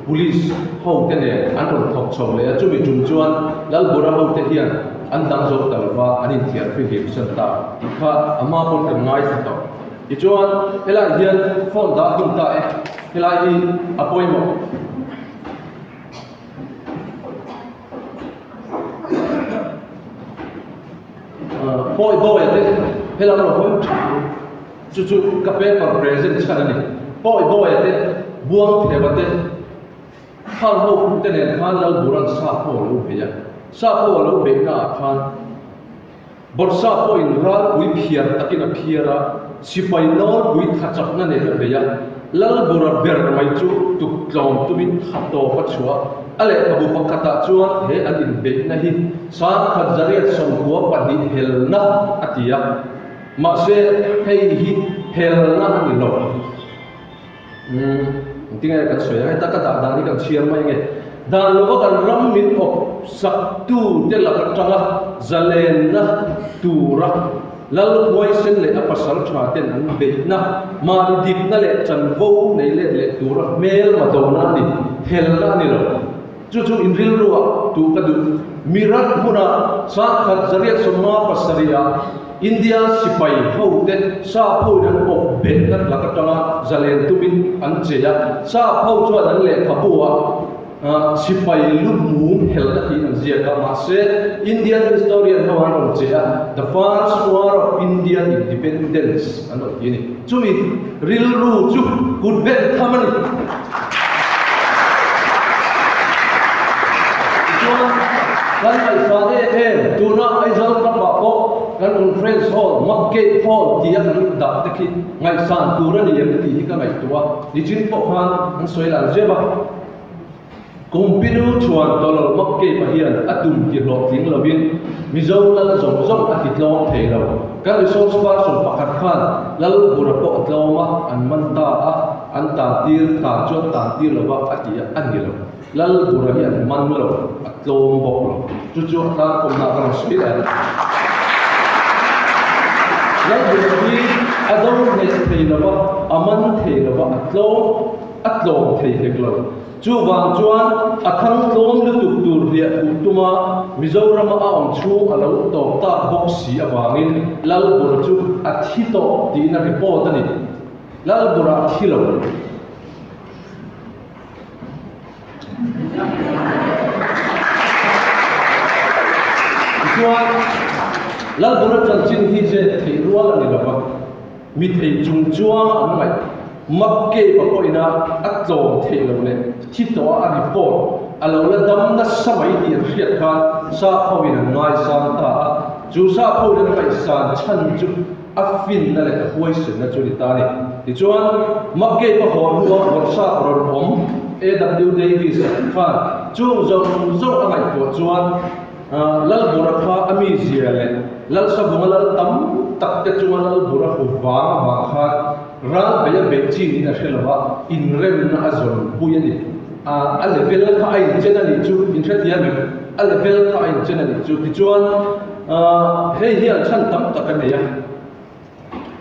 Police ho te nen an rawn thawk chho leh a, chumi tum chuan Lalbura ho te hian an dang zawk ta lova an inthiar fihlim san ta tih kha a hma pawn kan ngaithla tawh. Tichuan helai hian phone dah hun ta e, helai hi a pawimawh. Pawi bawi te helam lo hawi tha chu chu ka paper present chhan ani pawi bawi te buang theva te khang ho te nen khan lal buran sa pawh lo bei a sa pawh lo beih na ah khan Bawrhsa pawhin ralpui phiar takin a phiar a, sipai nawlpui thachakna nen a bei a, Lalbura ber mai chu tuk tlawm tumin tha tawp a chhuah. A lehkhabu pakhatah chuan he an inbeihna hi 1892 helna a ti a, mahse hei hi helna a ni lo. Umm, engtin nge kan sawi ang? Heta ka dah dan hi kan chhiar mai nge? Dan lova kan ram min awp sak tu te lak atanga zalenna tura Lal huaisen leh a pasal tha ten an beihna, mahni dikna leh chanvo nei let leh tura hmel ma dona a ni, helna a ni lo. Chu chu in rilruah tuh ka duh. Mirat hmuna 1857 ah India sipai hote sap hoin an awp behna lak atanga zalen tumin an chei a. Sap ho chuan an lehkhabu ah sipai lu mum helna tih an ziak a, mahse Indian historian ho an rawn chei a, The First War of Indian Independence an rawn ti a ni. Chumi rilru chu kut ben tham a ni. Tichuan, kan ngaihsan em em, tuna Aizawl Club ah pawh kan Conference Hall, Mackay Hall tia kan dah te khi ngaihsan tur a ni em tih hi ka ngaihtuah a, nichin pawh khan an sawi lan zeuh a. Kumpinu chuan Tawlawlh Mackay hian a tum ti hlawhtling lovin Mizo lal zawng zawng a ti tlawm thei lo. Kan resource person pakhat khan lal bura pawh a tlawm a, an man ta a, an tan tir, tan chuan tan tir lova a ti a, a ni lo. Lal bura hi an man lo, a tlawm bawk lo. Chu chu a tan kawmna ka rawn sawi leh a ni. Lal bura hi a do hneh thei lova, a man thei lova, a tlawm. A tlawm thei hek lo. Chuvang chuan a thang tlawm lutuk tur hliah puh tuma Mizorama a awm chhung a lo tawp tak bawk si avangin Lalbura chu a thi tawh tiin a report a ni. Lalbura a thi lo. Tichuan, Lalbura chanchin hi zet theih rual a ni lo va. Mi thei chung chuang an ngaih mak ke pa pawhin a a tlawm theih loh leh thi tawh a a report a lo la dam nasa mai tih an hriat khan sap hoin an ngaisang ta a, chu sap hoin an ngaihsan chhan chu a finna leh a huaisenna chu a ni ta a ni. Tichuan, Mackay pa haw hnua Bawrhsap rawn awm AW Davies khan chung zawng zawng a ngaihtuah chuan, Lalbura kha a mizia leh Lalsavunga lal tam tak te chunga Lalbura hu vang avang khan ral bei a beih chin in a hre lo a, inremna a zawn pui a ni. A level kha a inchen a nih chu, inhrethiam em? A level kha a inchen a nih chu. Tichuan, hei hian chhan tam tak a nei a,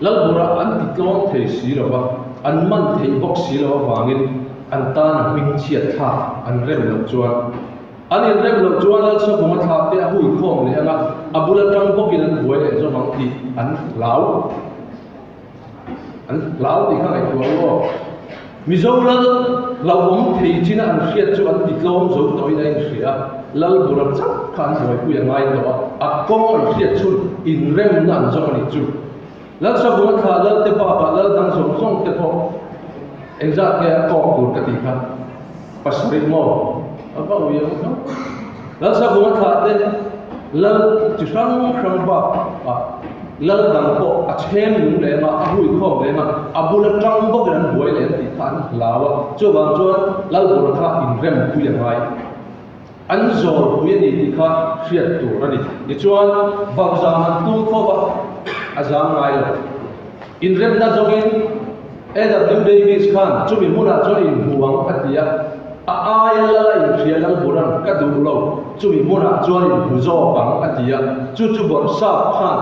Lalbura an ti tlawm thei si lo va, an man theih bawk si lo avangin an tan a hmingchhiat thlak an rem loh chuan An inrem loh chuan Lalsavunga thla te a hui khawm leh ang a, a bul atang bawkin an buai leh zawm ang tih an hlau. An hlau tih kha ngaihtuah u aw. Mizo lal hlauhawm thei china an hriat chu an ti tlawm zo tawhin a inhria a, lal bura chauh kha an buaipui a ngai tawh a, a kawng an hriat chhun inremna an zawng a nih chu. Lalsavunga thla lal te bakah lal dang zawng zawng te pawh engzat nge a kawk tur ka tih kha. Pasarih maw? A va ui ang tho. Lalsavunga thlah te. Lal chi hrang hrang bak ah lal dang pawh a chhem lung lem a, a hui khawm lem a, a bul atang bawkin an buai lem tih kha an hlau a, chuvang chuan lal bura kha inrem pui a ngai. An zawl pui a ni tih kha hriat tur a ni. Tichuan vauzam an tum fo va, a zam ngai lo. Inremna zawngin AW Davies khan chumi hmunah chuan inhmu ang a ti a, a aia lal a inhria lal buran ka duh lo, chumi hmunah chuan inhmu zawk ang a ti a, chu chu Bawrhsap khan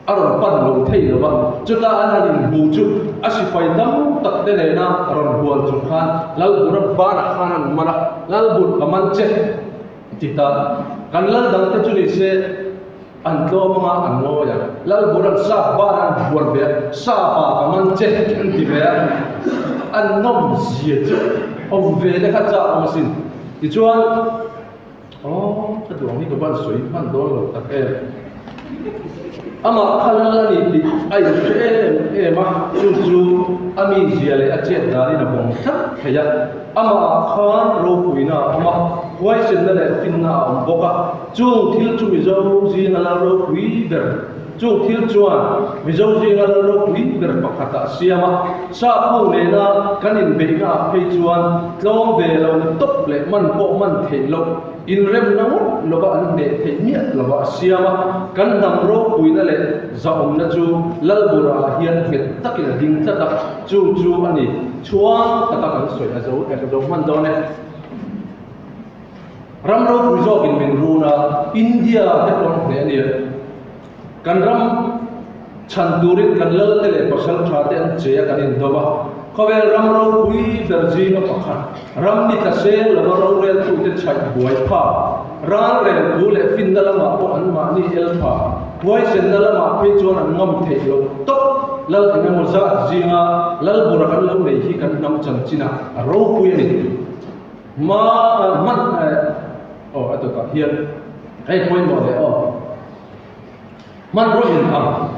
a rawn pan lo thei lo va, chuta an han inhmu chu a sipai tam tak te nena rawn hual chung khan lal bura banah khan an man a, Lal bur ka man che a ti ta. Kan lal dang te chu ni se an tlawm anga an ngawi a, Lal bur an sap banah an hual ve a, Sapa ka man che an ti ve a, an nawm zia chu awm ve te kha chak awm asin. Tichuan. Aw, ka duh ang hi ka van sawi hman dawn lo tak em. Amah kha lal a ni tih a inhre em em a, chu chu a mizia leh a chet danin a bawng tlat thei a. Amahah khan ropuina a awm a, huaisenna leh finna a awm bawk a. Chung thil chu Mizo zinga lal ropui ber, chung thil chuan Mizo zinga lal ropui ber pakhatah a siam a. Sapho nena kan inbeihnaah phei chuan tlawm ve lo tawp leh man pawh man theih loh, inremna ngawt lova an hneh theih miah lova a siam a, kan hnam ropuina leh zahawmna chu Lalbura-ah hian nghet takin a ding tlat a, chu chu a ni. Chhuang taka kan sawi a zo em zo hman dawn e. Ram ropui zawkin min run a, India te pawh an hneh a nia. Kan ram chhan turin kan lal te leh pasal tha te an che a kan indo a, khawvel ram ropui ber zinga pakhat, ram ni tla seng lova roreltute chhaih buai pha, ral rel thu leh finna lamah pawh an mahni el pha, huaisenna lamah phei chuan an ngam theih loh tawp. Lal engemaw zat zinga lal bura kan lo nei hi kan hnam chanchinah a ropui a ni. Hma hman aw a tukah hian hei pawimawh leh aw. Hmanraw in ang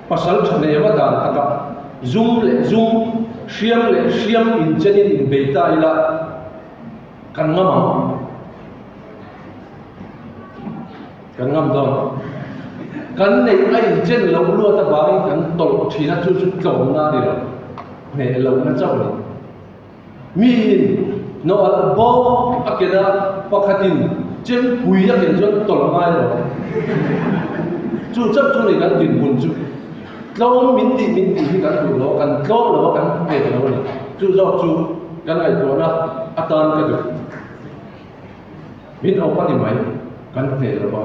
pasal tha neva dan takah zum leh zum, hriam leh hriam inchenin inbei ta ila kan ngam ang. Kan ngam dawn. Kan neih a inchen loh luat avangin kan tawlh thin a, chu chu tlawmna a ni lo, hneh lohna chauh a ni. Miin nawh bawk a ken a, pakhatin chempui a ken chuan tawlh ngai lo. Chu chauh chu ni kan dinhmun chu. Tlawm min tih min tih hi kan duh lo a, kan tlawm lo a, kan pek lo a ni. Chu zawk chu kan ngaihtuahna atan ka duh. Min awp a ni mai, kan hneh lo va.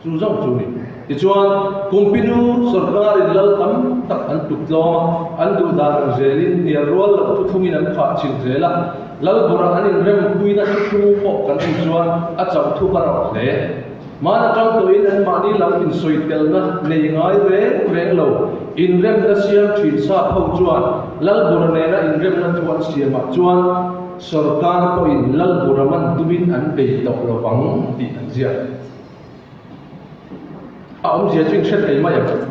Chu zawng chu ni. Tichuan, Kumpinu sawrkarin lal tam tak an tuk tlawm a, an duh dan ang zelin hnial rual loh thuthlungin an phah chilh zel a. Lal bawrah an inrempuina thuthlung pawh kan en chuan a chauh thup a rawh hle. Hman atang tawhin anmahni lam insawi telna nei ngai reng reng lo inremna siam thin sap ho chuan lal bawrah nena inremna thu an siamah chuan sawrkar pawhin lal bawrah man tumin an bei tawh lovang tih an ziak. A awmzia chu inhre thei mai ang,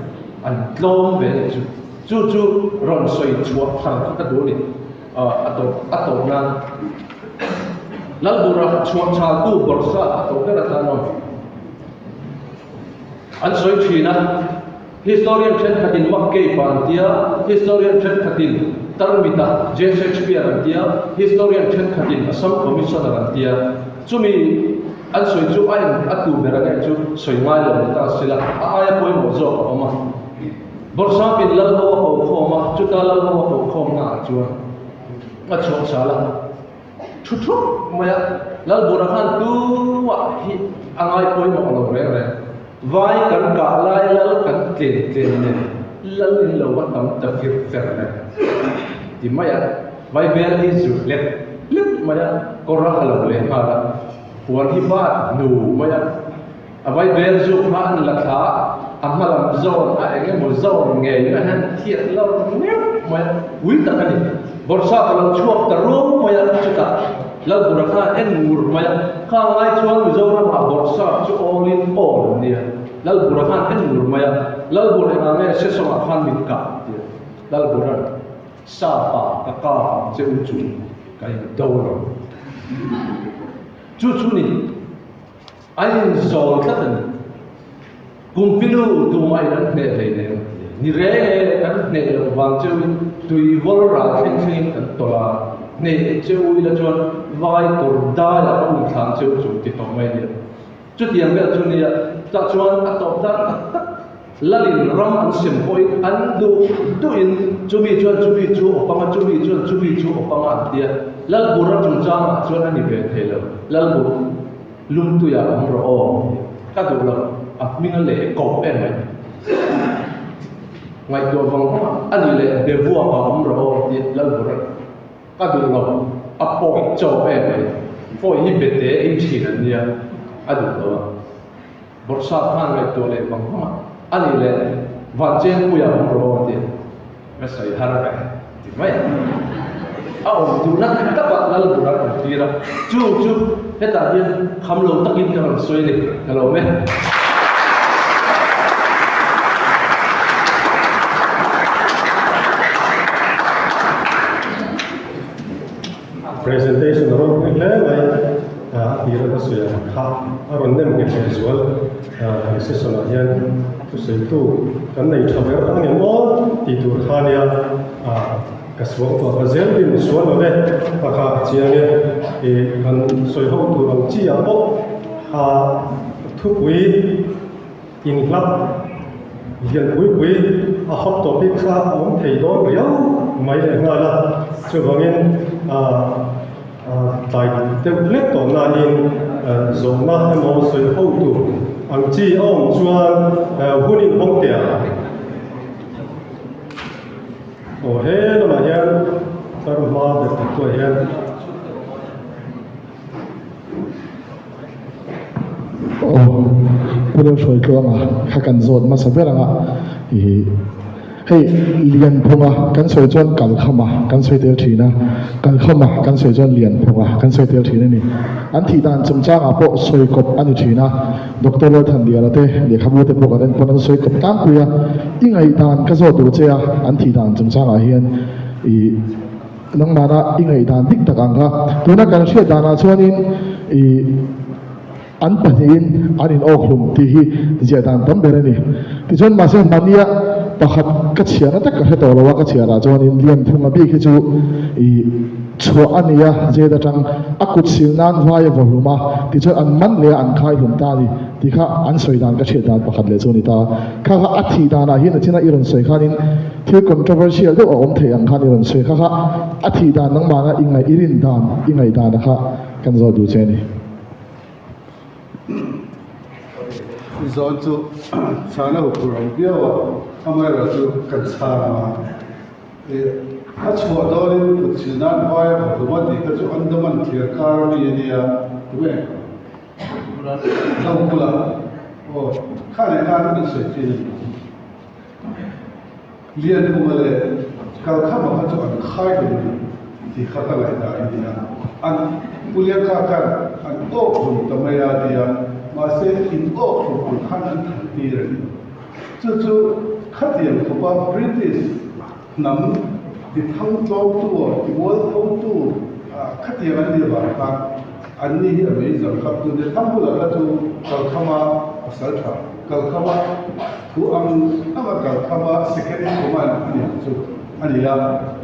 an tlawm ve anih chu. Chu chu rawn sawi chhuah thar kha ka duh a ni, a tawp a tawp nan. Lalbura chhuah chhaltu bawrhsa a tawp ber atan awm. An sawi thin a, historian thenkhatin McCabe-a an tia, historian thenkhatin Tarmita, J. Shakespeare an tia, historian thenkhatin Assam Commissioner an tia. Chumi an sawi chu a eng a tu ber a nge chu sawi ngai lo ni ta a sila, a aia pawimawh zawk a awm a. Bawrhsapin Lalho a ko khawm a, chuta Lalho a ko khawmna ah chuan a chhuah chal a, thu thup mai a, Lalbura khan tumah hi a ngai pawimawh lo reng reng. Vai kan kah lai lal kan tlen tlen nen lal in lo va tam ta fir fer nen ti mai a, vai vel hi zut lek lek mai a, kawr a ha lo leh nghal a, puan hi bat hnu mai a, a vai vel zuk kha an la thla a, a hma lam zawn a eng emaw zawn ngei mai hian thiat lo neuh mai a, ui tak a ni. Bawrhsap a lo chhuak ta rum mai a, chutah Lalbura khan en ngur mai a, khang lai chuan Mizoramah bawrhsap chu all in all an nia. Lalbura khan en ngur mai a, Lalbur engah nge Sesawngah khan min kah? a ti a. Lalbura'n, Sapa ka kap ang che u chu ka in do lo. Chu chu ni. An inzawl tlat a ni. Kumpinu tumahin an hneh hlei nem a ti. Ni reng e, kan hneh loh vang cheuhin tui vawl ral thleng thlengin kan tawlh a, hneh cheu ila chuan vai kawr daiah ka umthlang cheu chung ti tawh mai a ni. Chutiang vel chu nia, tah chuan a tawp dan tak tak Lalin ram an sem pawhin an duh duhin chumi chuan chumi chu awp anga chumi chuan chumi chu awp anga an tia. Lalbura chungchangah chuan a ni ve thei lo. Lalbur lumtuiah awm rawh aw ka duh lo, a hming a leh koh em mai. Ngaihtuah vang vang a ni leh Bevuakah awm rawh aw tia Lalbura ka duh lo, a pawi chaw em mai. Pawi hi bete ei thin an nia, a duh lo a. Bawrhsap khan ngaihtuah leh vang vang a, a nih leh Vanchengpuia awm rawh aw a ti a, ka sawi har ve ti mai a. A awm duhna takah Lalbur an awm tir a, chu chu hetah hian kham lo takin ka rawn sawi a ni, ka lo awm e. Presentation a ropui hle mai a tir a ka sawi ang kha a rawn nem nghet leh zual kan session ah hian thusawitu kan nei tha ber ang em aw tih tur kha nia ka suang tawh ka zel din sual lo ve a kha ka chiang e ih kan sawi ho tur ang chi ah pawh a thupui inhlap lian pui pui a hot topic kha a awm thei dawn riau mai leh nghal a chuvangin ah tlai deuh hlek tawh nain zawhna emaw sawi ho tur ang chi a awm chuan hun in hawng teh ang. Aw he lamah hian tlar hma ber tak tuah hian. Aw, Pu Lalhruaitluanga kha kan zawt hmasa ber anga ih hei Lianphunga kan sawi chuan Kalkhama kan sawi tel thin a, Kalkhama kan sawi chuan Lianphunga kan sawi tel thin a ni. An thih dan chungchangah pawh sawi kawp a ni thin a, Doctor Lalthanliana te lehkhabu te pawh kan en pawn an sawi kawp tlangpui a, i ngaihdan ka zawt duh che a, an thih dan chungchangah hian ih. Nangmahna i ngaihdan dik tak ang kha. Tuna kan hriat danah chuanin i an pahnihin an in awk hlum tih hi ziah dan tam ber a ni. Tichuan mahse hmania pakhat ka chhiarna tak ka hre tawh lo a, ka chhiarah chuanin Lianphunga bik hi chu i chhuah a ni a, zet atang a kut sil nan vai a vaw hlum a, tichuan an man leh a an khai hlum ta a ni tih kha an sawi dan ka hriat dan pakhat leh chu a ni ta. Kha kha a thih danah hian a china i rawn sawi khanin Thil controversial deuh a awm thei ang khan i rawn sawi kha kha a thih dan nangmahna i ngaih i rin dan i ngaih dan a kha kan zawt duh che a ni. I zawn chu chhana huphurh ang viau a, amaherawh chu kan chhan ang a, a chhuah dawnin kut chil nan vai a vawhlum a tih kha chu Andaman thliar kar ami a nia, tunge? Zokula aw kha leh khan an sawi thin a ni. Lianphunga leh Kalkhama kha chu an khai hlum a ni tih kha ka ngaihdan a ni a. An Pu Liangkha khan an awk hlum ta mai a tia, mahse in awk hlum ang khan an than tir a ni. Chu chu khatiang khawpa British hnam ti thangtlawmtu, ti mualphotu khatiang an nih avang khan anni hi a mei zam kap tu nia. Thangbulah kha chu Kalkhama pasal tha, Kalkhama Thu ang anga Kalkhama second in command a ni ang chu a ni a,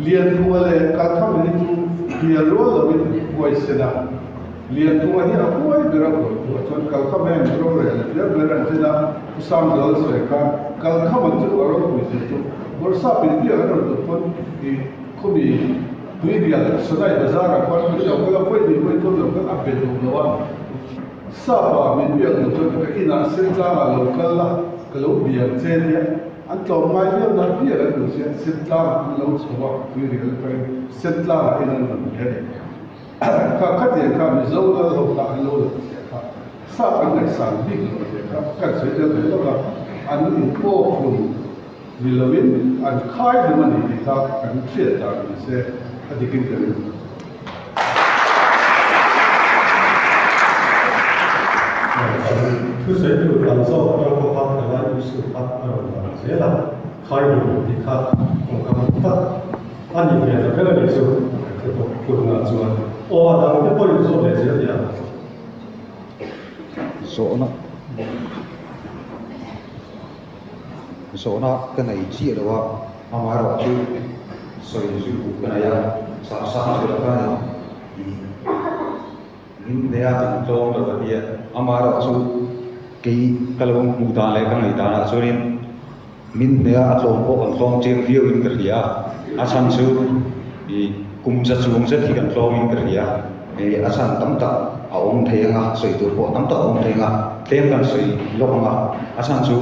Lianphunga leh Kalkhama hi chu hnial rual lovin huaisen a, Lianphunga hi a huai ber a huai thu ah chuan Kalkhama hian rorel a thiam ber an chen a, Pu Sangzuala sawi khan Kalkhama chu a ropui zia chu Bawrhsap in biak an rawn duh pawn i khumi Tuirial Sonai Bazar ah khuan tui lo kal a vawi hnih vawi thum lo kal a be duh lo a. Sapa min biak duh chuan ka inah Sentlang-ah lo kal la, ka lo biak che nia. An tlawm ngai viau nan biak an duh sia, Sentlang-ah an lo chho a, tuirial atangin Sentlang-ah in an rawn be a ni. Kha khatiang kha Mizo lal ho kha an lo la sia kha, Sap an ngaihsan bik lo sia kha kan sawi tel ve lawk a, an inpawk hlum ni loin an khai hlum a ni tih kha kan hriat dan ni se a dikin ka ring. Thusawi tur tam zawk tawng pawh kha ka lai issue kha a rawn lang zel a, khai hlum tih kha kawngka tak a nih hmel ta ber a nih chu kan hre tawh phutna chuan aw a dang te pawhin zawt leh zel teh ang. Zawhna Zawhna ka nei chiah lo a, amaherawhchu sawi zui duh ka nei a, Sangsang chu la khanin ih min nei a kan tlawm lo ka ti a, amaherawhchu kei ka lo hmuh dan leh ka ngaih danah chuanin min nei a a tlawm pawh kan tlawm chiang viauin ka hria a, a chhan chu ih kum za chuang zet hi kan tlawmin ka hria a. Hei a chhan tam tak a awm thei ang a, sawi tur pawh tam tak a awm thei ang a, tlem kan sawi lawk ang a, a chhan chu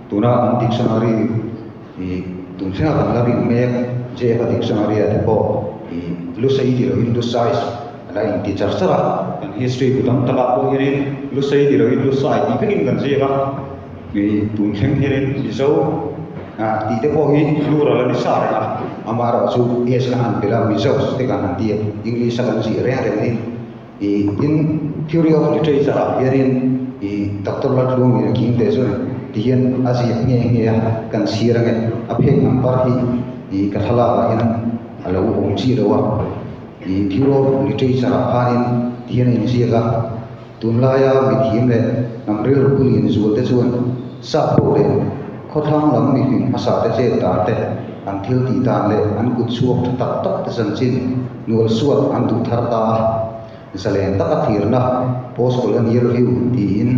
tuna an dictionary ih tun thlenga kan la rin mek JF a dictionary ah te pawh ih Lusei ti loin Lusai a la inti char char a, kan history bu tam takah pawh hianin Lusei ti loin Lusai tih vekin kan ziak a, ih tun thleng hianin Mizo. Tih te pawh hi plural a ni sa reng a, amaherawhchu S kan han belh a, Mizos te kan han ti a, English a kan zih reng reng hi. Ih tin theory of literature ah hianin ih Doctor Laltluangin a king teh chuan ti hian a ziak nghe nghe a, kan chhir ange a phek number hi ih ka thlalak ah hian a lo awm chiah lo a, ih theory of literature ah khanin ti hian a inziak a. Tunlaia mithiam leh hnam rilru lian zual te chuan sap ho leh khawthlang lam mifing hmasa te chet dan te, an thil tih dan leh an kut chhuak tha tak tak te chanchin hnual suat an duh thar ta a. Zalen taka thirna, post colonial view, tiin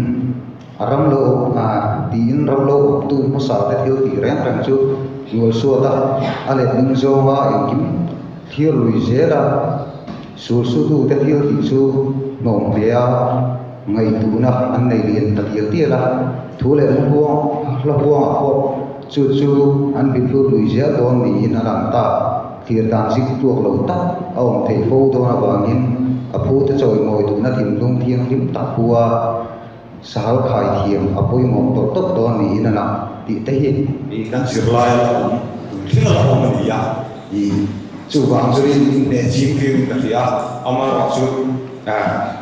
a ram lo awp tiin ram lo awptu hmasa te thil tih reng reng chu hnual suat a, a letling zawnga engkim thlir lui zel a. Sulsutute thil tih chu hnawm hle a, ngaihtuhna an nei lian ta tial tial a, thu leh hla huang hla huangah pawh chu chu an bitlur lui zel dawn niin a lang ta. Thlir dan zik tuak lo tak a awm theih fo dawn avangin a phute chawimawi duhna thinlung thianghlim tak hu a, sahal khai thiam a pawimawh tawlh tawlh dawn niin a lang tih te hi. Kan zirlai a la awm, tun thleng a la awm a ni a. I chuvang chuin inhneh ching viauin ka hria a, amaherawhchu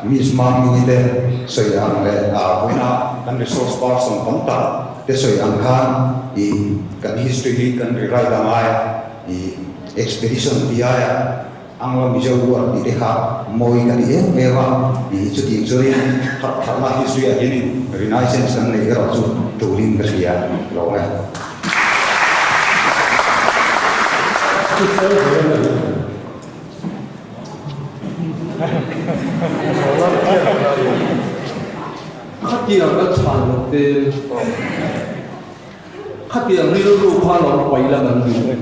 Miss Mami te sawi ang leh vawiina kan resource person tam tak te sawi ang khan i kan history hi kan rewrite a ngai a, i expedition ti aia Anglo Mizo War tih te kha mawi ka ti em em a, i chutiang chuanin harh tharna history ah hianin Renaissance an neih erawh chu tulin ka hria lo e. Khatiang ka chhan loh te, khatiang rilru kha lo pai la kan duh.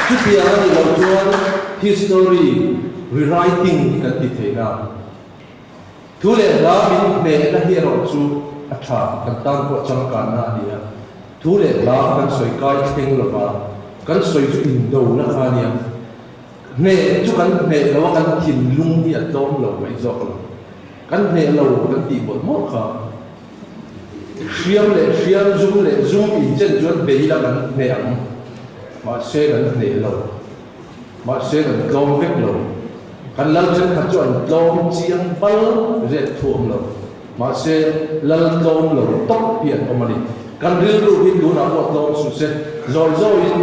Chutiang a nih loh chuan history rewriting kan ti thei na. Thu leh hla min hnehna hi erawh chu a tha, kan tan pawh changkanna a ni a. Thu leh hla kan sawi kai thleng lo va, kan sawi chu indona kha a nia. Hneh chu kan hneh lo a, kan thinlung hi a tlawm lo mai zawk lo. Kan hneh lo kan tih mawlh mawlh kha. Hriam leh hriam, zum leh zum inchen chuan bei la kan hneh ang. Mahse kan hneh lo. Mahse kan tlawm vek lo. Kan lal thenkhat chu an tlawm chiang bal zet thu awm lo. Mahse lal tlawm lo tawp hi an awm a ni. Kan rilru hi tunah pawh tlawm suh se, zawi zawiin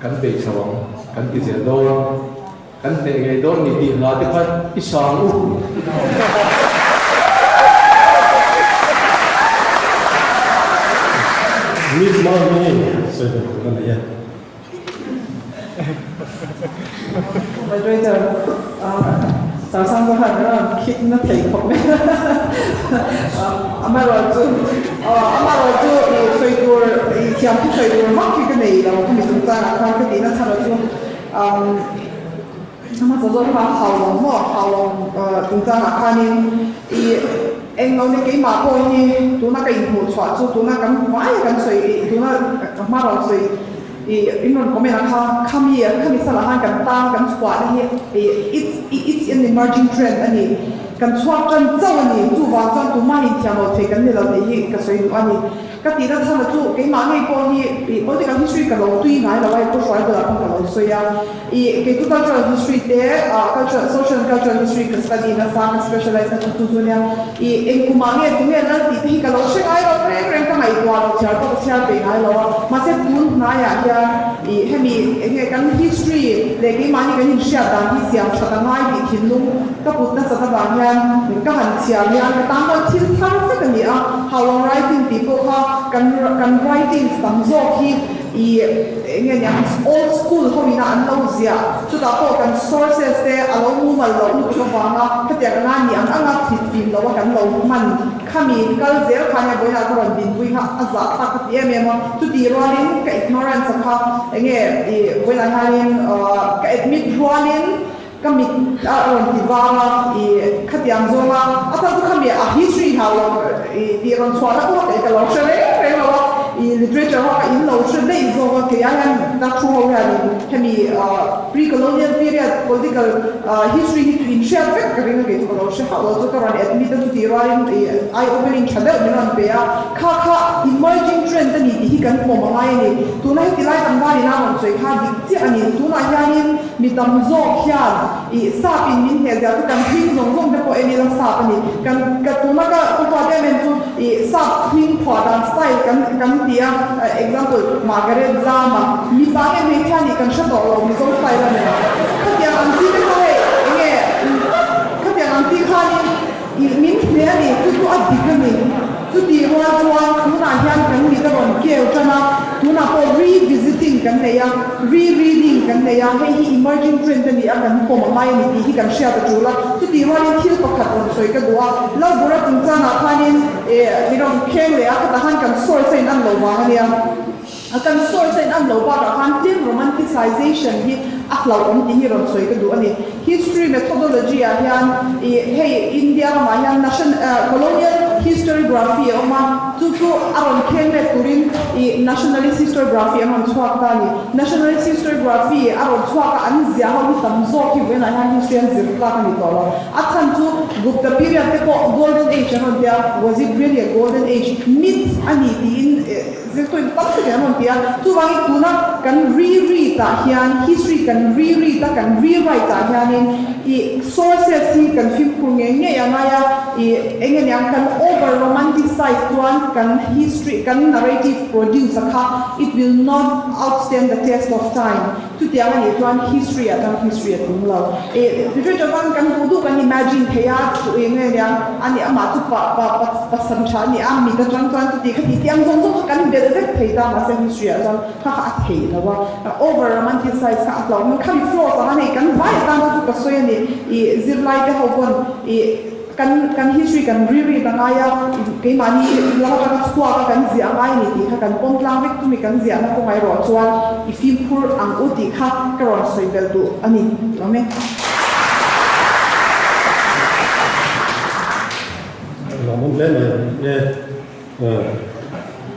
kan bei chho ang, kan ti zel dawn, kan hneh ngei dawn ni tih hla te kha i sang u. Mit mahni sawi ve tur a nei e. Moderator, Sangsang chu khan a khik na thei khawp mai a, amaherawhchu amaherawhchu i sawi tur i thiam thu sawi tur vak hi ka nei lo khami chungchangah khan ka tihna chhan chu hmasa zawk kha Haulawng maw Haulawng chungchangah khanin i eng lo ni keimah pawh hi tuna ka inhmuh chhuah chu tuna kan hmai a kan sawi tuna ka hma rawn sawi I in rawn comment a kha khami khami salah khan kan tan kan chhuahna hi i it's it's an emerging trend a ni. Kan chhuak tan chauh a ni. Chuvang chuan tumah inthiam lo thei kan ni lo tih hi ka sawi duh a ni. Ka tihna chhan a chu keimah ngei pawh hi ih political history ka lo tui ngai lo a, ih Pu Hruai bulah khan ka lo sawi a. Ih kei chu cultural history te ah cultural social and cultural history ka study nasa ka specialize na chu chu chu nia. Ih eng kumah nge tunge lal tih te hi ka lo hre ngai lo reng reng ka ngaihtuah lo chhiar pawh ka chhiar peih ngai lo a. Mahse tun hnaiah hian ih hemi eng nge kan history leh keimahni kan inhriat dan hi siam that a ngai tih thinlung Ka put nasat avang hian ka han chhiar hian ka tan pawh thil thar vek a ni a, how long writing tih pawh kha kan kan writings tam zawk hi i eng nge niang old school ho ina an lo ziah chutah pawh kan sources te a lo mumal loh lutuk avanga khatiang anga ni ang anga thlit fim loh a kan lo hman khami kal zel kha nia vawiinah ka rawn dinpui kha a zah thlak ka ti em em a, chutih rualin ka ignorance a kha eng nge i vawiinah hianin ka admit rualin Ka mit a rawn ti vang a, i khatiang zawng a, a chhan chu khami a history hau lo i tih rawn chhuah na pawh kei ka lo hre reng reng lo a, i literature ho ka in lo hre daih zawk a, kei ai hian ka thu ho hianin hemi pre-colonial period political history hi chu in hriat vek ka ring a, kei chu ka lo hre hauh lo chu ka rawn admit a, chutih rualin i eye opening tha deuh min rawn pe a, kha kha emerging trend a ni tih hi kan pawm a ngai a ni, tuna heti lai tlangval ina rawn sawi kha dik chiah a ni, tunah hianin. Mi tam zawk hian ih sap in min hneh zia chu kan hming zawng zawng te pawh en ila sap a ni. Kan ka tuna ka ka huat em em chu ih sap hming phuah dan style kan kan ti a, example Margaret Zama mipa nge hmeichhia nih kan hre tawh lo Mizo style a ni lo. Khatiang ang chi te kha hei enge khatiang ang chi khanin ih min hneh a ni chu chu a dik a ni. Chutih rual chuan tunah hian kan mit a rawn keu tan a, tunah pawh re-visiting kan nei a, re-reading kan nei a, hei hi emerging trend a ni a, kan pawm a ngai a ni tih hi kan hriat a tul a. Chutih rualin thil pakhat rawn sawi ka duh a, Lalbura chungchangah khanin mi rawn kheng leh a, khatah khan kan source a in an lo vang a nia. A kan source a in an lo bakah khan tlem romanticization hi a hlauhawm tih hi rawn sawi ka duh a ni. History methodology ah hian ih hei India ramah hian nation colonial historiography a awm a, chu chu a rawn kheng let turin ih nationalist historiography an rawn chhuak ta a ni. Nationalist historiography a rawn chhuak a, an ziah ho hi tam zawk hi vawiinah hian history an zir tlak a ni tawh lo. A chhan chu Gupta period te pawh golden age an rawn ti a, was it really a golden age? Myth a ni tiin Zirtuin tam takin an rawn ti a, chuvangin tuna kan re-read ah hian, history kan re-read a, kan re-write ah hianin ih sources hi kan fimkhur ngei ngei a ngai a, ih eng nge niang kan over romanticize chuan kan history, kan narrative produce a kha it will not outstand the test of time. Chutiang a nih chuan history ah chuan history a tum lo. Ih literature chuan kan duh duh kan imagine thei a, chu eng nge nia a nih amah chu pa pa pa pasal tha a ni a, mit atang chuan chuti khati tih ang zawng zawng kha kan belh vek thei ta mahse history ah chuan kha kha a theih lo a, over romanticize kha a hlauh. Khami flaws ang a nei kan vai atan chu chu ka sawi a ni. Ih zirlai te ho pawn ih. Kan kan history kan ri ri ta ngai a, keimahni lam atanga chhuak a kan ziah ngai a ni tih kha kan pawm tlang vek chumi kan ziahna kawngah erawh chuan i fimkhur ang u tih kha ka rawn sawi belh duh a ni lawm e. Lawmawm hle mai e.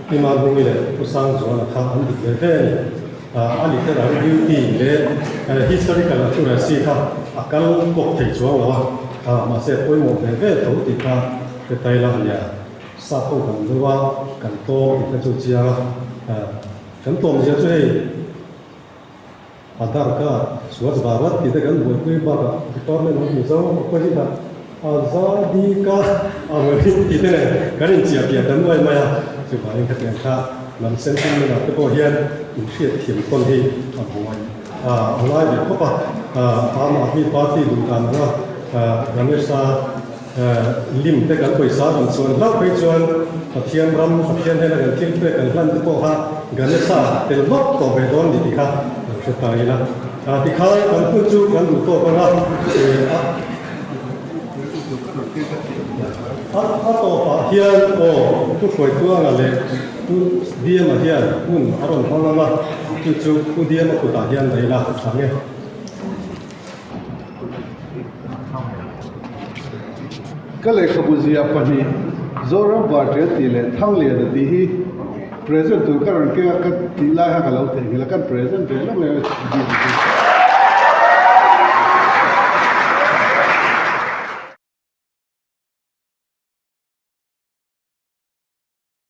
Pi Mahmui leh Pu Sangzuala kha an dik ve ve a ni. A literary beauty leh historical accuracy kha a kal kawp thei chuang lo a, mahse a pawimawh ve ve tho tih kha hre tai la a nia. Sap ho kan do a, kan tlawm tih kha chu chiang a, kan tlawmzia chu hei Aadhaar card, Swachh Bharat tih te kan buaipui bakah Department of Mizo opposite ah Azadi ka Amrit tih te nen kan inchiah piah ta nuai mai a, chuvangin khatiang kha lam sentiment ah te pawh hian inhriat thiam tawn hi a buai a ngai ve khawp a, Aam Aadmi Party duh dan anga Ganesha Lim te kan pawisa rawn chuan hlauh phei chuan Pathian ram, Pathian hnena kan thil pek kan hlan te pawh kha Ganesha tel vak tawh ve dawn ni tih kha kan hre ta ila. Tikhan kan hun chu kan duh tawk ang a, a tawpah hian aw Pu Hruaitluanga leh Pu Diama hian hun a rawn hmang ang a, chu chu Pu Diama kutah hian dah ila ang e. Ka lehkhabu ziah pahnih Zoram Vartian tih leh Thangliana tih hi present tur ka rawn keng a, ka tih lai kha ka lo theihnghilh a, kan present ve lo mai a.